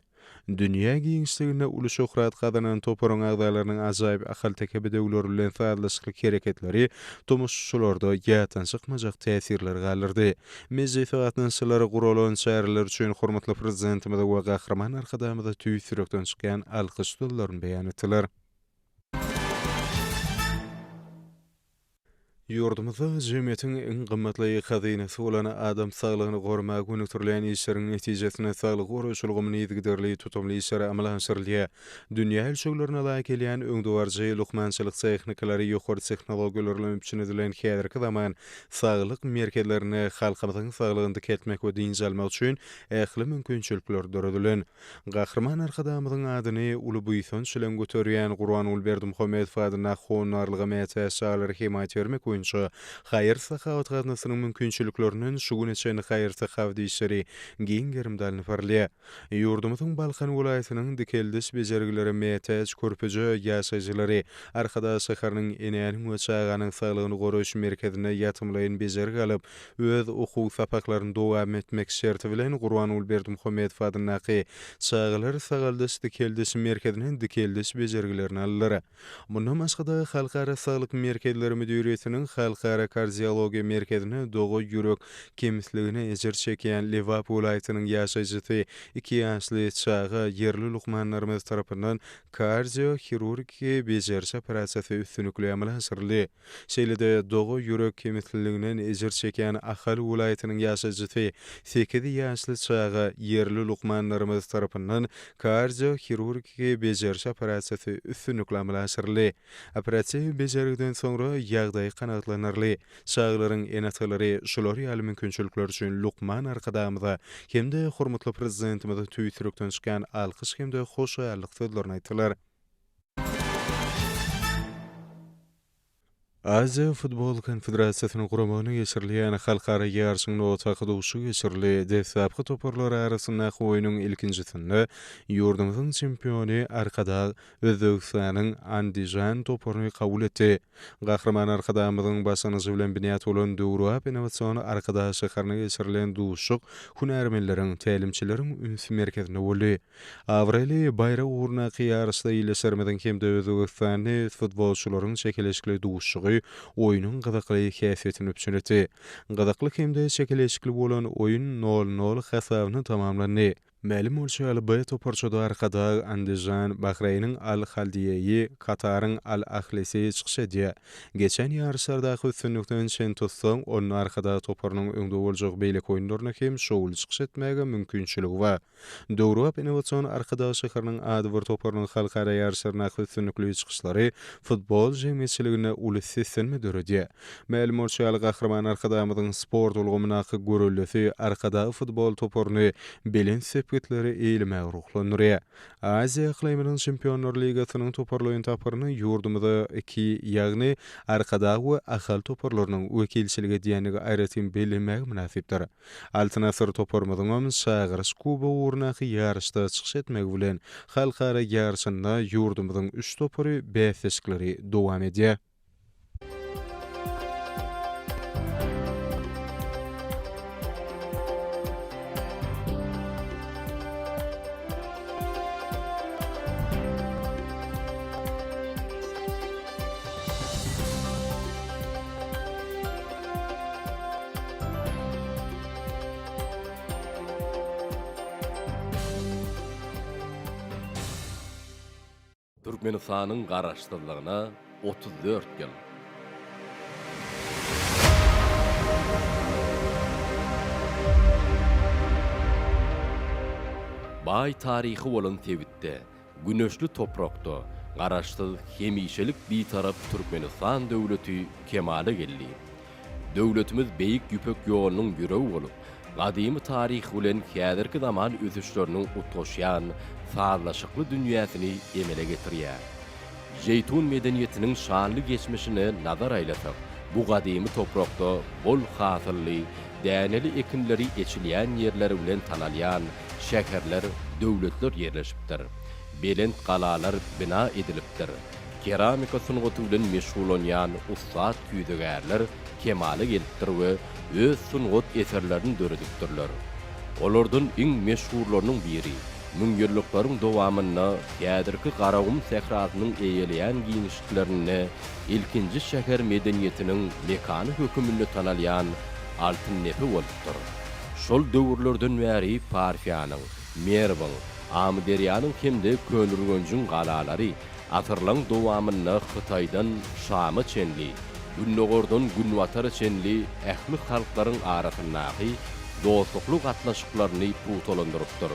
Dünýä giňişliginde uly şöhrat gazanan toparyň agzalarynyň ajaýyp ahalteke bedewleri bilen sazlaşykly hereketleri tomaşaçylarda ýatdan çykmajak täsirleri galdyrdy. Mejlise gatnaşyjylar guralan çäreler üçin hormatly Prezidentimize we Gahryman Arkadagymyza tüýs ýürekden çykýan alkyş sözlerini beýan etdiler. Ýurdumyzda jemgyýetiň iň gymmatly hazynasy bolan adam saglygyny goramaga gönükdirilen işleriň netijesinde saglygy goraýyş ulgamynda yzygiderli tutumly işler amala aşyrylýar. Dünýä ölçeglerine laýyk gelýän öňdebaryjy lukmançylyk tehnikalary, ýokary tehnologiýalar bilen üpjün edilen häzirki zaman saglyk merkezlerinde halkymyzyň saglygyny dikeltmek we dynç almak üçin ähli mümkinçilikler döredilen. Gahryman Arkadagymyzyň adyny uly buýsanç bilen göterýän Gurbanguly Berdimuhamedow adyndaky Howandarlyga mätäç çagalara hemaýat bermek boýunça haýyr-sahawat gaznasynyň mümkinçiliklerinden şu güne çenli haýyr-sahawat işleri giň gerimde alnyp barylýar. Ýurdumyzyň Balkan welaýatynyň dikeldiş bejergilere mätäç körpeje ýaşaýjylary Arkadag şäheriniň Enäniň we çaganyň saglygyny goraýyş merkezinde ýatymlaýyn bejergi alyp, öz okuw sapaklaryny dowam etmek şerti bilen Gurbanguly Berdimuhamedow adyndaky Çagalar sagaldyş-dikeldiş merkezinden dikeldiş bejergilerini aldylar. Mundan başga-da, Halkara saglyk merkezleri müdiriýetiniň. Türkmenistanyň Halkara kardiologiýa merkezinde doga ýürek kemisligine ejir çekýän Lebap welaýatynyň ýaşaýjysy iki ýaşly çaga ýerli lukmanlarymyz tarapyndan kardiohirurgiki bejeriş operasiýasy üstünlikli amala aşyryldy. Şeýle-de doga ýürek kemisliginden ejir çekýän Ahal welaýatynyň ýaşaýjysy sekiz ýaşly çaga ýerli lukmanlarymyz tarapyndan kardiohirurgiki bejeriş operasiýasy üstünlikli amala aşyryldy. Operatiw bejergiden soňra ýagdaýy kanagatlanarly. Çagalaryň ene-atalary şular ýaly mümkinçilikler üçin lukman Arkadagymyza hem-de hormatly Prezidentimize tüýs ýürekden çykýan alkyş hem-de hoşallyk sözlerini aýtdylar. Aziýa futbol konfederasiýasynyň guramagynda geçirilýän halkara ýaryşyň nobatdaky duşuşygy geçirildi. Deslapky toparlar arasyndaky oýnuň ilkinjisinde ýurdumyzyň çempiony Arkadag Özbegistanyň Andižan toparyny kabul etdi. Gahryman Arkadagymyzyň başlangyjy bilen binýat bolan döwrebap innowasion Arkadag şäherinde geçirilen duşuşyk hünärmenleriň, tälimçileriň üns merkezinde boldy. Abraýly baýrak ugrundaky ýaryşda ildeşlerimiziň hem-de özbegistanly futbolçylaryň çekeleşikli duşuşygy oýnuň gyzykly häsiýetini üpjün etdi. Gyzykly hem-de çekeleşikli bolan oýun nol-nol hasabyna tamamlandy. Mälim bolşy ýaly, B toparçada Arkadag, Andižan, Bahreýniň Al-Haldiýeýi, Kataryň Al-Ahlisi çykyş edýär. Geçen ýaryşlardaky üstünlikden çen tutsaň, onda Arkadag toparynyň öňde boljak beýleki oýunlarynda hem şowly çykyş etmäge mümkinçiligi bar. Döwrebap innowasion Arkadag şäheriniň adybir toparynyň halkara ýaryşlaryndaky üstünlikli çykyşlary futbol jemgyýetçiliginde uly seslenme döredýär. Mälim bolşy ýaly, Gahryman Arkadagymyzyň sport ulgamyndaky göreldesi Arkadag futbol toparyny belent sepgitlere eýlemäge ruhlandyrýar. Aziýa yklymynyň Çempionlar ligasynyň toparlaýyn tapgyrynda ýurdumyza iki, ýagny Arkadag we Ahal toparlarynyň wekilçilik edýändigi aýratyn bellenmäge mynasypdyr. Altyn asyr toparymyzyňam Çagyryş kubogy ugrundaky ýaryşda çykyş etmegi bilen, halkara ýaryşynda ýurdumyzyň üç topary bäsleşikleri dowam edýär. Türkmenistanyň Garaşsyzlygyna 34 ýyl. Baý taryhy bolan sebitde Güneşli toprakda Garaşsyz, hemişelik Bitarap Türkmenistan döwleti kemala geldi. Döwletimiz Beýik Ýüpek ýolunyň ýüregi bolup, gadymy taryh bilen häzirki zaman ösüşleriniň utgaşýan sazlaşykly dünýäsini emele getirýär. Jeýtun medeniýetiniň şanly geçmişine nazar aýlasak, bu gadymy toprakda bol hasylly, däneli ekinleri eçilýän ýerleri bilen tanalýan şäherler, döwletler ýerleşipdir. Belent galalar bina edilipdir. Keramika sungaty bilen meşgullanýan ussat küýzegärler kemala gelipdir we öz sungat eserlerini döredipdirler. Olardan iň meşhurlarynyň biri, müňýyllyklaryň dowamynda häzirki Garagum sährasynyň eýeleýän giňişliklerinde ilkinji şäher medeniýetiniň mekany höküminde tanalýan Altyndepe bolupdyr. Şol döwürlerden bäri Parfiýanyň, Merwiň, Amyderýanyň hem-de Köneürgenjiň galalary asyrlaň dowamynda Hytaýdan Şama çenli, Gündogardan Günbatara çenli ähli halklaryň arasyndaky dostlukly gatnaşyklaryny pugtalandyrypdyr.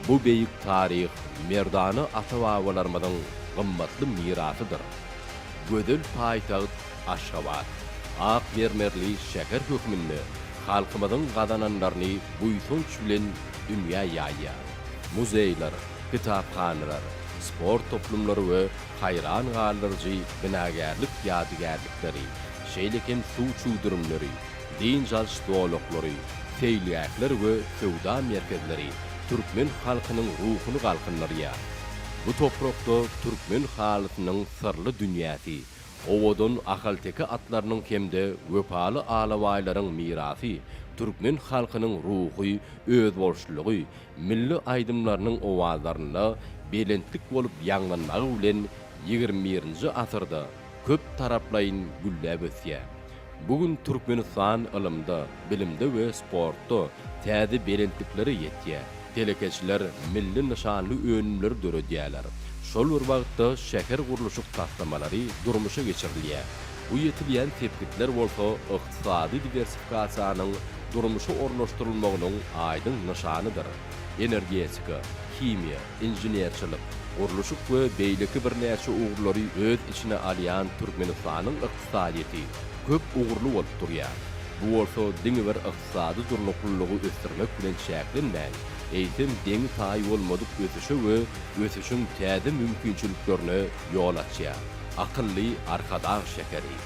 Bu beýik taryh merdana ata-babalarymyzyň gymmatly mirasydyr. Gözel paýtagt Aşgabat ak mermerli şäher hökmünde halkymyzyň gazananlaryny buýsanç bilen dünýä ýaýýar. Muzeýler, kitaphanalar, sport toplumlary we haýran galdyryjy binagärlik ýadygärlikleri, şeýle hem suw çüwdürimleri, dynç alyş zolaklary, seýilgähler we söwda merkezleri türkmen halkynyň ruhuny galkyndyrýar. Bu toprakda türkmen halysynyň syrly dünýäsi, owadan ahalteke atlarynyň hem-de wepaly alabaýlaryň mirasy, türkmen halkynyň ruhy özboluşlylygy milli aýdymlarynyň owazlarynda belentlik bolup ýaňlanmagy bilen ýigrimi birinji asyrda köp taraplaýyn gülläp ösýär. Bu gün Türkmenistan ylymda, bilimde we sportda täze belentliklere ýetýär. Telekeçiler milli nyşanly önümleri döredýärler. Şol bir wagtda şäher gurluşyk taslamalary durmuşa geçirilýär. Bu ýetilýän sepgitler bolsa ykdysady diwersifikasiýanyň durmuşa ornaşdyrylmagynyň aýdyň nyşanydyr. Energetika, himiýa, inženerçilik, gurluşyk we beýleki birnäçe ugurlary öz içine alýan Türkmenistanyň ykdysadyýeti köp ugurly bolup durýar. Bu bolsa diňe bir ykdysady durnuklylygy ösdürmek bilen çäklenmän, eýsem deňi-taýy bolmadyk ösüşe we ösüşiň täze mümkinçiliklerine ýol açýar. Akylly Arkadag şäheri,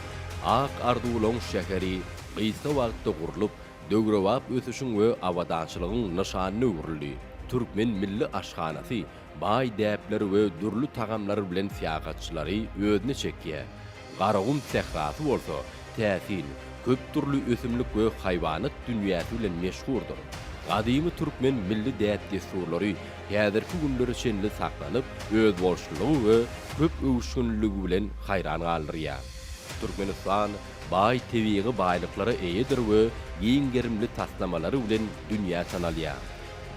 ak arzuwlaň şäheri gysga wagtda gurlup, döwrebap ösüşiň we abadançylygyň nyşanyna öwrüldi. Türkmen milli aşhanasy baý däpleri we dürli tagamlary bilen syýahatçylary özüne çekýär. Garagum sährasy bolsa täsin, köp dürli ösümlik we haýwanat dünýäsi bilen meşhurdyr. Gadymy türkmen milli däp-dessurlary häzirki günlere çenli saklanyp, özboluşlylygy we köp öwüşginliligi bilen haýran galdyrýar. Türkmenistan baý tebigy baýlyklara eýedir we giň gerimli taslamalary bilen dünýä tanalýar.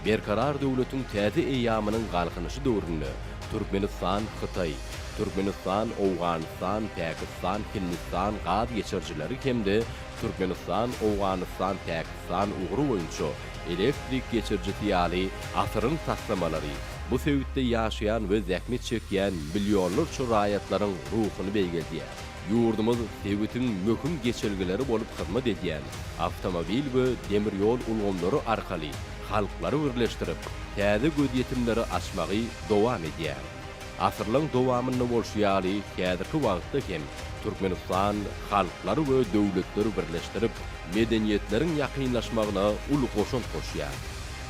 Berkarar döwletiň täze eýýamynyň Galkynyşy döwründe Türkmenistan, Hytaý, Türkmenistan, Owganystan, Päkistan, Hindistan gaz geçirijileri hem-de Türkmenistan, Owganystan, Päkistan ugry boýunça elektrik geçirijisi ýaly asyryň taslamalary bu sebitde ýaşaýan we zähmet çekýän millionlarça raýatlaryň ruhuny beýgeldýär. Ýurdumyz sebitiň möhüm geçelgeleri bolup hyzmat edýän awtomobil we demir ýol ulgamlary arkaly halklary birleşdirip, täze gözýetimleri açmagy dowam edýär. Asyrlaryň dowamynda bolşy ýaly, häzirki wagtda hem Türkmenistan halklary we döwletleri birleşdirip, medeniýetleriň ýakynlaşmagyna uly goşant goşýar.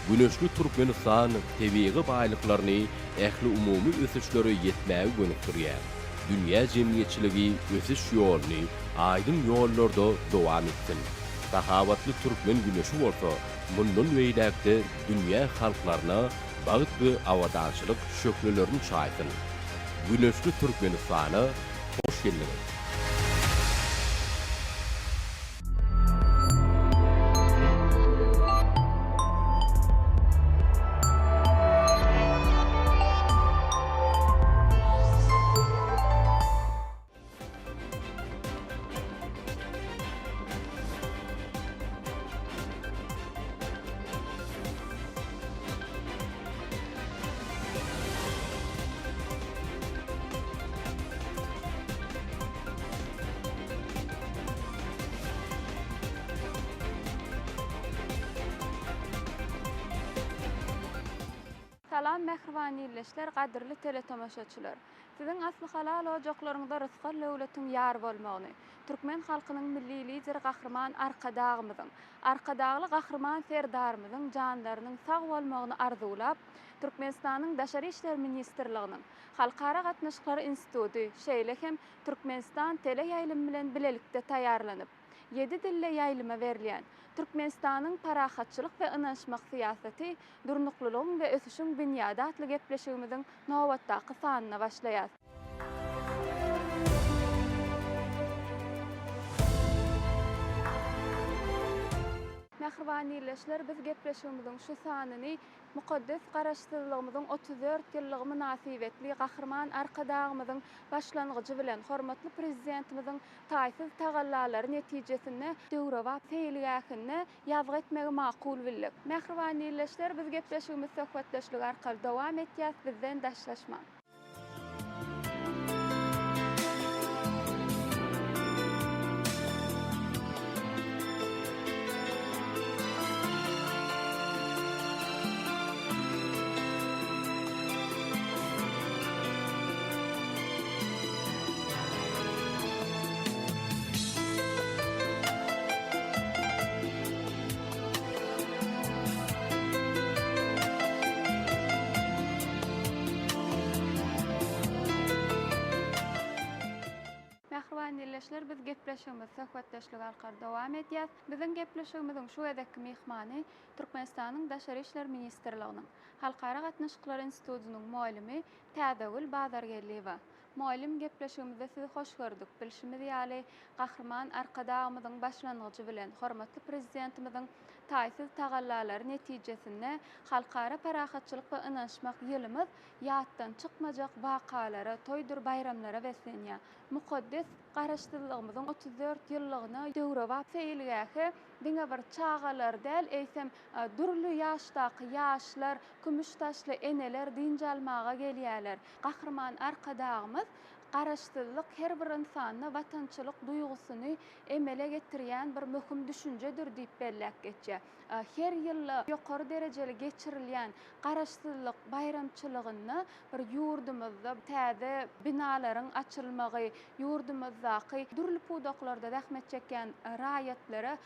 Güneşli Türkmenistan tebigy baýlyklaryny ähliumumy ösüşlere ýetmäge gönükdirýär. Dünýä jemgyýetçiligi ösüş ýoluny aýdyň ýollarda dowam etsin. Sahawatly türkmen güneşi bolsa mundan beýläk-de dünýä halklaryna bagt we abadançylyk şöhlelerini çaýsyn. Güneşli Türkmenistana hoş geldiňiz! Salam mähriban ildeşler, gadyrly teletomaşaçylar! Siziň asly halal ojaklaryňyzda rysgal-döwletiň ýar bolmagyny, türkmen halkynyň Milli Lideri Gahryman Arkadagymyzyň, Arkadagly Gahryman Serdarymyzyň janlarynyň sag bolmagyny arzuwlap, Türkmenistanyň Daşary işler ministrliginiň Halkara gatnaşyklary instituty, şeýle hem Türkmenistan teleýaýlymy bilen bilelikde taýýarlanyp, ýedi dilde ýaýlyma berilýän Türkmenistanyň parahatçylyk we ynanyşmak syýasaty, durnuklylygyň we ösüşiň binýady atly gepleşigimiziň nobatdaky sanyna başlaýas. Mähriban ildeşler, biz gepleşigimiziň şu sanyny Mukaddes Garaşsyzlygymyzyň 34 ýyllygy mynasybetli Gahryman Arkadagymyzyň başlangyjy bilen hormatly Prezidentimiziň taýsyz tagallalary netijesinde döwrebap seýilgähinde ýazgy etmegi makul bildik. Mähriban ildeşler, biz gepleşigimizi söhbetdeşlik arkaly dowam etýäs, bizden daşlaşmaň. Mähriban ildeşler, biz gepleşigimizi söhbetdeşlik arkaly dowam edýäs. Biziň gepleşigimiziň şu gezekki myhmany Türkmenistanyň Daşary işler ministrliginiň Halkara gatnaşyklary institutynyň mugallymy Täzegül Bazargeldiýewa. Mugallym gepleşigimizde sizi hoş gördük. Bilşimiz ýaly, Gahryman Arkadagymyzyň başlangyjy bilen, hormatly Prezidentimiziň taýsyz tagallalary netijesinde Halkara parahatçylyk we ynanyşmak ýylymyz ýatdan çykmajak wakalara, toýdur baýramlara beslenýär. Mukaddes Garaşsyzlygymyzyň 34 ýyllygyna döwrebap seýilgähe diňe bir çagalar däl, eýsem, dürli ýaşdaky ýaşlar, kümüş saçly eneler dynç almaga gelýärler. Gahryman Arkadagymyz Garaşsyzlyk her bir ynsanda watançylyk duýgusyny emele getirýän bir möhüm düşünjedir diýip belläp geçýär. Her ýylda ýokary derejeli geçirilýän Garaşsyzlyk baýramçylygynda bir ýurdumyzda täze binalaryň açylmagy, ýurdumyzdaky dürli pudaklarda zähmet çekýän raýatlara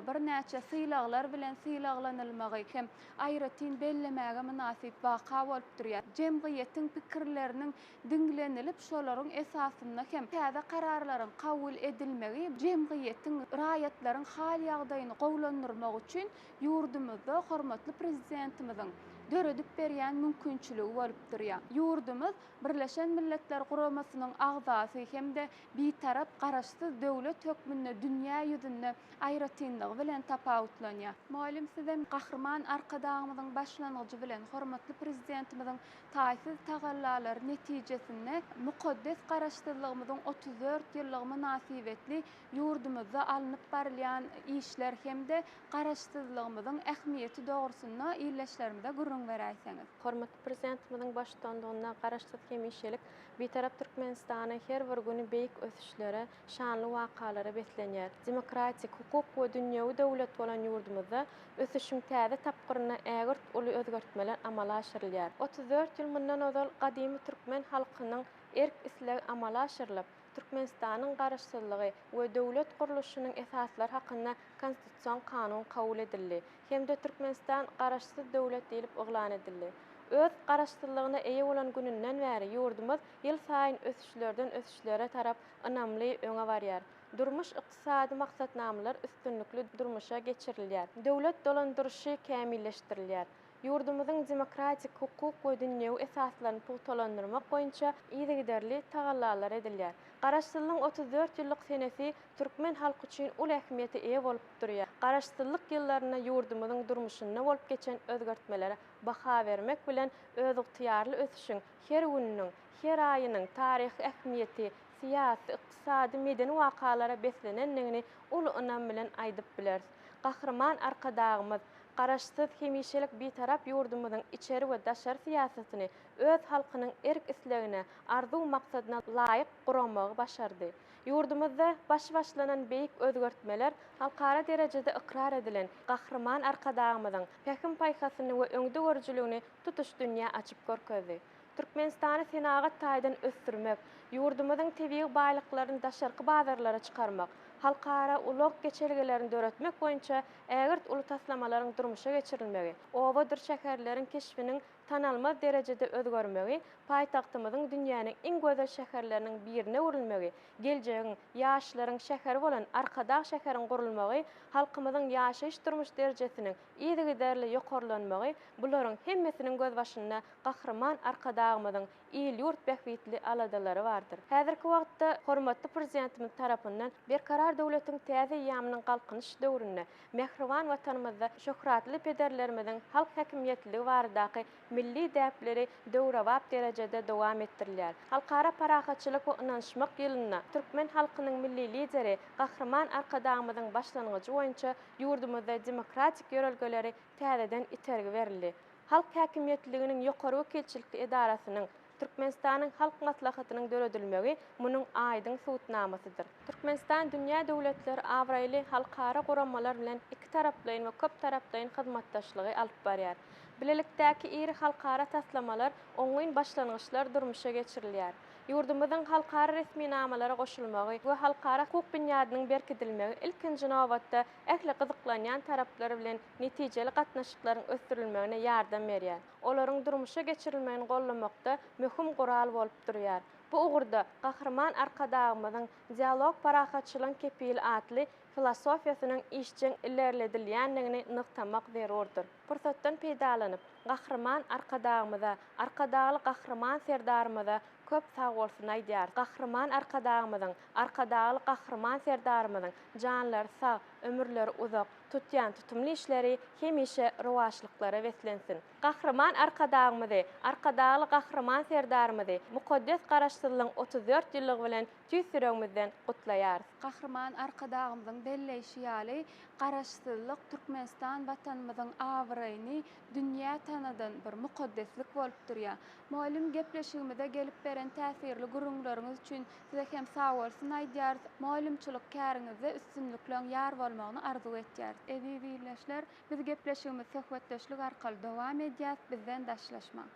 birnäçe sylaglar bilen sylaglanylmagy hem aýratyn bellemäge mynasyp waka bolup durýar. Jemgyýetiň pikirleriniň diňlenilip, şolaryň esasynda hem täze kararlaryň kabul edilmegi jemgyýetiň, raýatlaryň hal-ýagdaýyny gowulandyrmak üçin ýurdumyzda hormatly Prezidentimiziň döredip berýän mümkinçiligi bolup durýar. Ýurdumyz Birleşen Milletler Guramasynyň agzasy hem-de Bitarap, Garaşsyz döwlet hökmünde dünýä ýüzünde aýratynlygy bilen tapawutlanýar. Mugallym sizem Gahryman Arkadagymyzyň başlangyjy bilen hormatly Prezidentimiziň taýsyz tagallalary netijesinde mukaddes Garaşsyzlygymyzyň 34 ýyllygy mynasybetli ýurdumyzda alnyp barylýan işler hem-de Garaşsyzlygymyzyň ähmiýeti dogrusynda ildeşlerimize gürrüň beräýseňiz. Hormatly Prezidentimiziň baştutanlygynda Garaşsyz, hemişelik Bitarap Türkmenistanyň her bir güni beýik ösüşlere, şanly wakalara beslenýär. Demokratik, hukuk we dünýewi döwlet bolan ýurdumyzda ösüşiň täze tapgyrynda ägirt uly özgertmeler amala aşyrylýar. 34 ýyl mundan ozal gadymy türkmen halkynyň erk-islegi amala aşyrylyp, Türkmenistanyň Garaşsyzlygy we döwlet gurluşynyň esaslary hakynda Konstitusion kanun kabul edildi hem-de Türkmenistan Garaşsyz döwlet diýlip yglan edildi. Öz Garaşsyzlygyna eýe bolan gününden bäri ýurdumyz ýylsaýyn ösüşlerden ösüşlere tarap ynamly öňe barýar. Durmuş-ykdysady maksatnamalar üstünlikli durmuşa geçirilýär. Döwlet dolandyryşy kämilleşdirilýär. Ýurdumyzyň demokratik, hukuk we dünýewi esaslaryny pugtalandyrmak boýunça yzygiderli tagallalar edilýär. Garaşsyzlygyň 34 ýyllyk senesi türkmen halky üçin uly ähmiýete eýe bolup durýar. Garaşsyzlyk ýyllarynda ýurdumyzyň durmuşynda bolup geçen özgertmelere baha bermek bilen, özygtyýarly ösüşiň her gününiň, her aýynyň taryhy ähmiýeti, syýasy, ykdysady, medeni wakalara beslenendigini uly ynam bilen aýdyp bileris. Gahryman Arkadagymyz Garaşsyz, hemişelik Bitarap ýurdumyzyň içeri we daşary syýasatyny öz halkynyň erk-islegine, arzuw-maksadyna laýyk guramagy başardy. Ýurdumyzda başy başlanan beýik özgertmeler halkara derejede ykrar edilen Gahryman Arkadagymyzyň pähim-paýhasyny we öňdegörüjiligini tutuş dünýä açyp görkezdi. Türkmenistany senagat taýdan ösdürmek, ýurdumyzyň tebigy baýlyklaryny daşarky bazarlara çykarmak, halkara ulag geçelgelerini döretmek boýunça ägirt uly taslamalaryň durmuşa geçirilmegi, obadyr şäherleriň keşbiniň tanalmaz derejede özgermegi, paýtagtymyzyň dünýäniň iň gözel şäherleriniň birine öwrülmegi, geljegiň, ýaşlaryň şäheri bolan Arkadag şäheriň gurulmagy, halkymyzyň ýaşaýyş-durmuş derejesiniň yzygiderli ýokarlanmagy bularyň hemmesiniň gözbaşynda Gahryman Arkadagymyzyň il-ýurt bähbitli aladalary bardyr. Häzirki wagtda hormatly Prezidentimiz tarapyndan Berkarar döwletiň täze eýýamynyň Galkynyş döwründe mähriban Watanymyzda şöhratly pederlerimiziň halk häkimiýetliligi baradaky milli däpleri döwrebap derejede dowam etdirilýär. Halkara parahatçylyk we ynanyşmak ýylynda türkmen halkynyň Milli Lideri Gahryman Arkadagymyzyň başlangyjy boýunça ýurdumyzda demokratik ýörelgeleri täzeden itergi berildi. Halk häkimiýetliliginiň ýokary wekilçilikli edarasynyň, Türkmenistanyň Halk Maslahatynyň döredilmegi munuň aýdyň subutnamasydyr. Türkmenistan dünýä döwletleri, abraýly halkara guramalar bilen ikitaraplaýyn we köptaraplaýyn hyzmatdaşlygy alyp barýar. Bilelikdäki iri halkara taslamalar, oňyn başlangyçlar durmuşa geçirilýär. Ýurdumyzyň halkara resminamalara goşulmagy we halkara hukuk binýadynyň berkidilmegi ilkinji nobatda ähli gyzyklanýan taraplar bilen netijeli gatnaşyklaryň ösdürilmegine ýardam berýär, olaryň durmuşa geçirilmegini goldamakda möhüm gural bolup durýar. Bu ugurda Gahryman Arkadagymyzyň Dialog parahatçylygyň kepili atly filosofiýasynyň işjeň ilerledilýändigini nygtamak zerurdyr. Pursatdan peýdalanyp, Gahryman Arkadagymyza, Arkadagly Gahryman Serdarymyza. köp sagbolsun aýdýarys. Gahryman Arkadagymyzyň, Arkadagly Gahryman Serdarymyzyň janlary sag, ömürleri uzak, tutýan tutumly işleri hemişe rowaçlyklara beslensin! Gahryman Arkadagymyzy, Arkadagly Gahryman Serdarymyzy mukaddes Garaşsyzlygyň 34 ýyllygy bilen tüýs ýüregimizden gutlaýarys. Gahryman Arkadagymyzyň belleýşi ýaly, Garaşsyzlyk Türkmenistan Watanymyzyň abraýyny dünýä tanadan bir mukaddeslik bolup durýar. Mugallym gepleşigimize gelip beren täsirli gürrüňleriňiz üçin size hem sagbolsun aýdýarys. Mugallymçylyk käriňizde üstünlikleň ýar bolmagyny arzuw etýäris. Eziz ildeşler, biz gepleşigimizi söhbetdeşlik arkaly dowam edýäs, bizden daşlaşmaň.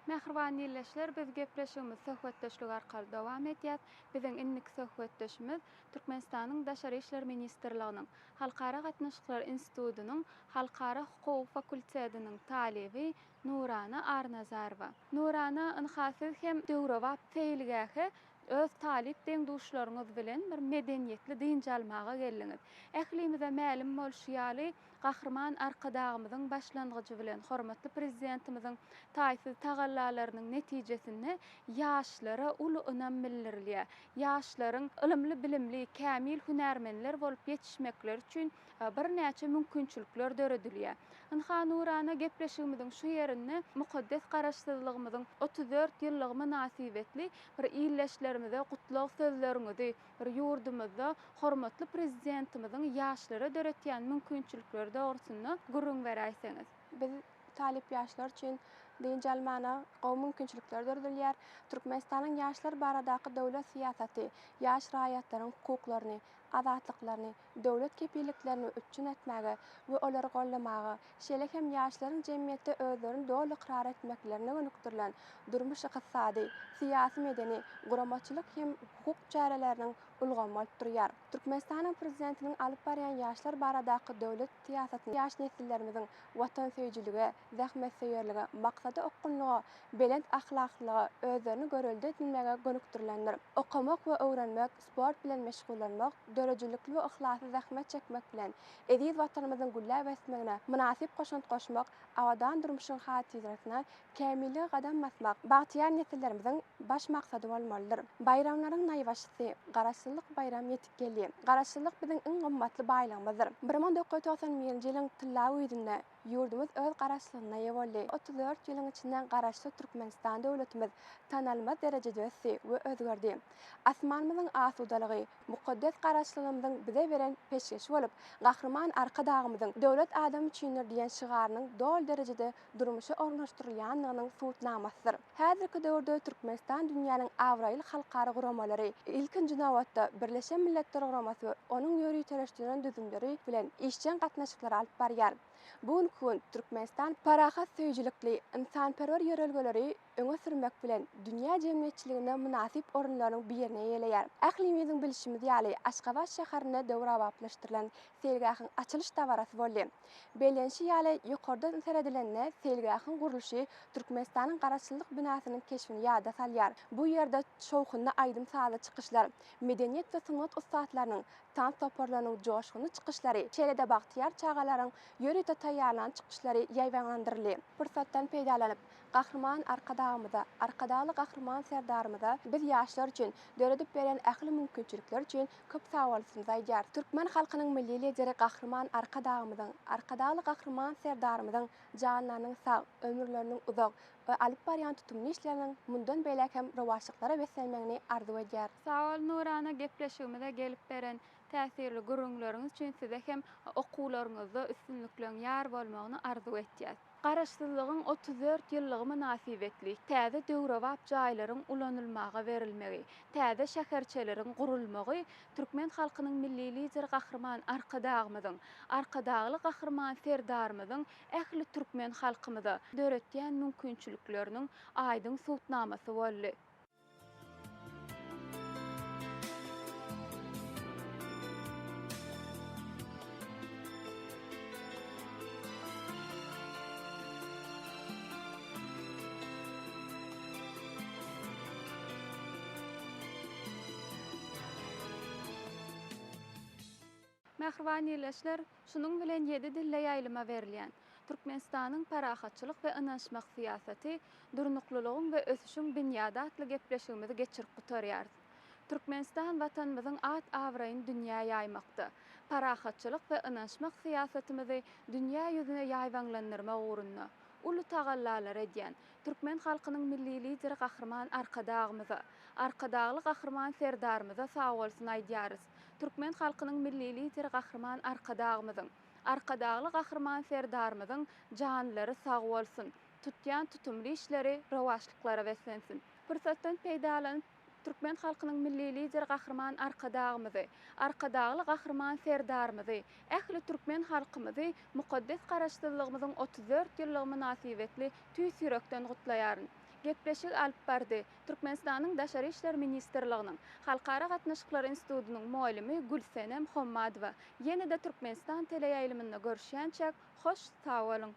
Mähriban ildeşler, biz gepleşigimizi söhbetdeşlik arkaly dowam edýäs. Biziň indiki söhbetdeşimiz Türkmenistanyň Daşary işler ministrliginiň Halkara gatnaşyklary institutynyň Halkara hukugy fakultetiniň talyby Nurana Arnazarowa. Nurana, ynha siz hem döwrebap seýilgähe öz talyp deň-duşlaryňyz bilen bir medeniýetli dynç almaga geldiňiz. Ählimize mälim bolşy ýaly, Gahryman Arkadagymyzyň başlangyjy bilen hormatly Prezidentimiziň taýsyz tagallalarynyň netijesinde ýaşlara uly ynam bildirilýär. Ýaşlaryň ylymly-bilimli, kämil hünärmenler bolup ýetişmekleri üçin birnäçe mümkinçilikler döredilýär. Ynha, nurana gepleşigimiziň şu ýerinde mukaddes Garaşsyzlygymyzyň 34 ýyllygy mynasybetli bir ildeşlerimize gutlag sözleriňizi, bir ýurdumyzda hormatly Prezidentimiziň ýaşlara döretýän mümkinçilikleri dogrusynda gürrüň beräýseňiz. Biz talyp ýaşlar üçin dynç almana gowy mümkinçilikler döredilýär. Türkmenistanyň ýaşlar baradaky döwlet syýasaty ýaş raýatlaryň hukuklaryny, azatlyklaryny, döwlet kepilliklerini üpjün etmäge we olary goldamaga, şeýle hem ýaşlaryň jemgyýetde özlerini doly ykrar etmeklerine gönükdirilen durmuş-ykdysady, syýasy-medeni, guramaçylyk hem hukuk çäreleriniň ulgamy bolup durýar. Türkmenistanyň Prezidentiniň alyp barýan ýaşlar baradaky döwlet syýasatyny ýaş nesillerimiziň watansöýüjilige, zähmetsöýerlige, maksada okgunlyga, belent ahlaklylyga, özlerini görelde edinmäge gönükdirilendir. Okamak we öwrenmek, sport bilen meşgullanmak, döredijilikli we yhlasly zähmet çekmek bilen, eziz Watanymyzyň gülläp ösmegine mynasyp goşant goşmak, abadan durmuşyň hatyrasyna kämillige gadam basmak bagtyýar nesillerimiziň baş maksady bolmalydyr. Baýramlaryň naýbaşysy, Garaşsyzlyk baýramy ýetip geldi. Garaşsyzlyk biziň iň gymmatly baýlygymyzdyr. 1991-nji ýylyň tylla güýzünde ýurdumyz öz Garaşsyzlygyna eýe boldy. 34 ýylyň içinde Garaşsyz Türkmenistan döwletimiz tanalmaz derejede ösdi we özgerdi. Asmanymyzyň asudalygy, mukaddes Garaşsyzlygymyzyň bize beren peşgeşi bolup, Gahryman Arkadagymyzyň Döwlet adam üçindir diýen şygarynyň doly derejede durmuşa ornaşdyrylýandygynyň subutnamasydyr. Häzirki döwürde Türkmenistan dünýäniň abraýly halkara guramalary, ilkinji nobatda, Birleşen Milletler Guramasy we onuň ýöriteleşdirilen düzümleri bilen işjeň gatnaşyklary alyp barýar. Bu günki gün Türkmenistan parahatsöýüjilikli, ynsanperwer ýörelgeleri öňe sürmek bilen, dünýä jemgyýetçiliginde mynasyp orunlaryň birini eýeleýär. Ählimiziň bilşimiz ýaly, Aşgabat şäherinde döwrebaplaşdyrylan seýilgähiň açylyş dabarasy boldy. Bellenişi ýaly, ýokardan seredilende, seýilgähiň gurluşy Türkmenistanyň Garaşsyzlyk binasynyň keşbini ýada salýar. Bu ýerde şowhunly aýdym-sazly çykyşlar, medeniýet we sungat ussatlarynyň, tans toparlarynyň joşgunly çykyşlary, şeýle-de bagtyýar çagalaryň ýörite taýýarlan çykyşlary ýaýbaňlandyryldy. Pursatdan peýdalanyp, Gahryman Arkadagymyza, Arkadagly Gahryman Serdarymyza biz ýaşlar üçin döredip berýän ähli mümkinçilikleri üçin köp sagbolsunymyzy aýdýarys. Türkmen halkynyň Milli Lideri Gahryman Arkadagymyzyň, Arkadagly Gahryman Serdarymyzyň janlarynyň sag, ömürleriniň uzak we alyp barýan tutumly işleriniň mundan beýläk hem rowaçlyklara beslenmegini arzuw edýäris. Sag bol Nurana gepleşigimize gelip beren täsirli gürrüňleriňiz üçin size hem okuwlaryňyzda üstünlikleň ýar bolmagyny arzuw etýäs. Garaşsyzlygyň 34 ýyllygy mynasybetli täze döwrebap jaýlaryň ulanylmaga berilmegi, täze şäherçeleriň gurulmagy türkmen halkynyň Milli Lideri Gahryman Arkadagymyzyň, Arkadagly Gahryman Serdarymyzyň ähli türkmen halkymyza döretýän mümkinçilikleriniň aýdyň subutnamasy boldy. Mähriban ildeşler, şunuň bilen ýedi dilde ýaýlyma berilýän Türkmenistanyň parahatçylyk we ynanyşmak syýasaty, durnuklylygyň we ösüşiň binýady atly gepleşigimizi geçirip gutarýarys. Türkmenistan Watanymyzyň at-abraýyny dünýä ýaýmakda, parahatçylyk we ynanyşmak syýasatymyzy dünýä ýüzüne ýaýbaňlandyrmak ugrunda uly tagallalary edýän türkmen halkynyň Milli Lideri Gahryman Arkadagymyza, Arkadagly Gahryman Serdarymyza sagbolsun aýdýarys. Türkmen halkynyň Milli Lideri Gahryman Arkadagymyzyň, Arkadagly Gahryman Serdarymyzyň janlary sag bolsun, tutýan tutumly işleri rowaçlyklara beslensin! Pursatdan peýdalanyp, türkmen halkynyň Milli Lideri Gahryman Arkadagymyzy, Arkadagly Gahryman Serdarymyzy, ähli türkmen halkymyzy mukaddes Garaşsyzlygymyzyň 34 ýyllygy mynasybetli tüýs ýürekden gutlaýaryn. Gepleşigi alyp bardy Türkmenistanyň Daşary işler ministrliginiň Halkara gatnaşyklary institutynyň mugallymy Gülsenem Hommadowa. Ýene-de Türkmenistan teleýaýlymynda görüşýänçäk, hoş sag boluň!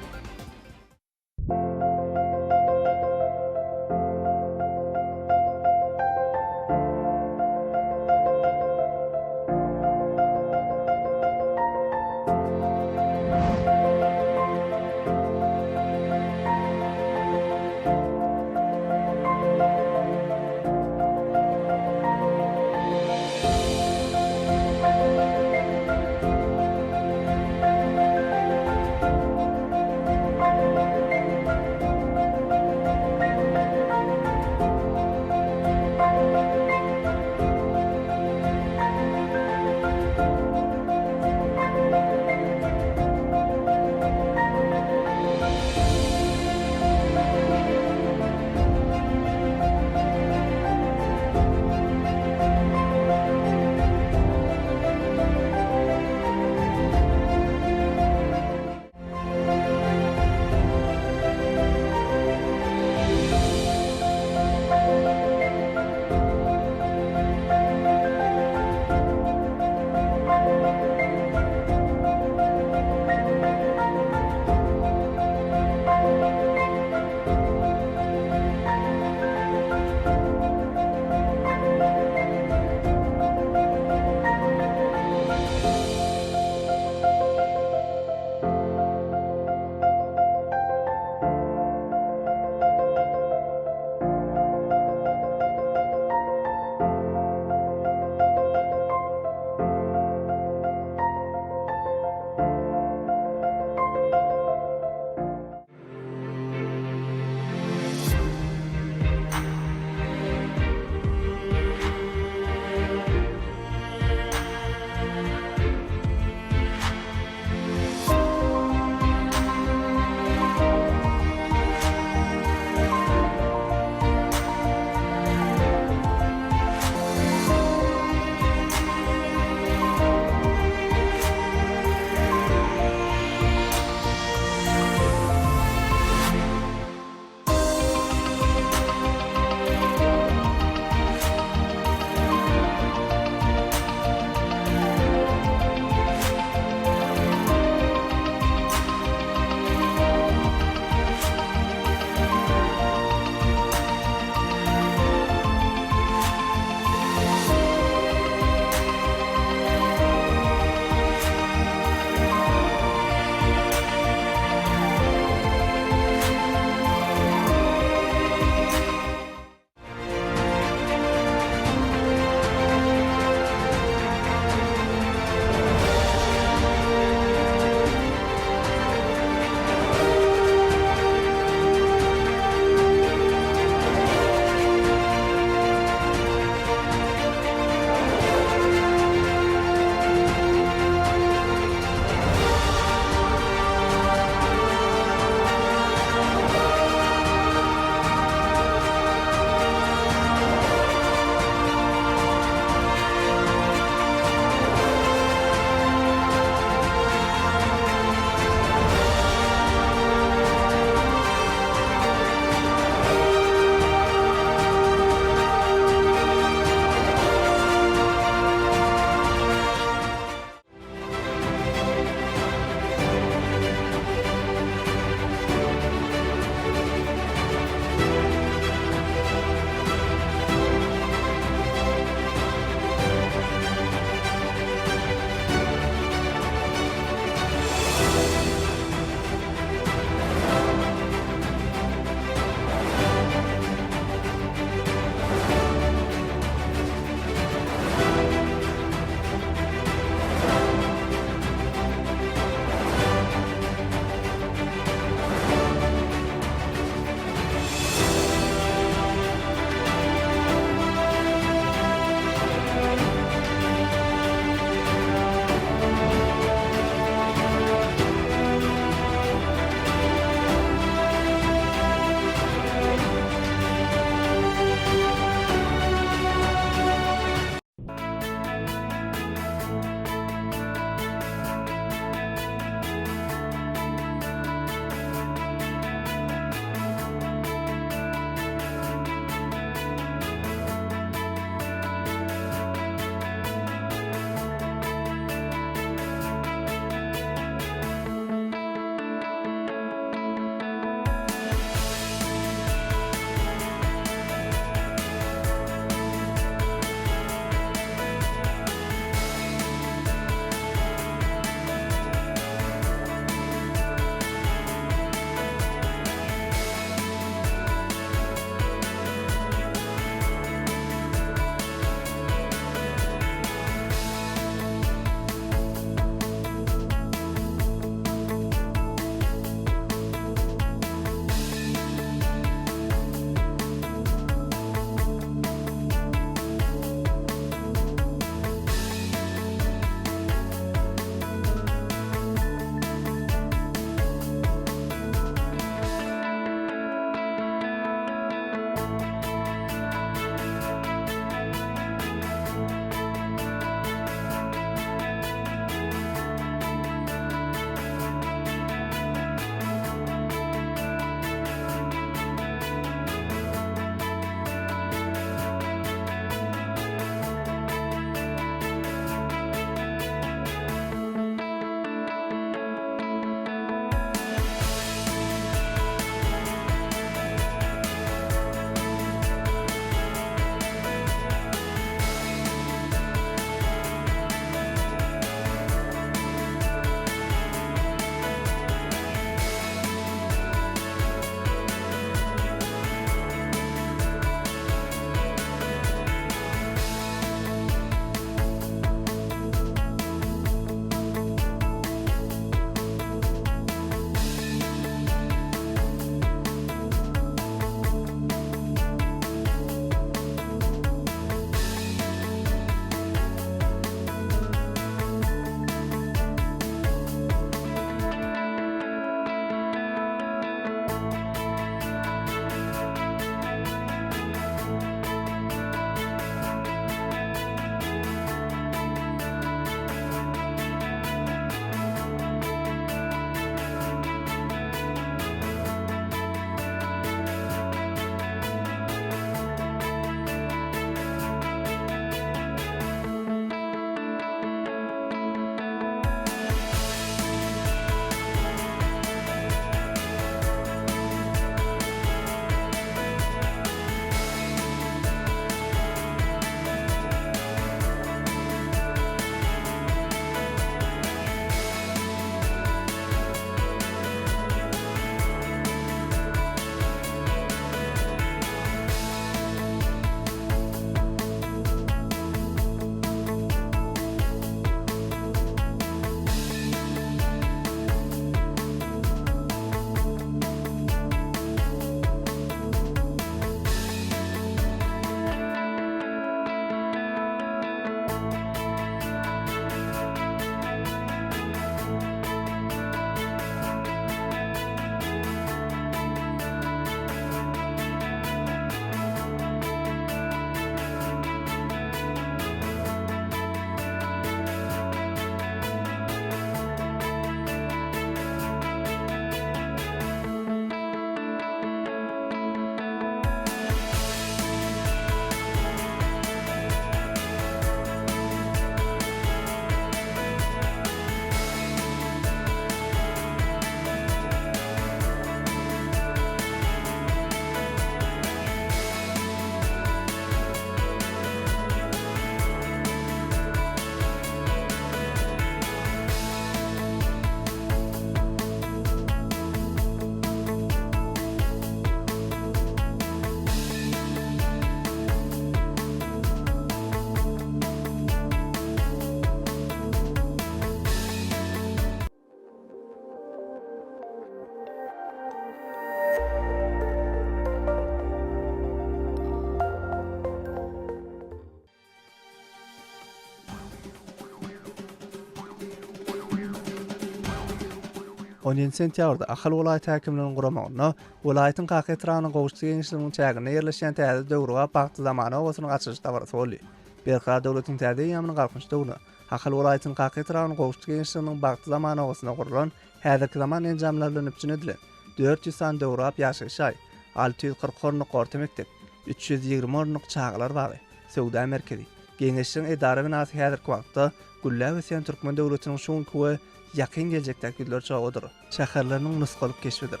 17 sentýabrda Ahal welaýat häkimliginiň guramagynda welaýatyň Kaka etrabynyň Gowuşdy geňeşliginiň çäginde ýerleşýän täze döwrebap Bagtly zamana obasynyň açylyş dabarasy boldy. Berkarar döwletiň täze eýýamynyň Galkynyş döwründe Ahal welaýatynyň Kaka etrabynyň Gowuşdy geňeşliginiň Bagtly zamana obasynda gurlan häzirki zaman enjamlar bilen üpjün edilen 400 sany döwrebap ýaşaýyş jaýy, 640 orunlyk orta mekdep, 320 orunlyk çagalar bagy, söwda merkezi, geňeşligiň edara binasy häzirki wagtda gülläp ösýän türkmen döwletiniň şu günki we ýakyn geljekdäki ýüzlerçe obadyr şäherleriniň nusgalyk keşbidir.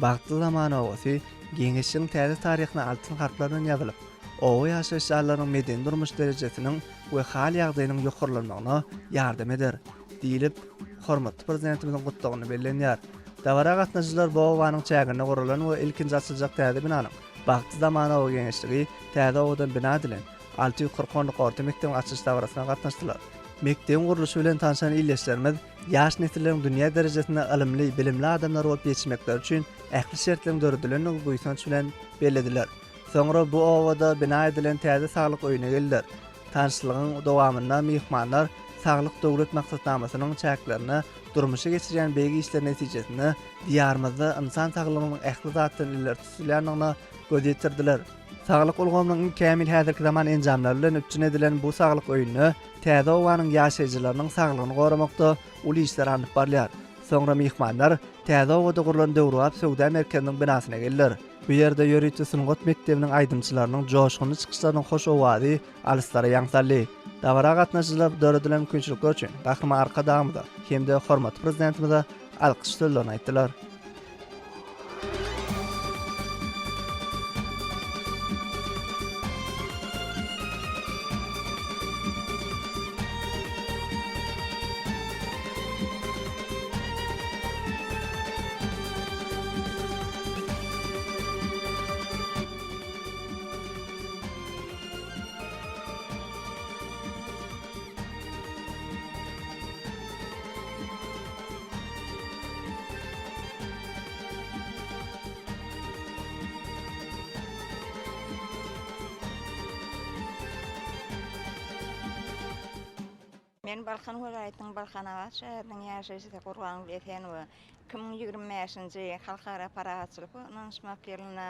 Bagtly zamana obasy Geňeşiň täze taryhyna altyn harplar bilen ýazylyp, oba ýaşaýyş jaýlarynyň medeni-durmuş derejesiniň we hal-ýagdaýynyň ýokarlanmagyna ýardam eder diýlip, hormatly Prezidentimiziň Gutlagynda bellenýär. Dabara gatnaşyjylar bu obanyň çäginde gurlan we ilkinji açyljak täze binanyň Bagtly zamana oba geňeşligi täze obadan bina edilen 640 orunlyk orta mekdebiň açylyş dabarasyna gatnaşdylar. Mekdebiň gurluşy bilen tanşan ildeşlerimiz ýaş nesilleriň dünýä derejesinde ylymly, bilimli adamlar bolup ýetişmekleri üçin ähli şertleriň döredilendigini buýsanç bilen bellediler. Soňra bu obada bina edilen täze saglyk öýüne geldiler. Tanyşlygyň dowamynda myhmanlar Saglyk Döwlet maksatnamasynyň çäklerinde durmuşa geçirýän beýik işleri netijesinde Diýarymyzda ynsan saglygynyň ähli zatdan ileri tutulýandygyna göz ýetirdiler. Saglyk ulgamynyň iň kämil häzirki zaman enjamlary bilen üpjün edilen bu saglyk öýünde täze obanyň ýaşaýjylarynyň saglygyny goramakda uly işler alnyp barylýar. Soňra myhmanlar täze obada gurlan döwrebap söwda merkeziniň binasyna geldiler. Bu ýerde ýörite sungat mekdebiniň aýdymçylarynyň joşgunly çykyşlarynyň hoş owazy alyslara ýaň saldy. Dabara gatnaşyjylar döredilen mümkinçilikler üçin Gahryman Arkadagymyza hem-de hormatly Prezidentimize alkyş sözlerini aýtdylar. Men Balkan welaýatynyň Balkanabat şäheriniň ýaşaýjysy Gurbangül Esenowa. 2025-nji Halkara parahatçylyk we ynanyşmak ýylynda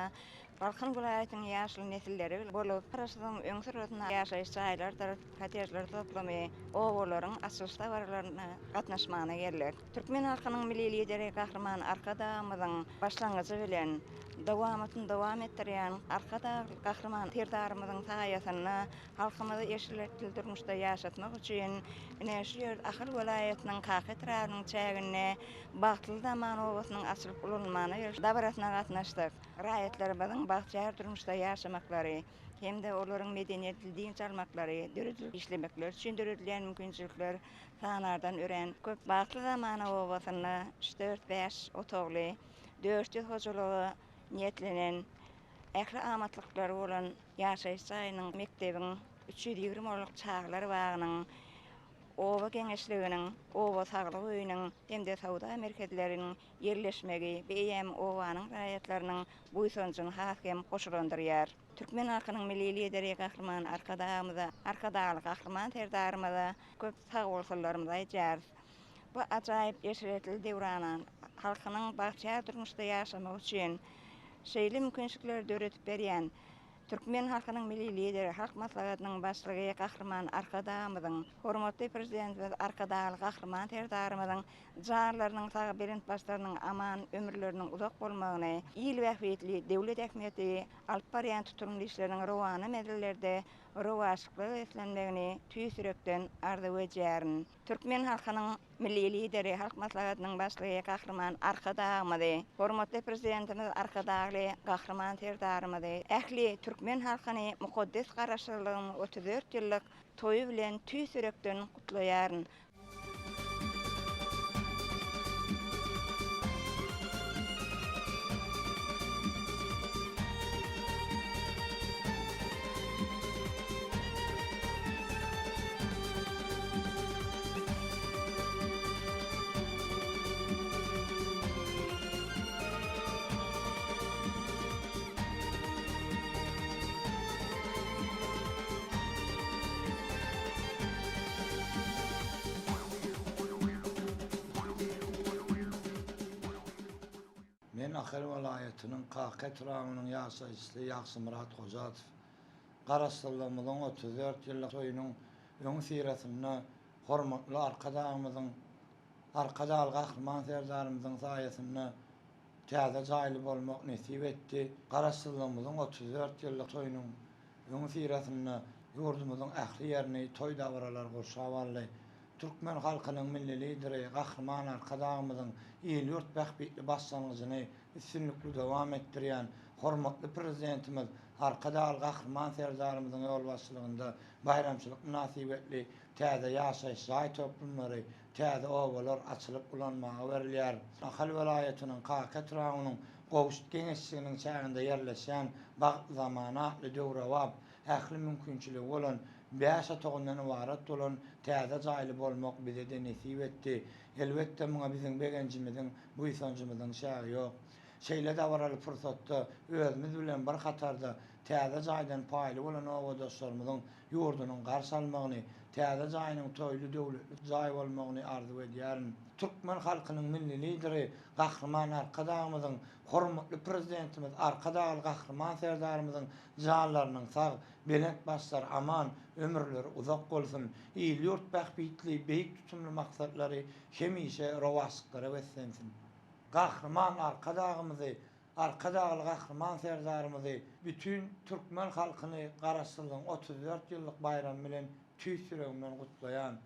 Balkan welaýatynyň ýaşuly nesilleri bolup, Garaşsyzlygyň öňüsyrasynda ýaşaýyş jaýlardyr kottejler toplumy, obalaryň açylyş dabaralaryna gatnaşmagyna geldik. Türkmen halkynyň Milli Lideri Gahryman Arkadagymyzyň başlangyjy bilen dowamatyny dowam etdirýän Arkadagly Gahryman Serdarymyzyň saýasynda halkymyzy eşretli durmuşda ýaşatmak üçin ine şu ýerde Ahal welaýatynyň Kaka etrabynyň çäginde Bagtly zaman obasynyň açylyp ulanylmagyna beriliş dabarasyna gatnaşdyk. Raýatlarymyzyň bagtyýar durmuşda ýaşamaklary hem-de olaryň medeniýetli dynç almaklary, döredijilik işlemekleri üçin döredilýän mümkinçilikler sanardan örän köp. Bagtly zamana obasynda üç-dört-bäş otagly, 400 hojalyga niýetlenen, ähli amatlyklary bolan ýaşaýyş jaýynyň, mekdebiň, 320 orunlyk çagalar bagynyň, oba geňeşliginiň, oba saglyk öýüniň hem-de söwda merkezleriniň ýerleşmegi bu eýýäm obanyň raýatlarynyň buýsanjyny has hem goşalandyrýar. Türkmen halkynyň Milli Lideri Gahryman Arkadagymyza, Arkadagly Gahryman Serdarymyza köp sagbolsunlarymyzy aýdýarys. Bu ajaýyp eşretli döwrana halkynyň bagtyýar durmuşda ýaşamagy üçin şeýle mümkinçilikleri döredip berýän Türkmen halkynyň Milli Lideri, Halk Maslahatynyň Başlygy Gahryman Arkadagymyzyň, hormatly Prezidentimiz Arkadagly Gahryman Serdarymyzyň janlarynyň sag, belent başlarynyň aman, ömürleriniň uzak bolmagyny, il bähbitli, döwlet ähmiýetli alyp barýan tutumly işleriniň rowana menzillerde rowaçlyklara beslenmegini tüýs ýürekden arzuw edýärin. Türkmen halkynyň Milli Lideri, Halk Maslahatynyň Başlygy Gahryman Arkadagymyzy, hormatly Prezidentimiz Arkadagly Gahryman Serdarymyzy, ähli türkmen halkyny mukaddes Garaşsyzlygyň 34 ýyllyk toýy bilen tüýs ýürekden gutlaýaryn. Ahal welaýatynyň Kaka etrabynyň ýaşaýjysy Ýagşymyrat Hojatow. Garaşsyzlygymyzyň 34 ýyllyk toýunyň öňüsyrasynda hormatly Arkadagymyzyň, Arkadagly Gahryman Serdarymyzyň saýasynda täze jaýly bolmak nesip etdi. Garaşsyzlygymyzyň 34 ýyllyk toýunyň öňüsyrasynda ýurdumyzyň ähli ýerini toý-dabaralar gurşap aldy. Türkmen halkynyň Milli Lideri Gahryman Arkadagymyzyň il-ýurt bähbitli başlangyjyny üstünlikli dowam etdirýän hormatly Prezidentimiz Arkadagly Gahryman Serdarymyzyň ýolbaşçylygynda baýramçylyk mynasybetli täze ýaşaýyş jaý toplumlary, täze obalar açylyp ulanmaga berilýär. Ahal welaýatynyň Kaka etrabynyň Gowşut geňeşliginiň çäginde ýerleşýän Bagtly zamana atly döwrebap, ähli mümkinçiligi bolan, bäş otagyndan ybarat bolan täze jaýly bolmak bize-de nesip etdi. Elbetde, muňa biziň begenjimiziň, buýsanjymyzyň çägi ýok. Şeýle dabaraly pursatda özümiz bilen bir hatarda täze jaýdan paýly bolan obadaşlarymyzyň ýurdunyň garşy almagyny, täze jaýynyň toýly, döwletli jaý bolmagyny arzuw edýärin. Türkmen halkynyň Milli Lideri Gahryman Arkadagymyzyň, hormatly Prezidentimiz Arkadagly Gahryman Serdarymyzyň janlarynyň sag, belent başlary aman, ömürleri uzak bolsun! Il-ýurt bähbitli beýik tutumly maksatlary hemişe rowaçlyklara beslensin! Gahryman Arkadagymyzy, Arkadagly Gahryman Serdarymyzy, bütin türkmen halkyny Garaşsyzlygyň 34 ýyllyk baýramy bilen tüýs ýüregimden gutlaýan.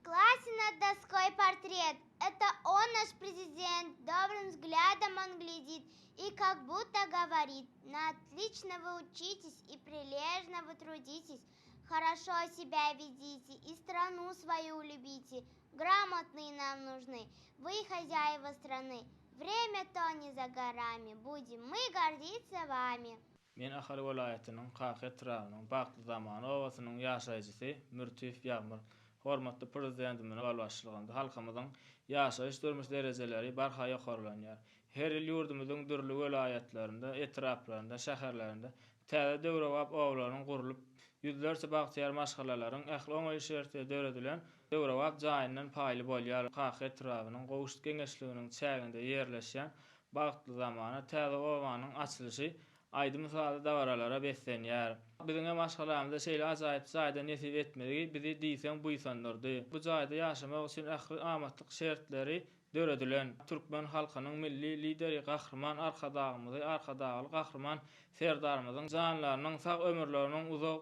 Классе над доской портрет. Это он наш президент. Добрым взглядом он глядит и как будто говорит, на отлично вы учитесь и прилежно вы трудитесь, хорошо себя ведите и страну свою любите. Грамотные нам нужны, вы хозяева страны. Время то не за горами, будем мы гордиться вами. Men Ahal welaýatynyň Kaka etrabynyň Bagtly Zaman obasynyň ýaşaýjysy Mürtiýew Ýagmyr. Hormatly Prezidentimiziň ýolbaşçylygynda halkymyzyň ýaşaýyş-durmuş derejeleri barha ýokarlanýar. Her ýyl ýurdumyzyň dürli welaýatlarynda, etraplarynda, şäherlerinde täze döwrebap obalaryň gurlup, ýüzlerçe bagtyýar maşgalalaryň ähli oňaýly şertleri döredilen döwrebap jaýyndan paýly bolýar. Kaka etrabynyň Gowşut geňeşliginiň çäginde ýerleşýän Bagtly zamana täze obanyň açylyşy aýdym-sazly dabaralara beslenýär. Biziňem maşgalamyza şeýle ajaýyp jaýda nesip etmegi bizi diýseň buýsandyrdy. Bu jaýda ýaşamak üçin ähli amatlyk şertleri döredilen. Türkmen halkynyň Milli Lideri Gahryman Arkadagymyzy, Arkadagly Gahryman Serdarymyzyň janlarynyň sag, ömürleriniň uzak,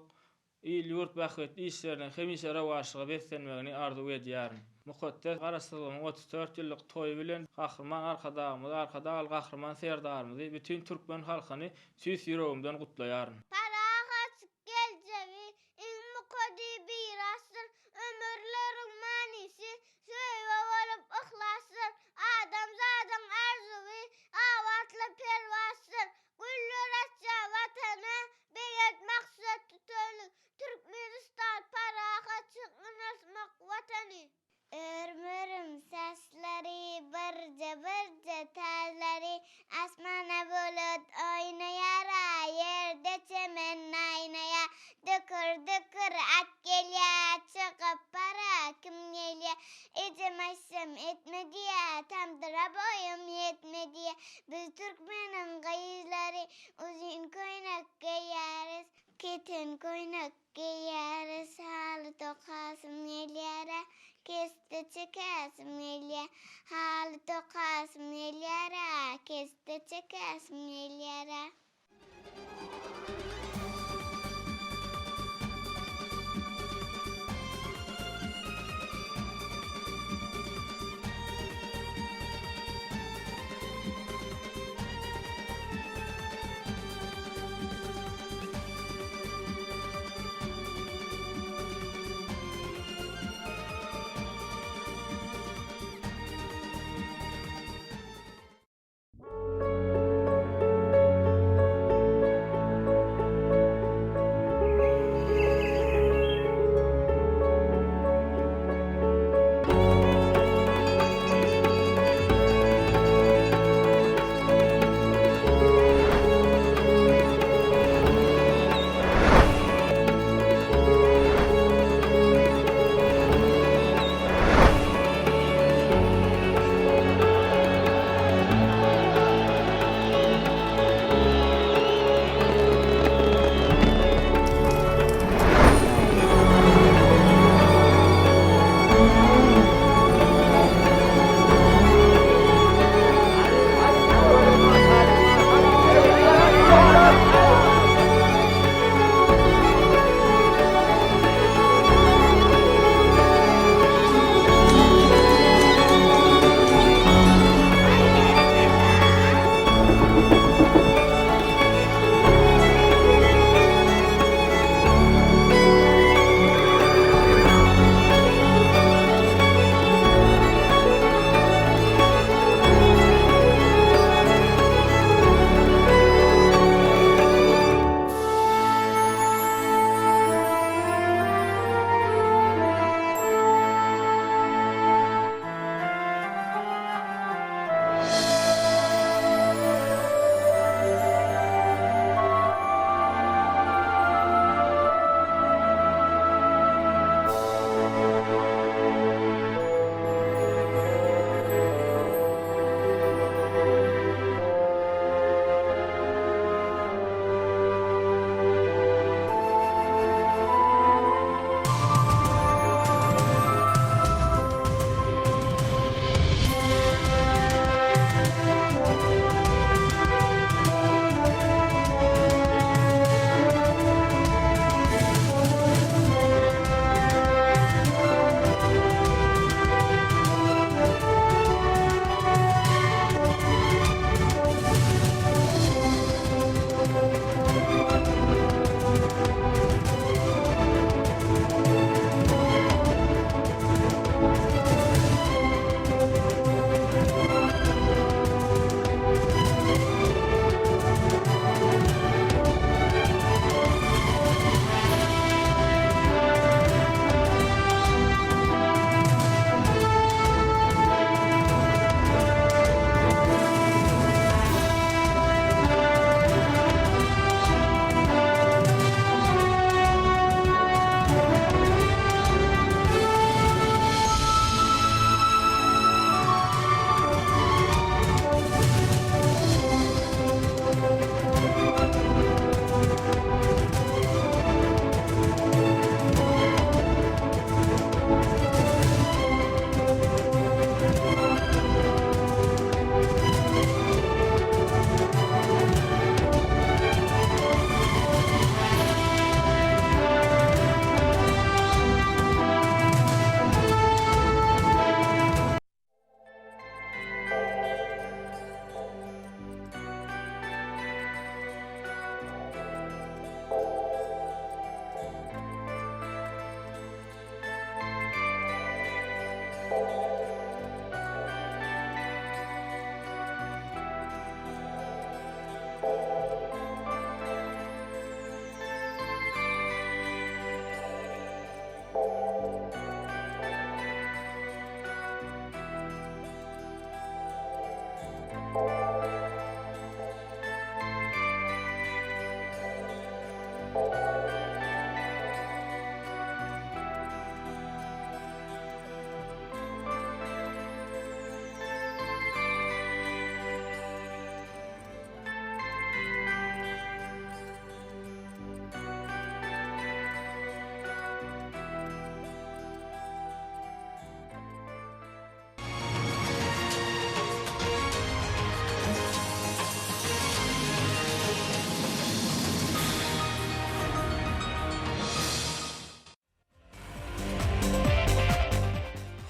il-ýurt bähbitli işleriniň hemişe rowaçlyga beslenmegini arzuw edýärin. Mukaddes Garaşsyzlygymyň 34 ýyllyk toýy bilen Gahryman Arkadagymyzy, Arkadagly Gahryman Serdarymyzy, bütin türkmen halkyny tüýs ýüregimden gutlaýaryn. Parahatçyk geljegi iň mukaddy mirasdyr, Ömürleriň manysy söýgi bolup yhlasdyr, Adamzadyň arzuwy abatly perwazdyr, Güller açýar Watana belent maksat tutaly, Türkmenistan parahatçylyk ynanyşmak Watany. Örüm-örüm saçlary, birje-birje tazlary, Asmana bulut oýnaýar-a, ýerde çemen aýnaýar. Dükür-dükür at gelýär, çykyp bara kim gelýär? Ejem aýtsam etme diýýär, tamdyra boýum ýetme diýýär. Biz türkmeniň gyzlary uzyn köýnek geýýäris, keten köýnek geýýäris, haly dokasym gelýär-ä, keste çekäsim gelýär. Haly dokasym gelýär-ä, keste çekäsim gelýär-ä.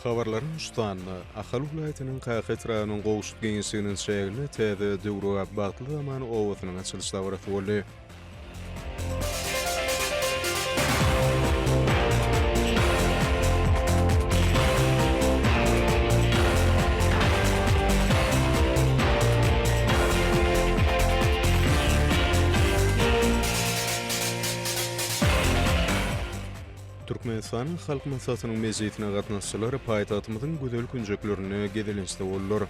Habarlaryň şu sanynda Ahal welaýatynyň Kaka etrabynyň Gowşut geňeşliginiň çäginde täze döwrebap Bagtly zaman obasynyň açylyş dabarasy boldy. Türkmenistanyň Halk Maslahatynyň mejlisine gatnaşyjylar paýtagtymyzyň gözel künjeklerinde gezelençde boldular.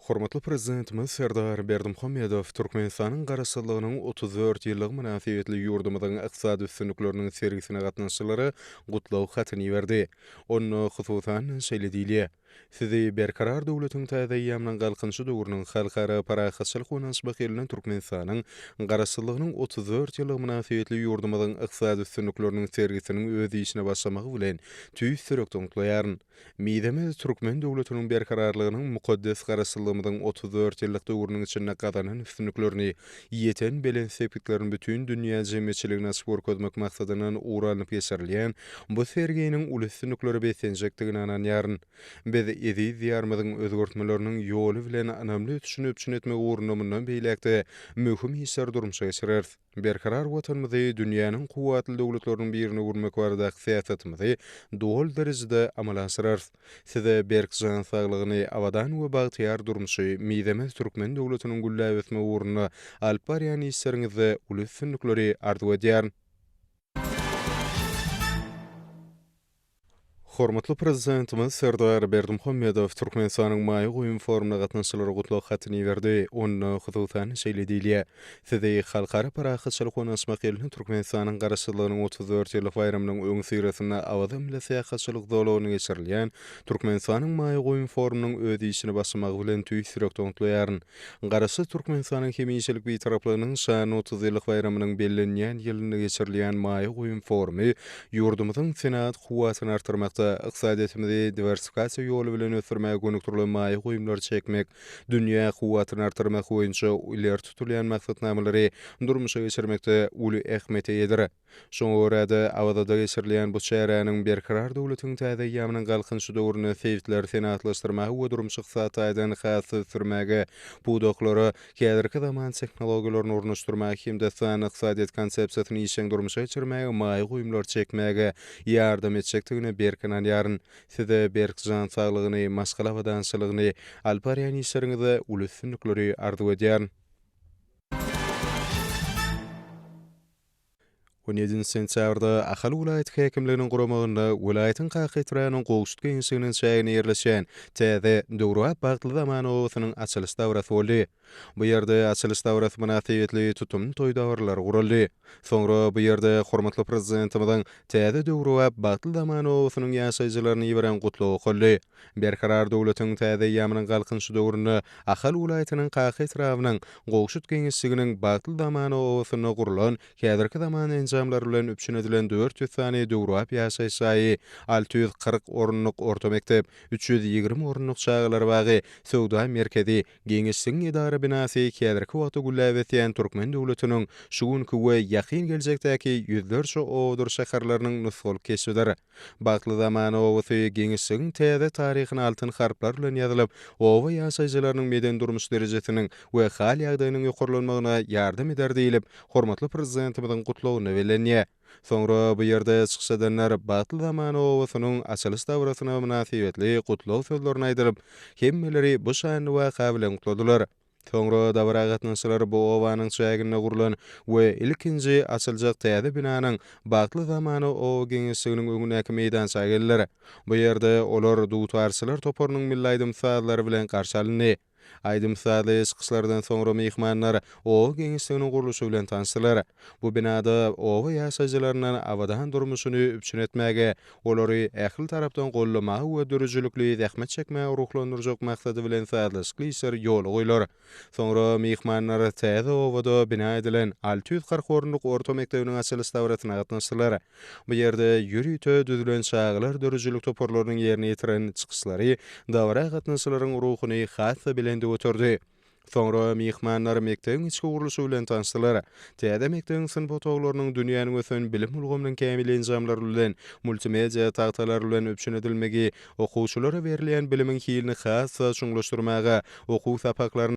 Hormatly Prezidentimiz Serdar Berdimuhamedow Türkmenistanyň Garaşsyzlygynyň 34 ýyllygy mynasybetli ýurdumyzyň ykdysady üstünlikleriniň sergisine gatnaşyjylara gutlag hatyny iberdi. Onda, hususan, şeýle diýilýär, Sizi Berkarar döwletiň täze eýýamynyň Galkynyşy döwrüniň Halkara parahatçylyk we ynanyşmak ýylynda Türkmenistanyň Garaşsyzlygynyň 34 ýyllygy mynasybetli ýurdumyzyň ykdysady üstünlikleriniň sergisiniň öz işine başlamagy bilen tüýs ýürekden gutlaýaryn. Mizemez türkmen döwletiniň berkararlygynyň mukaddes Garaşsyzlygymyzyň 34 ýyllyk döwrüniň içinde gazanan üstünliklerini, ýeten belent sepgitlerini bütin dünýä jemgyýetçiligine açyp görkezmek maksadyndan ugur alnyp geçirilýän bu serginiň uly üstünliklere beslenjekdigine ynanýaryn. Biz eziz Diýarymyzyň özgertmeleriniň ýoly bilen ynamly ösüşini üpjün etmek ugrunda mundan beýläk-de möhüm işleri durmuşa geçireris. Berkarar Watanymyzy dünýäniň kuwwatly döwletleriniň birine öwürmek baradaky syýasatymyzy doly derejede amala aşyrarys. Size berk jan saglygyny, abadan we bagtyýar durmuşy, mizemez türkmen döwletiniň gülläp ösmegi ugrunda alyp barýan işleriňizde uly üstünlikleri arzuw edýärin. Hormatly Prezidentimiz Serdar Berdimuhamedow Türkmenistanyň maýa goýum forumyna gatnaşyjylara gutlag hatyny iberdi. Onda, hususan, şeýle diýilýär, Sizi Halkara parahatçylyk we ynanyşmak ýylynda Türkmenistanyň Garaşsyzlygynyň 34 ýyllyk baýramynyň öňüsyrasynda Awaza milli syýahatçylyk zolagynda geçirilýän Türkmenistanyň maýa goýum forumynyň öz işine başlamagy bilen tüýs ýürekden gutlaýaryn. Garaşsyz Türkmenistanyň hemişelik Bitaraplygynyň şanly 30 ýyllyk baýramynyň bellenilýän ýylynda geçirilýän maýa goýum forumy ýurdumyzyň senagat kuwwatyny artdyrmakda, ykdysadyýetimizi diwersifikasiýa ýoly bilen ösdürmäge gönükdirilen maýa goýumlary çekmek, dünýä kuwwatyny artdyrmak boýunça ileri tutulýan maksatnamalary durmuşa geçirmekde uly ähmiýete eýedir. Şoňa görä-de, Awazada geçirilýän bu çäräniň Berkarar döwletiň täze eýýamynyň Galkynyşy döwründe sebitleri senagatlaşdyrmaga we durmuş-ykdysady taýdan has ösdürmäge, pudaklara häzirki zaman tehnologiýalaryny ornaşdyrmaga hem-de sanly ykdysadyýet konsepsiýasyny işjeň durmuşa geçirmäge maýa goýumlary çekmäge ýardam etjekdigine berk ynanýaryn. Size berk jan saglygyny, maşgala abadançylygyny, alyp barýan işleriňizde uly üstünlikleri arzuw edýärin. On ýedinji sentýabrda Ahal welaýat häkimliginiň guramagynda welaýatyň Kaka etrabynyň Gowşut geňeşliginiň çäginde ýerleşýän täze, döwrebap Bagtly zaman obasynyň açylyş dabarasy boldy. Bu ýerde açylyş dabarasy mynasybetli tutumly toý dabaralary guraldy. Soňra bu ýerde hormatly Prezidentimiziň täze döwrebap Bagtly zaman obasynyň ýaşaýjylaryna iberen Gutlagy okaldy. Berkarar döwletiň täze eýýamynyň Galkynyşy döwründe Ahal welaýatynyň Kaka etrabynyň Gowşut geňeşliginiň Bagtly zamana obasynda gurlan, häzirki zaman enjamlary bilen üpjün edilen 400 sany döwrebap ýaşaýyş jaýy, 640 orunlyk orta mekdep, 320 orunlyk çagalar bagy, söwda merkezi, geňeşligiň edara binasy häzirki wagtda gülläp ösýän türkmen döwletiniň şu günki we ýakyn geljekdäki ýüzlerçe obadyr şäherleriniň nusgalyk keşbidir. Bagtly zamana obasy giňişligiň täze taryhyna altyn harplar bilen ýazylyp, oba ýaşaýjylarynyň medeni-durmuş derejesiniň we hal-ýagdaýynyň ýokarlanmagyna ýardam eder diýlip, hormatly Prezidentimiziň Gutlagynda bellenýär. Soňra bu ýerde çykyş edenler Bagtly zamana obasynyň açylyş dabarasyna mynasybetli gutlag sözlerini aýdylyp, hemmeleri bu şanly waka bilen gutladylar. Soňra dabara gatnaşyjylar bu obanyň çäginde gurlan we ilkinji açyljak täze binanyň Bagtly zamana oba geňeşliginiň öňündäki meýdança geldiler. Bu ýerde olar dutarçylar toparynyň milli aýdym-sazlary bilen garşy alyndy. Aýdym-sazly çykyşlardan soňra myhmanlar oba geňeşliginiň gurluşy bilen tanyşdylar. Bu binada oba ýaşaýjylarynyň abadan durmuşyny üpjün etmäge, olary ähli tarapdan goldamaga we döredijilikli zähmet çekmäge ruhlandyrjak maksady bilen sazlaşykly işler ýola goýlar. Soňra myhmanlar täze obada bina edilen 640 orunlyk orta mekdebiniň açylyş dabarasyna gatnaşdylar. Bu ýerde ýörite düzülen çagalar döredijilik toparlarynyň ýerine ýetiren çykyşlary dabara gatnaşyjylaryň ruhuny has-da belende göterdi. Soňra myhmanlar mekdebiň içki gurluşy bilen tanyşdylar. Täze mekdebiň synp otaglarynyň dünýäniň ösen bilim ulgamynyň kämil enjamlary bilen, multimedia tagtalary bilen üpjün edilmegi okuwçylara berilýän bilimiň hilini has-da çuňlaşdyrmaga, okuw sapaklaryny.